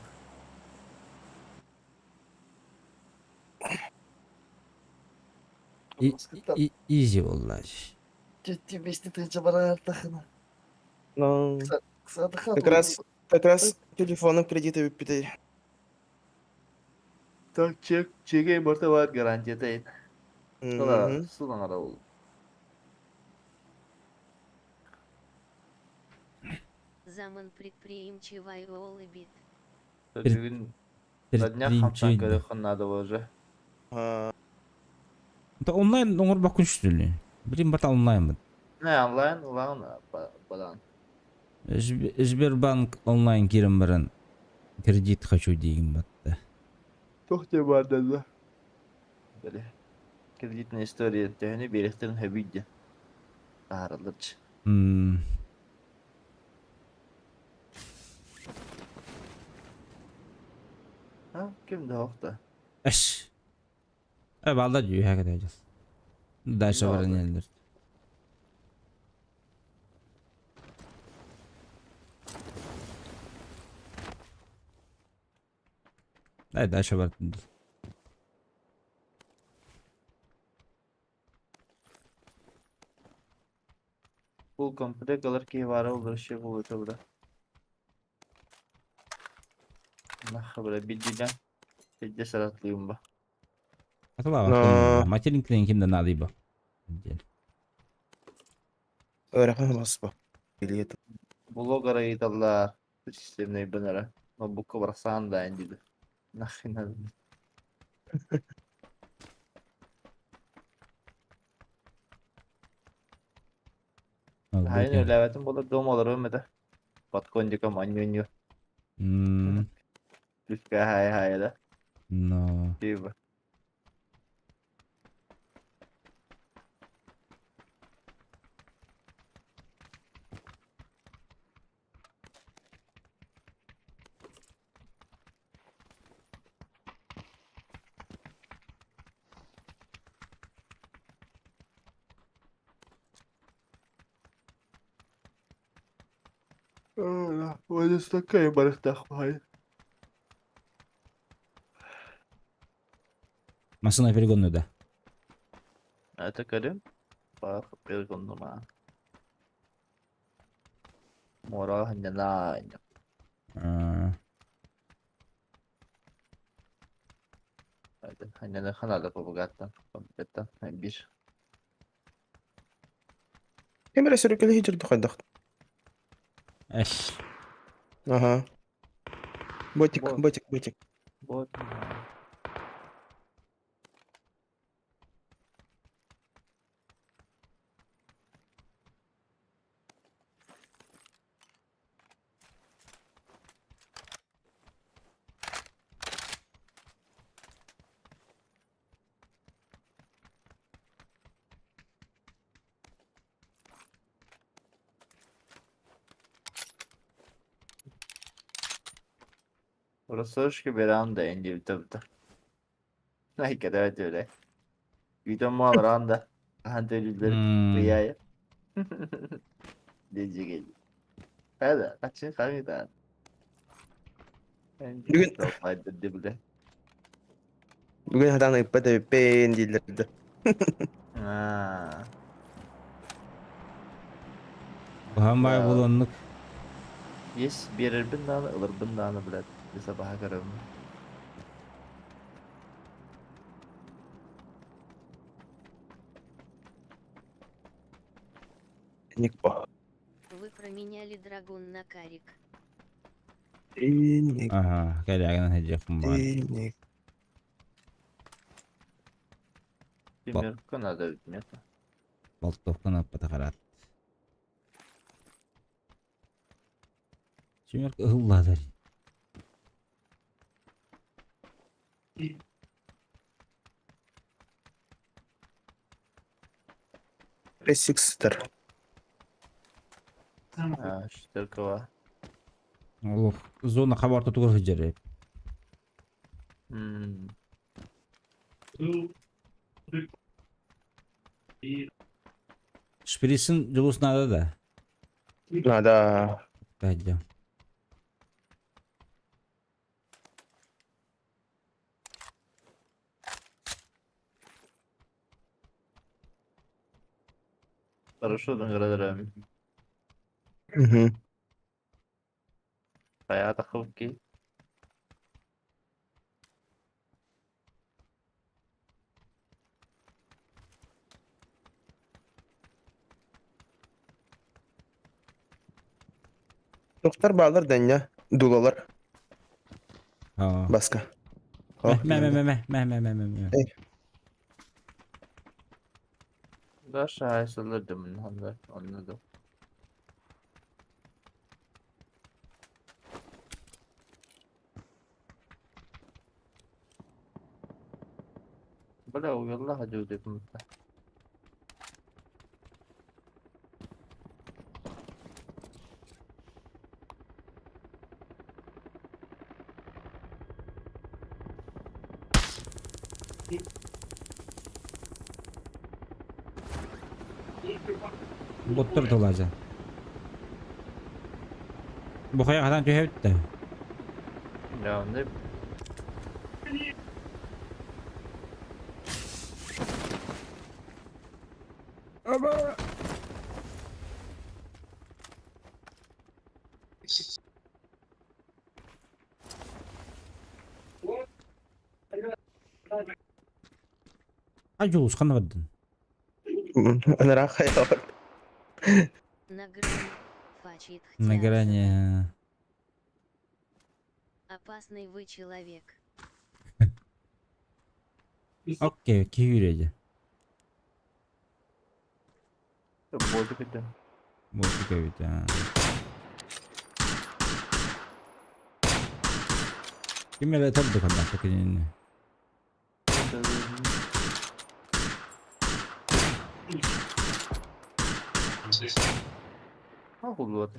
Изи буолла. Жети тыгынча барар тахына. Ну, как раз телефоном кредиты выпитай. Так, чек, чеге барта бар гарантия тайын. Тула, судан ара ол. Заман предприимчивый улыбит. Бүгүн на днях хамсан көрөхөн надо уже. Да онлайн оҥорбоккун что ли? Блин, бата онлайн бит. Не, онлайн, онлайн бадан. Сбербанк онлайн киирэн баран кредит хочу диигин батта. Тохте бар да. Били. Кредитная история төһөнү биэрихтерин хөбүйдü. Таарылырчы. А, ким да охта. Эш. Э, балда дүү хэкэ дэж. Дальше баран элдер. Дай дальше бар. Full комплект ылар киһи баара буоллар вообще буолуо бля. Нахха бля биддинэн сирдэ саратлыым ба. Атылаабаккын. Материнкинен ким да наадыйба. Диэн. Ыарахан баспа. Билиэт. Блог арайыталлар системнэйбин эрэ. Ноутбукка барсаан да диди. Нахрен надо. Хайын үлээбэтим буолар дома олоруом этэ. Подкондиком анньу-анньу. Түскэ хай-хай да. Но. Типа. Ой, барыхтаах баҕайы. Массыына перегонную да. Это көрүм. Бар перегоннума. Мора ханнана. Ханнана ханада побогаттан. Компьютер бир. Кем эрэ сөрүкэлэһи дьөрдө хайдах. Эш. Ага. Ботик, Вот. ботик, ботик. Вот. Рассрочка веранда инди тобто. Найка, давайте öyle. Видео ранда. Антелюлер прияя. Дежигел. Hadi, kaçın kamida. Бүгүн- Бүгүн Бүгүн хатан ыппа пен дииллэрдэ. Аа. Баһан бай булоннук. Yes, берербин дааны, ылырбын дааны блядь. Десе баха көрөм. Ник по. Вы променяли драгун на карик. Ник, Ага, кэлягын хеджекпин бар. ник. Семерка надо ведь, нет? Болтовканы аппата Семерка ылладыр. Ресикстер. А, четверка. Олох зона хабар тутугар хеджери. М. Шприцин жулус надо да. Надо. Пойдем. Хорошо, наградарами. Угу. Хаята ховки. Доктор баалар дэнья. Дулалар. А. Баска. Мә мә мә мә мә мә мә мә мә. Даша айсылырдым хандар, anladım. Бля, уелла хадю деп Боттор тулажа. Бу хая хатан түһәбитте. Ya ne А Дьулус ханна бардын? Анараа хайа На грани. Фачит На грани. Опасный вы человек. Окей, киһи Бодик это. Бодик эбит. Ким эле тарды ханна кинини. А вот.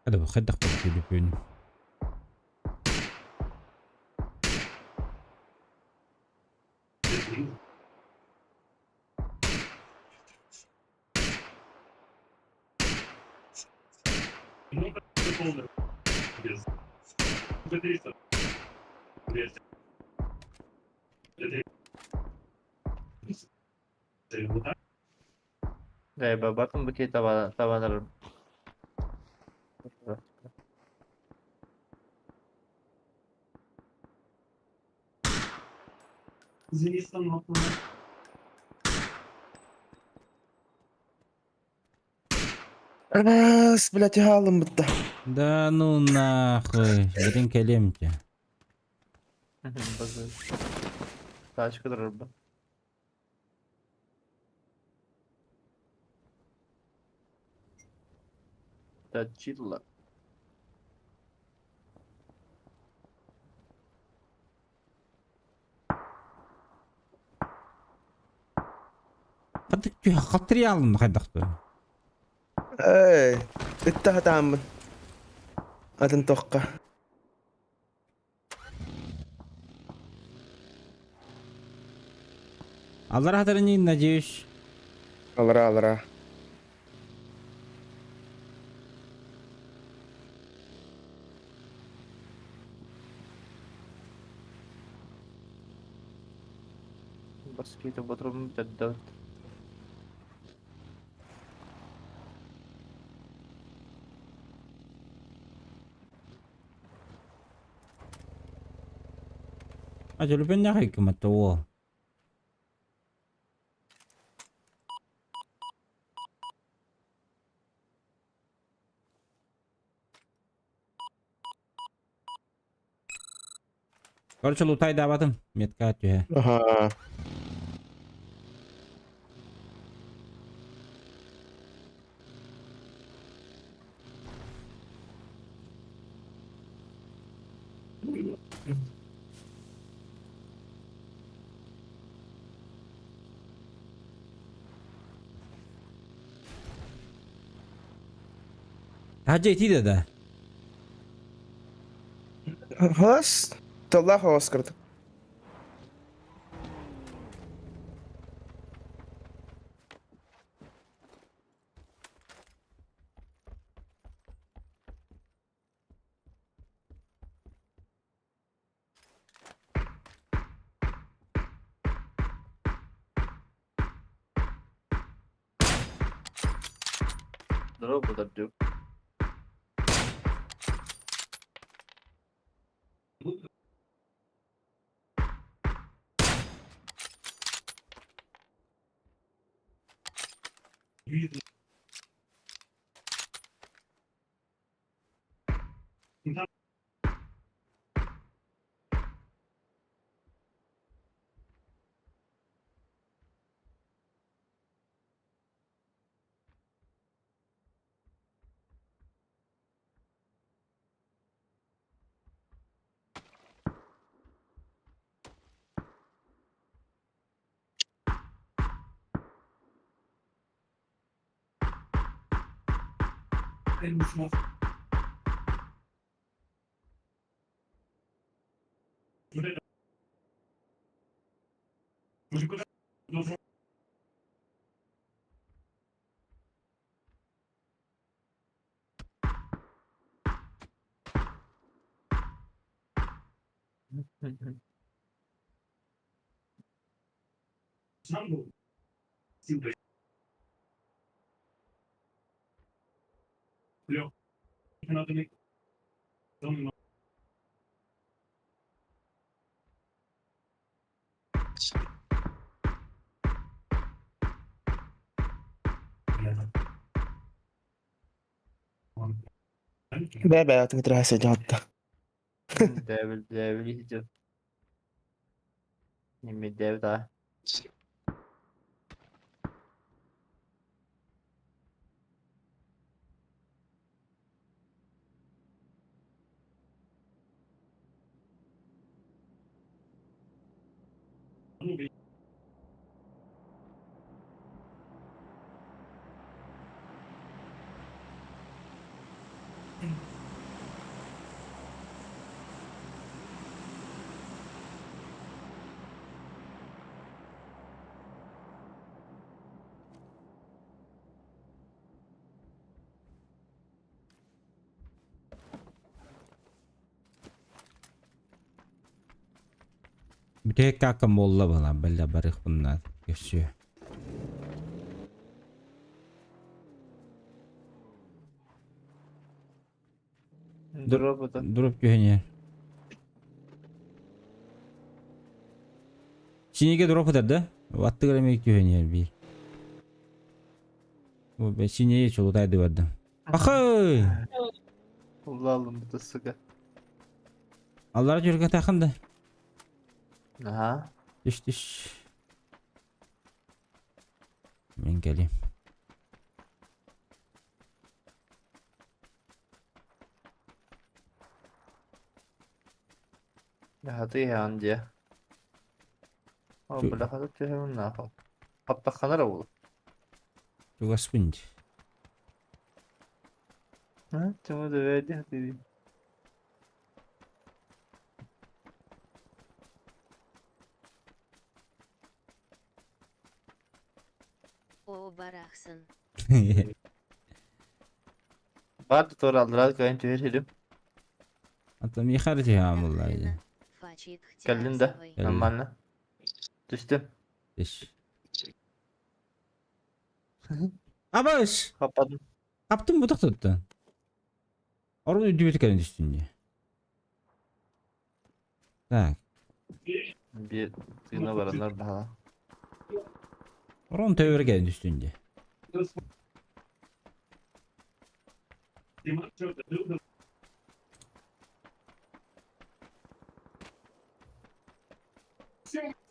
Hadi bak hadi bak телефон. Да, бартым бу таба табанар. Арбас, блядь, хаалым бытта. Да ну нахуй. Блин кэлиэмте. Тачка дырба. Тачила. Хатык хаттырыялын хайдахты. Эй, ытта хатааммын. Атын тоққа. Аллар хатырыны надеюсь. Алара, алара. Баскета батрум даддат. А телефон нахай кыматты. Короче, лутай даватым. Метка түһэ. Аха. Хажа ити да. Хас? Таллах Оскар. Здорово, даддю. Бээ-бээ, атын сылдьаатта. Дэвил, дэвил иһитим. Нимми дэвил да. Бүтэһик какам буолла была, бля барыахпын наада. Көрсүө. Дроп это. Дроп түһэн Синиге дроп ытар да? Аттыгар эмиэ түһэн иһэр биир. Бу синее чулутайды бардым. Ахы! Уллалым бу сука. Аллара жүргө тахын да. Аха. Түш түш. Мен кэлиим. Хаты иһэҕин дьиэ. О, бля, хата түһүмүн нахуй. Хаптаххана эрэ буолуо. Чугаспын дии. А, чему доверять ты? О, барахсан. Бар тур аллара кайын түһэр хилим. Ата михар түһэм булла. Фачит Кэллин да. хтиарсовой. Кэллим. Нормально. Түстүм. Түш. Абаш! Хаппадым. Хаптым бу тохтоттон. Орун үрдүбүт кэлэн түстүн дии. Так. Биир тыына бараннар баһала. Орун төбөр кэлэн түстүн дии.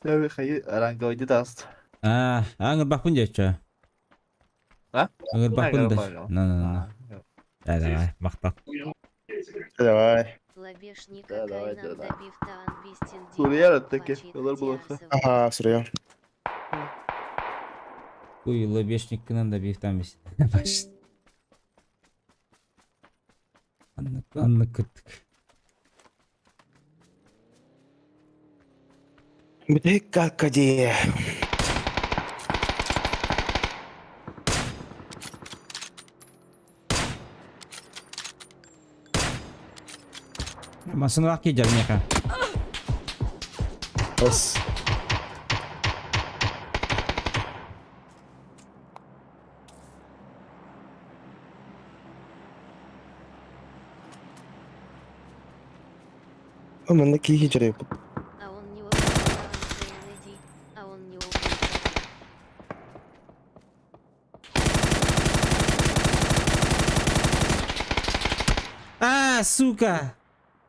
Тэби хайы ранговый даст. Аа, аңырбаппын диэччи. А? Аңырбаппын да. На на на. Да, давай, махтал. Давай. Лабешник Да, давай, Акайнан да, да. добив таан бистин Суруйар оттаки, Фачит олар булаха. хтиарсовой. Аха, суруйам. Уй, лобешник кынан да бифтан бис. Баш. Аннык, аннык кыттык. Бүтэһик какка дии. Масыналаах киирдэр миэхэ. Ос. О, манна киһи дьарыйбыт. А он не ОП, а он не ОП. А, сука!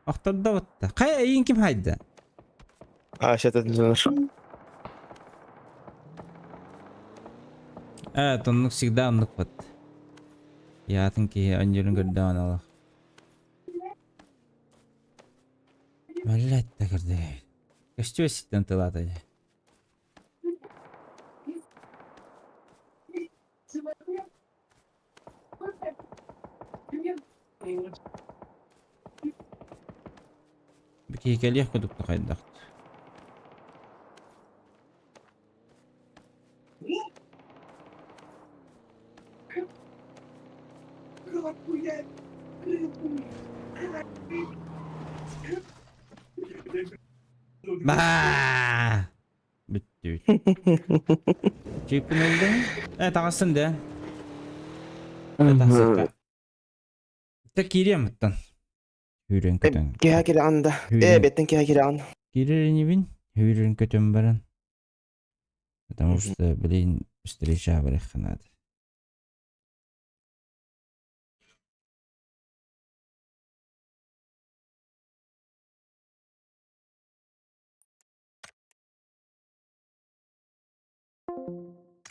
Охтордо батта. Хайа эйин ким хайда? А, сейчас это не Э, оннук всегда оннук бат. Яатын киһи аньырын көрдөөн алах. Блять, да көрдө. Көстүө ситтен тылата. Киһи кэлиэх курдук да хайдах. Баа! Бүттүбүт. Чиппин ылдың. Э, таҕыстын да. Тахсыкка. Та киириэм оттон. Үүрэн көтөн. Киһа кирэҕин да. Э, бэттэн киһа кирэҕин. Киирэр инибин. Үүрэн көтөн баран. Потому что, блин, встреча барыахха надо.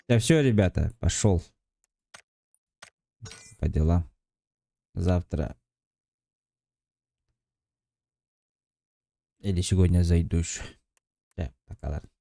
Да все, ребята, пошел. По делам. Завтра. Или сегодня зайду еще. Да, пока, ладно.